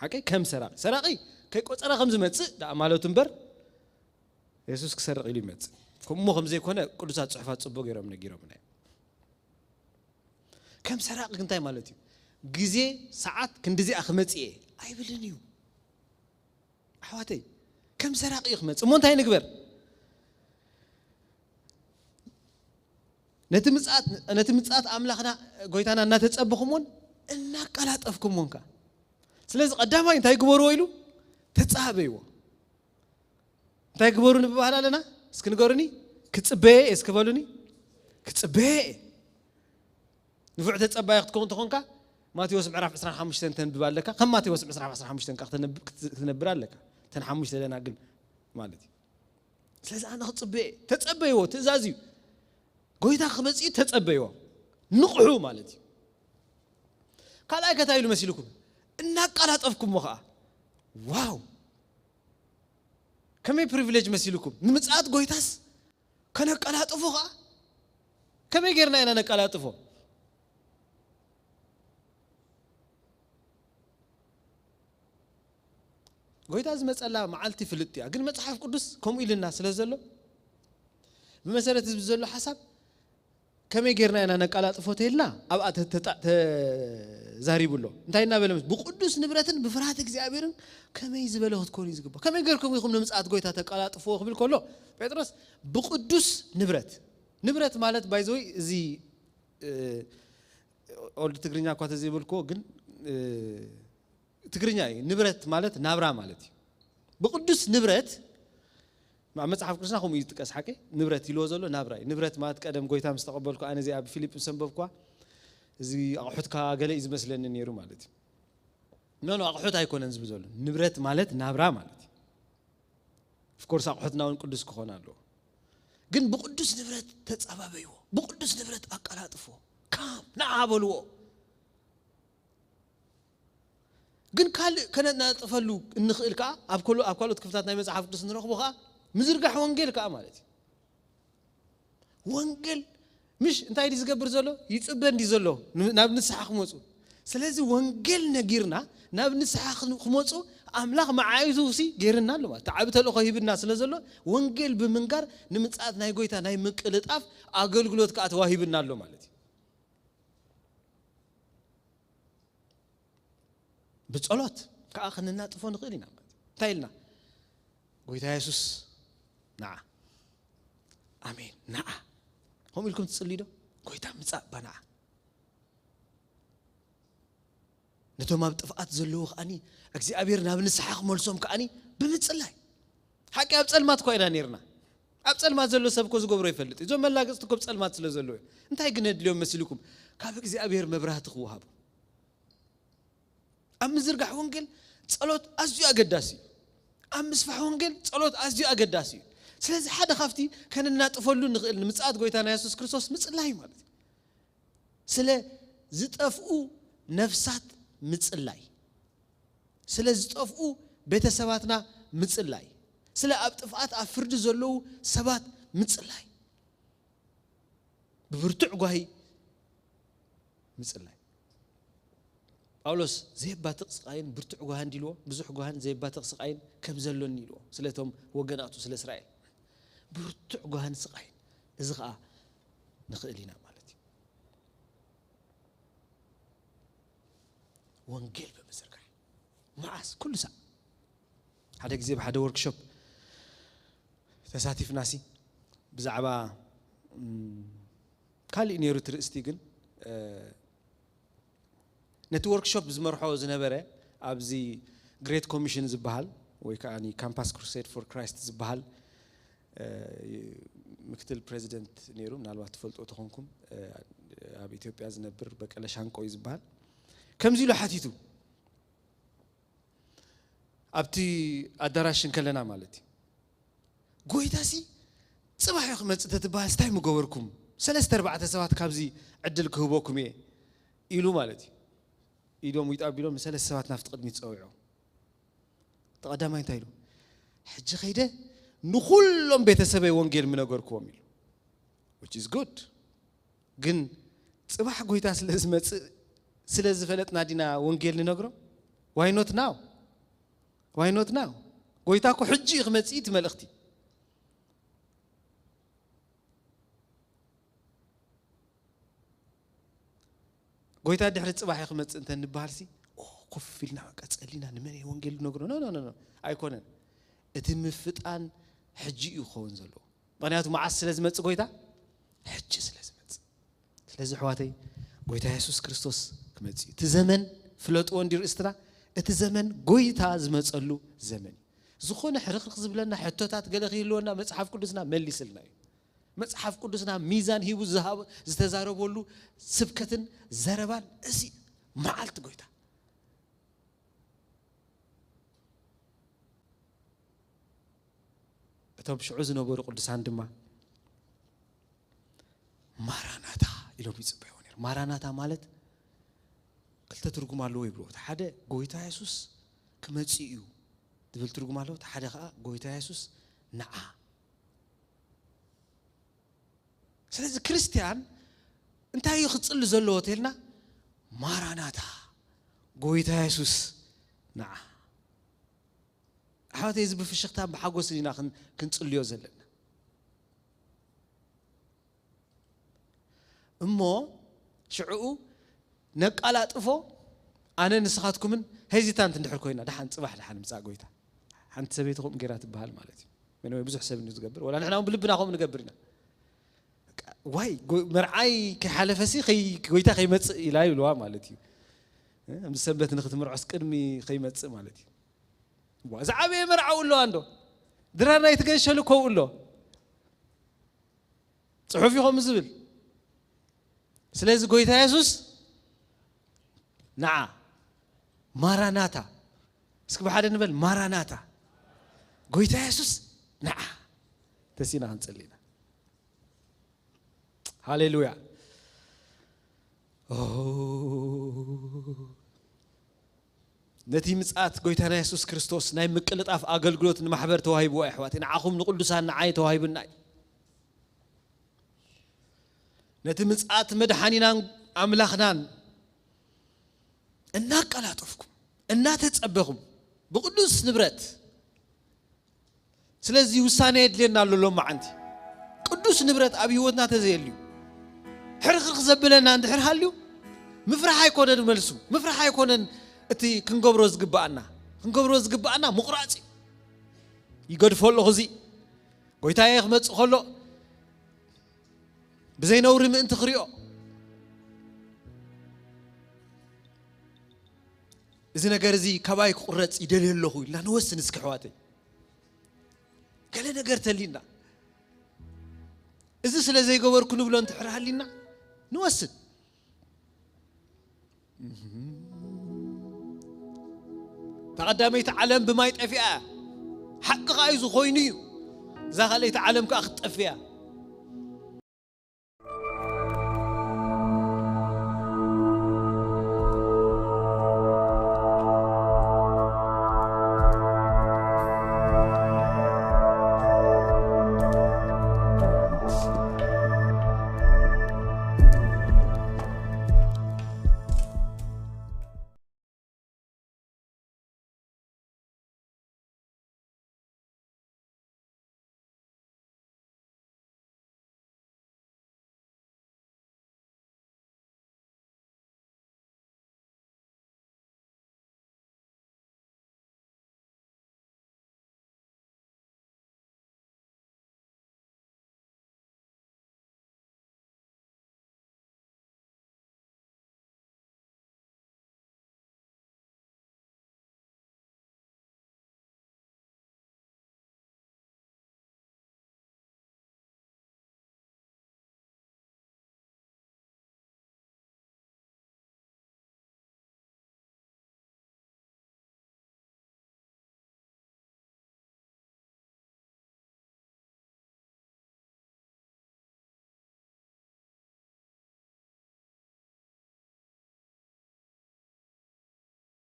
ሓቀይ ከም ሰራቂ። ሰራቂ ከይቆጸረ ከም ዝመጽእ ደኣ ማለቱ እምበር፣ የሱስ ክሰርቕ ኢሉ ይመጽእ። ከምኡ ከም ዘይኮነ ቅዱሳት ጽሑፋት ጽቡቕ ገይሮም ነጊሮምና እዮም። ከም ሰራቂ እንታይ ማለት እዩ? ግዜ፣ ሰዓት፣ ክንዲዚኣ ክመጽእ እየ ኣይብልን እዩ። ኣሕዋተይ፣ ከም ሰራቂ እዩ ክመጽእ። እሞ እንታይ ንግበር? ነቲ ምጽኣት፣ ነቲ ምጽኣት ኣምላኽና፣ ጎይታና እናተጸበኹሞን እናቀላጠፍኩሞን ከኣ። ስለዚ ቀዳማይ እንታይ ግበርዎ ኢሉ? ተጻበይዎ። እንታይ ግበሩ ንብባህል ኣለና? እስኪ ንገሩኒ። ክጽበየ እየ እስኪ በሉኒ። ክጽበየ እየ። ንፉዕ ተጸባይ ክትከውን ተኾንካ፣ ማቴዎስ ምዕራፍ ዕስራን ሓሙሽተን ተንብብ ኣለካ። ከም ማቴዎስ ዕስራን ሓሙሽተን ከኣ ክተነብ-፣ ክት-፣ ክትነብር ኣለካ። እተን ሓሙሽተ ደናግል ማለት እዩ። ስለዚ ኣነ ክጽበየ እየ። ተጸበይዎ፣ ትእዛዝ እዩ። ጎይታ ክመጽእ እዩ፣ ተጸበይዎ። ንቕሑ ማለት እዩ። ካልኣይ ከታይ ኢሉ መሲልኩም? እናቃላጠፍኩሞ ከዓ። ዋው! ከመይ ፕሪቪሌጅ መሲልኩም? ንምጽኣት ጎይታስ ከነቀላጥፎ ከዓ ከመይ ጌርና ኢና ነቀላጥፎ? ጎይታ ዝመጸላ መዓልቲ ፍልጥቲ እያ። ግን መጽሓፍ ቅዱስ ከምኡ ኢልና ስለ ዘሎ፣ ብመሰረት እዚ ዘሎ ሓሳብ ከመይ ጌርና ኢና ነቀላጥፎ ተይልና ኣብኣ ተ- ተጣ- ተዛሪቡ ኣሎ። እንታይ እናበለ መስ- ብቅዱስ ንብረትን ብፍርሃት እግዚኣብሔርን ከመይ ዝበለ ክትኮኑ እዩ ዝግባእ። ከመይ ጌርኩም ኢኹም ንምጽኣት ጎይታ ተቀላጥፍዎ ክብል ከሎ፣ ጴጥሮስ ብቅዱስ ንብረት፣ ንብረት ማለት ባይዘወይ እዚ ኦልድ ትግርኛ እኳ ተዘይበልክዎ ግን ትግርኛ እዩ። ንብረት ማለት ናብራ ማለት እዩ። ብቅዱስ ንብረት ኣብ መጽሓፍ ቅዱስና ከምኡ እዩ ዝጥቀስ። ሓቂ ንብረት ኢልዎ ዘሎ ናብራ እዩ። ንብረት ማለት ቀደም ጎይታ ምስ ተቐበልኩ ኣነ እዚኣ ብፊልፕ ምስ ኣንበብኳ እዚ ኣቑሑትካ ገለ እዩ ዝመስለኒ ነይሩ ማለት እዩ። ኖ ኖ፣ ኣቑሑት ኣይኮነን ዝብል ዘሎ። ንብረት ማለት ናብራ ማለት እዩ። ኦፍኮርስ ኣቑሑትና እውን ቅዱስ ክኾን ኣለዎ። ግን ብቅዱስ ንብረት ተጸባበይዎ፣ ብቅዱስ ንብረት ኣቀላጥፍዎ፣ ካም ንዓ በልዎ። ግን ካልእ ከነናጥፈሉ እንኽእል ከኣ ኣብ ከሎ- ኣብ ካልኦት ክፍታት ናይ መጽሓፍ ቅዱስ ንረኽቦ ከኣ ምዝርጋሕ ወንጌል ከኣ ማለት እዩ። ወንጌል ምሽ እንታይ ድዩ ዝገብር ዘሎ? ይጽበ እንዲ ዘሎ ን- ናብ ንስሓ ክመጹ። ስለዚ ወንጌል ነጊርና ናብ ንስሓ ክን- ክመጹ ኣምላኽ መዓይዙ ሲ ገይርና ኣሎ ማለት ተዓቢ ተልእኾ ሂብና ስለ ዘሎ ወንጌል ብምንጋር ንምጽኣት ናይ ጎይታ ናይ ምቅልጣፍ ኣገልግሎት ከኣ ተዋሂብና ኣሎ ማለት እዩ። ብጸሎት ከኣ ክንናጥፎ ንኽእል ኢና። እንታይ ኢልና? ጎይታ የሱስ ንዓ። ኣሜን። ንዓ። ከምኡ ኢልኩም ትጽልዩ ዶ? ጎይታ ምጻእ እባ ንዓ። ነቶም ኣብ ጥፍኣት ዘለዉ ከኣኒ እግዚኣብሔር ናብ ንስሓ ክመልሶም ከኣኒ ብምጽላይ። ሓቂ ኣብ ጸልማት እኳ ኢና ነይርና። ኣብ ጸልማት ዘሎ ሰብ እኮ ዝገብሮ ይፈልጥ እዩ። እዞም መላገጽቲ እኮ ኣብ ጸልማት ስለ ዘለዉ እዮም። እንታይ ግን የድልዮም መሲልኩም? ካብ እግዚኣብሔር መብራህቲ ክወሃቡ። ኣብ ምዝርጋሕ ወንጌል ጸሎት ኣዝዩ ኣገዳሲ እዩ። ኣብ ምስፋሕ ወንጌል ጸሎት ኣዝዩ ኣገዳሲ እዩ። ስለዚ ሓደ ካብቲ ከነናጥፈሉ ንኽእል ንምጽኣት ጎይታና የሱስ ክርስቶስ ምጽላይ ማለት እዩ። ስለ ዝጠፍኡ ነፍሳት ምጽላይ፣ ስለ ዝጠፍኡ ቤተሰባትና ምጽላይ፣ ስለ ኣብ ጥፍኣት ኣብ ፍርዲ ዘለዉ ሰባት ምጽላይ፣ ብብርቱዕ ጓሂ ምጽላይ። ጳውሎስ ዘየባትቕ ስቓይን ብርቱዕ ጓህን ኢልዎ፣ ብዙሕ ጓህን ዘየባትቕ ስቓይን ከም ዘሎኒ ኢልዎ፣ ስለቶም ወገናቱ ስለ እስራኤል። ብርቱዕ ጓህን ስቓይን፣ እዚ ኸኣ ንኽእል ኢና ማለት እዩ። ወንጌል ብምዝርጋሕ። መዓስ? ኩሉ ሳዕ። ሓደ ግዜ ብሓደ ወርክሾፕ ተሳቲፍናሲ ብዛዕባ ካልእ ነይሩ እቲ ርእስቲ ግን ነቲ ወርክሾፕ ዝመርሖ ዝነበረ ኣብዚ ግሬት ኮሚሽን ዝበሃል ወይ ከዓ ካምፓስ ክሩሴድ ፎር ክራይስት ዝበሃል ምክትል ፕሬዚደንት ነይሩ። ምናልባት ትፈልጦ ተኾንኩም ኣብ ኢትዮጵያ ዝነብር በቀለ ሻንቆ እዩ ዝበሃል። ከምዚ ኢሉ ሓቲቱ ኣብቲ ኣዳራሽ እንከለና ማለት እዩ። ጎይታሲ ጽባሕ እዩ ክመጽእ ተትበሃል ስታይ ምገበርኩም? ሰለስተ ኣርባዕተ ሰባት ካብዚ ዕድል ክህበኩም እየ ኢሉ ማለት እዩ። ኢዶም ውይጥ ኣቢሎም ንሰለስተ ሰባት ናብቲ ቅድሚት ጸዊዖም። ተቐዳማይ እንታይ ኢሉ? ሕጂ ከይደ ንኹሎም ቤተሰበይ ወንጌል ምነገርክዎም ኢሉ። Which is good። ግን ጽባሕ ጎይታ ስለ ዝመጽእ ስለ ዝፈለጥና ዲና ወንጌል ንነግሮ? Why not now? Why not now? ጎይታ እኮ ሕጂ እዩ ክመጽእ እቲ መልእኽቲ። ጎይታ ድሕሪ ጽባሕ እዩ ክመጽእ እንተ ንበሃል ሲ ኦ፣ ኮፍ ኢልና በቃ ጸሊና ንመን እዩ ወንጌል ንነግሮ? ኖ ኖ ኖ ኖ፣ ኣይኮነን። እቲ ምፍጣን ሕጂ እዩ ክኸውን ዘለዎ። ምኽንያቱ መዓስ ስለ ዝመጽእ ጎይታ? ሕጂ ስለ ዝመጽእ። ስለዚ ኣሕዋተይ፣ ጎይታ የሱስ ክርስቶስ ክመጽእ እዩ። እቲ ዘመን ፍለጥዎ እንዲ ርእስትና፣ እቲ ዘመን ጎይታ ዝመጸሉ ዘመን እዩ። ዝኾነ ሕርኽርኽ ዝብለና ሕቶታት ገለ ክህልወና መጽሓፍ ቅዱስና መሊስልና እዩ። መጽሓፍ ቅዱስና ሚዛን ሂቡ ዝሃበ- ዝተዛረበሉ ስብከትን ዘረባን እዚ መዓልቲ ጎይታ። እቶም ሽዑ ዝነበሩ ቅዱሳን ድማ ማራናታ ኢሎም ይጽበይዎ ነይሩ። ማራናታ ማለት ክልተ ትርጉም ኣለዎ ይብሉ። እቲ ሓደ ጎይታ የሱስ ክመጽእ እዩ ዝብል ትርጉም ኣለዎ። እቲ ሓደ ከዓ ጎይታ የሱስ ንዓ። ስለዚ ክርስትያን እንታይ እዩ ክጽሊ ዘለዎ ተልና? ማራናታ፣ ጎይታ የሱስ ንዓ። ኣሕዋተይ፣ እዚ ብፍሽኽታን ብሓጎስን ኢና ክን- ክንጽልዮ ዘለና። እሞ ሽዕኡ ነቃላጥፎ፣ ኣነ ንስኻትኩምን ሄዚታንት እንድሕር ኮይና፣ ደሓን ጽባሕ ደሓን ምጻእ ጎይታ። ሓንቲ ሰበይቲ ከምኡ ገይራ ትበሃል ማለት እዩ። ወይ ብዙሕ ሰብ እንዩ ዝገብር፣ ወላ ንሕና እውን ብልብና ከምኡ ንገብር ኢና። ዋይ፣ ጎ- መርዓይ ከይሓለፈሲ ከይ- ጎይታ ከይመጽእ ኢላ ይብልዋ ማለት እዩ። እ፣ ኣብዚ ሰንበት ንክትምርዖስ ቅድሚ ከይመጽእ ማለት እዩ። ዋ፣ ዝዓበየ መርዓው ኣለዋ እንዶ፣ ድራር ናይ ትገሸሉ ከውኡ ኣሎ። ጽሑፍ እዩ ከምኡ ዝብል። ስለዚ ጎይታ የሱስ ንዓ፣ ማራናታ። እስኪ ብሓደ ንበል፣ ማራናታ። ጎይታ የሱስ ንዓ። ተሲና ክንጽሊ ኢና። ሃሌሉያ። ኦ፣ ነቲ ምጽኣት ጎይታና የሱስ ክርስቶስ ናይ ምቅልጣፍ ኣገልግሎት ንማሕበር ተዋሂብዎ፣ ኣሕዋተይ። ንዓኹም ንቅዱሳን ንዓይ ተዋሂቡና እዩ። ነቲ ምጽኣት መድሓኒናን ኣምላኽናን እናቀላጠፍኩም፣ እናተጸበኹም፣ ብቅዱስ ንብረት። ስለዚ ውሳነ የድልየና ኣሎ ሎም መዓንቲ። ቅዱስ ንብረት ኣብ ህይወትና ተዘየልዩ፣ ሕርኽርኽ ዘብለና እንድሕር ሃልዩ፣ ምፍራሕ ኣይኮነን መልሱ። ምፍራሕ ኣይኮነን እቲ ክንገብሮ ዝግብኣና። ክንገብሮ ዝግብኣና ምቑራጽ እዩ። ይገድፎ ኣለኹ እዚ። ጎይታየ ክመጽእ ከሎ ብዘይ ነውሪ ምእንቲ ክሪኦ። እዚ ነገር እዚ ካባይ ክቑረጽ ይደልየ ኣለኹ ኢልና ንወስን እስኪ ኣሕዋተይ። ገለ ነገር ተሊና፣ እዚ ስለ ዘይገበርኩ ንብሎ እንድሕር ሃሊና ንወስን። እታ ቀዳመይቲ ዓለም ብማይ ጠፊኣ እያ። ሓቂ ከኣ እዩ፣ ዝኾይኑ እዩ። እዛ ካልኣይቲ ዓለም ከኣ ክትጠፍእ እያ።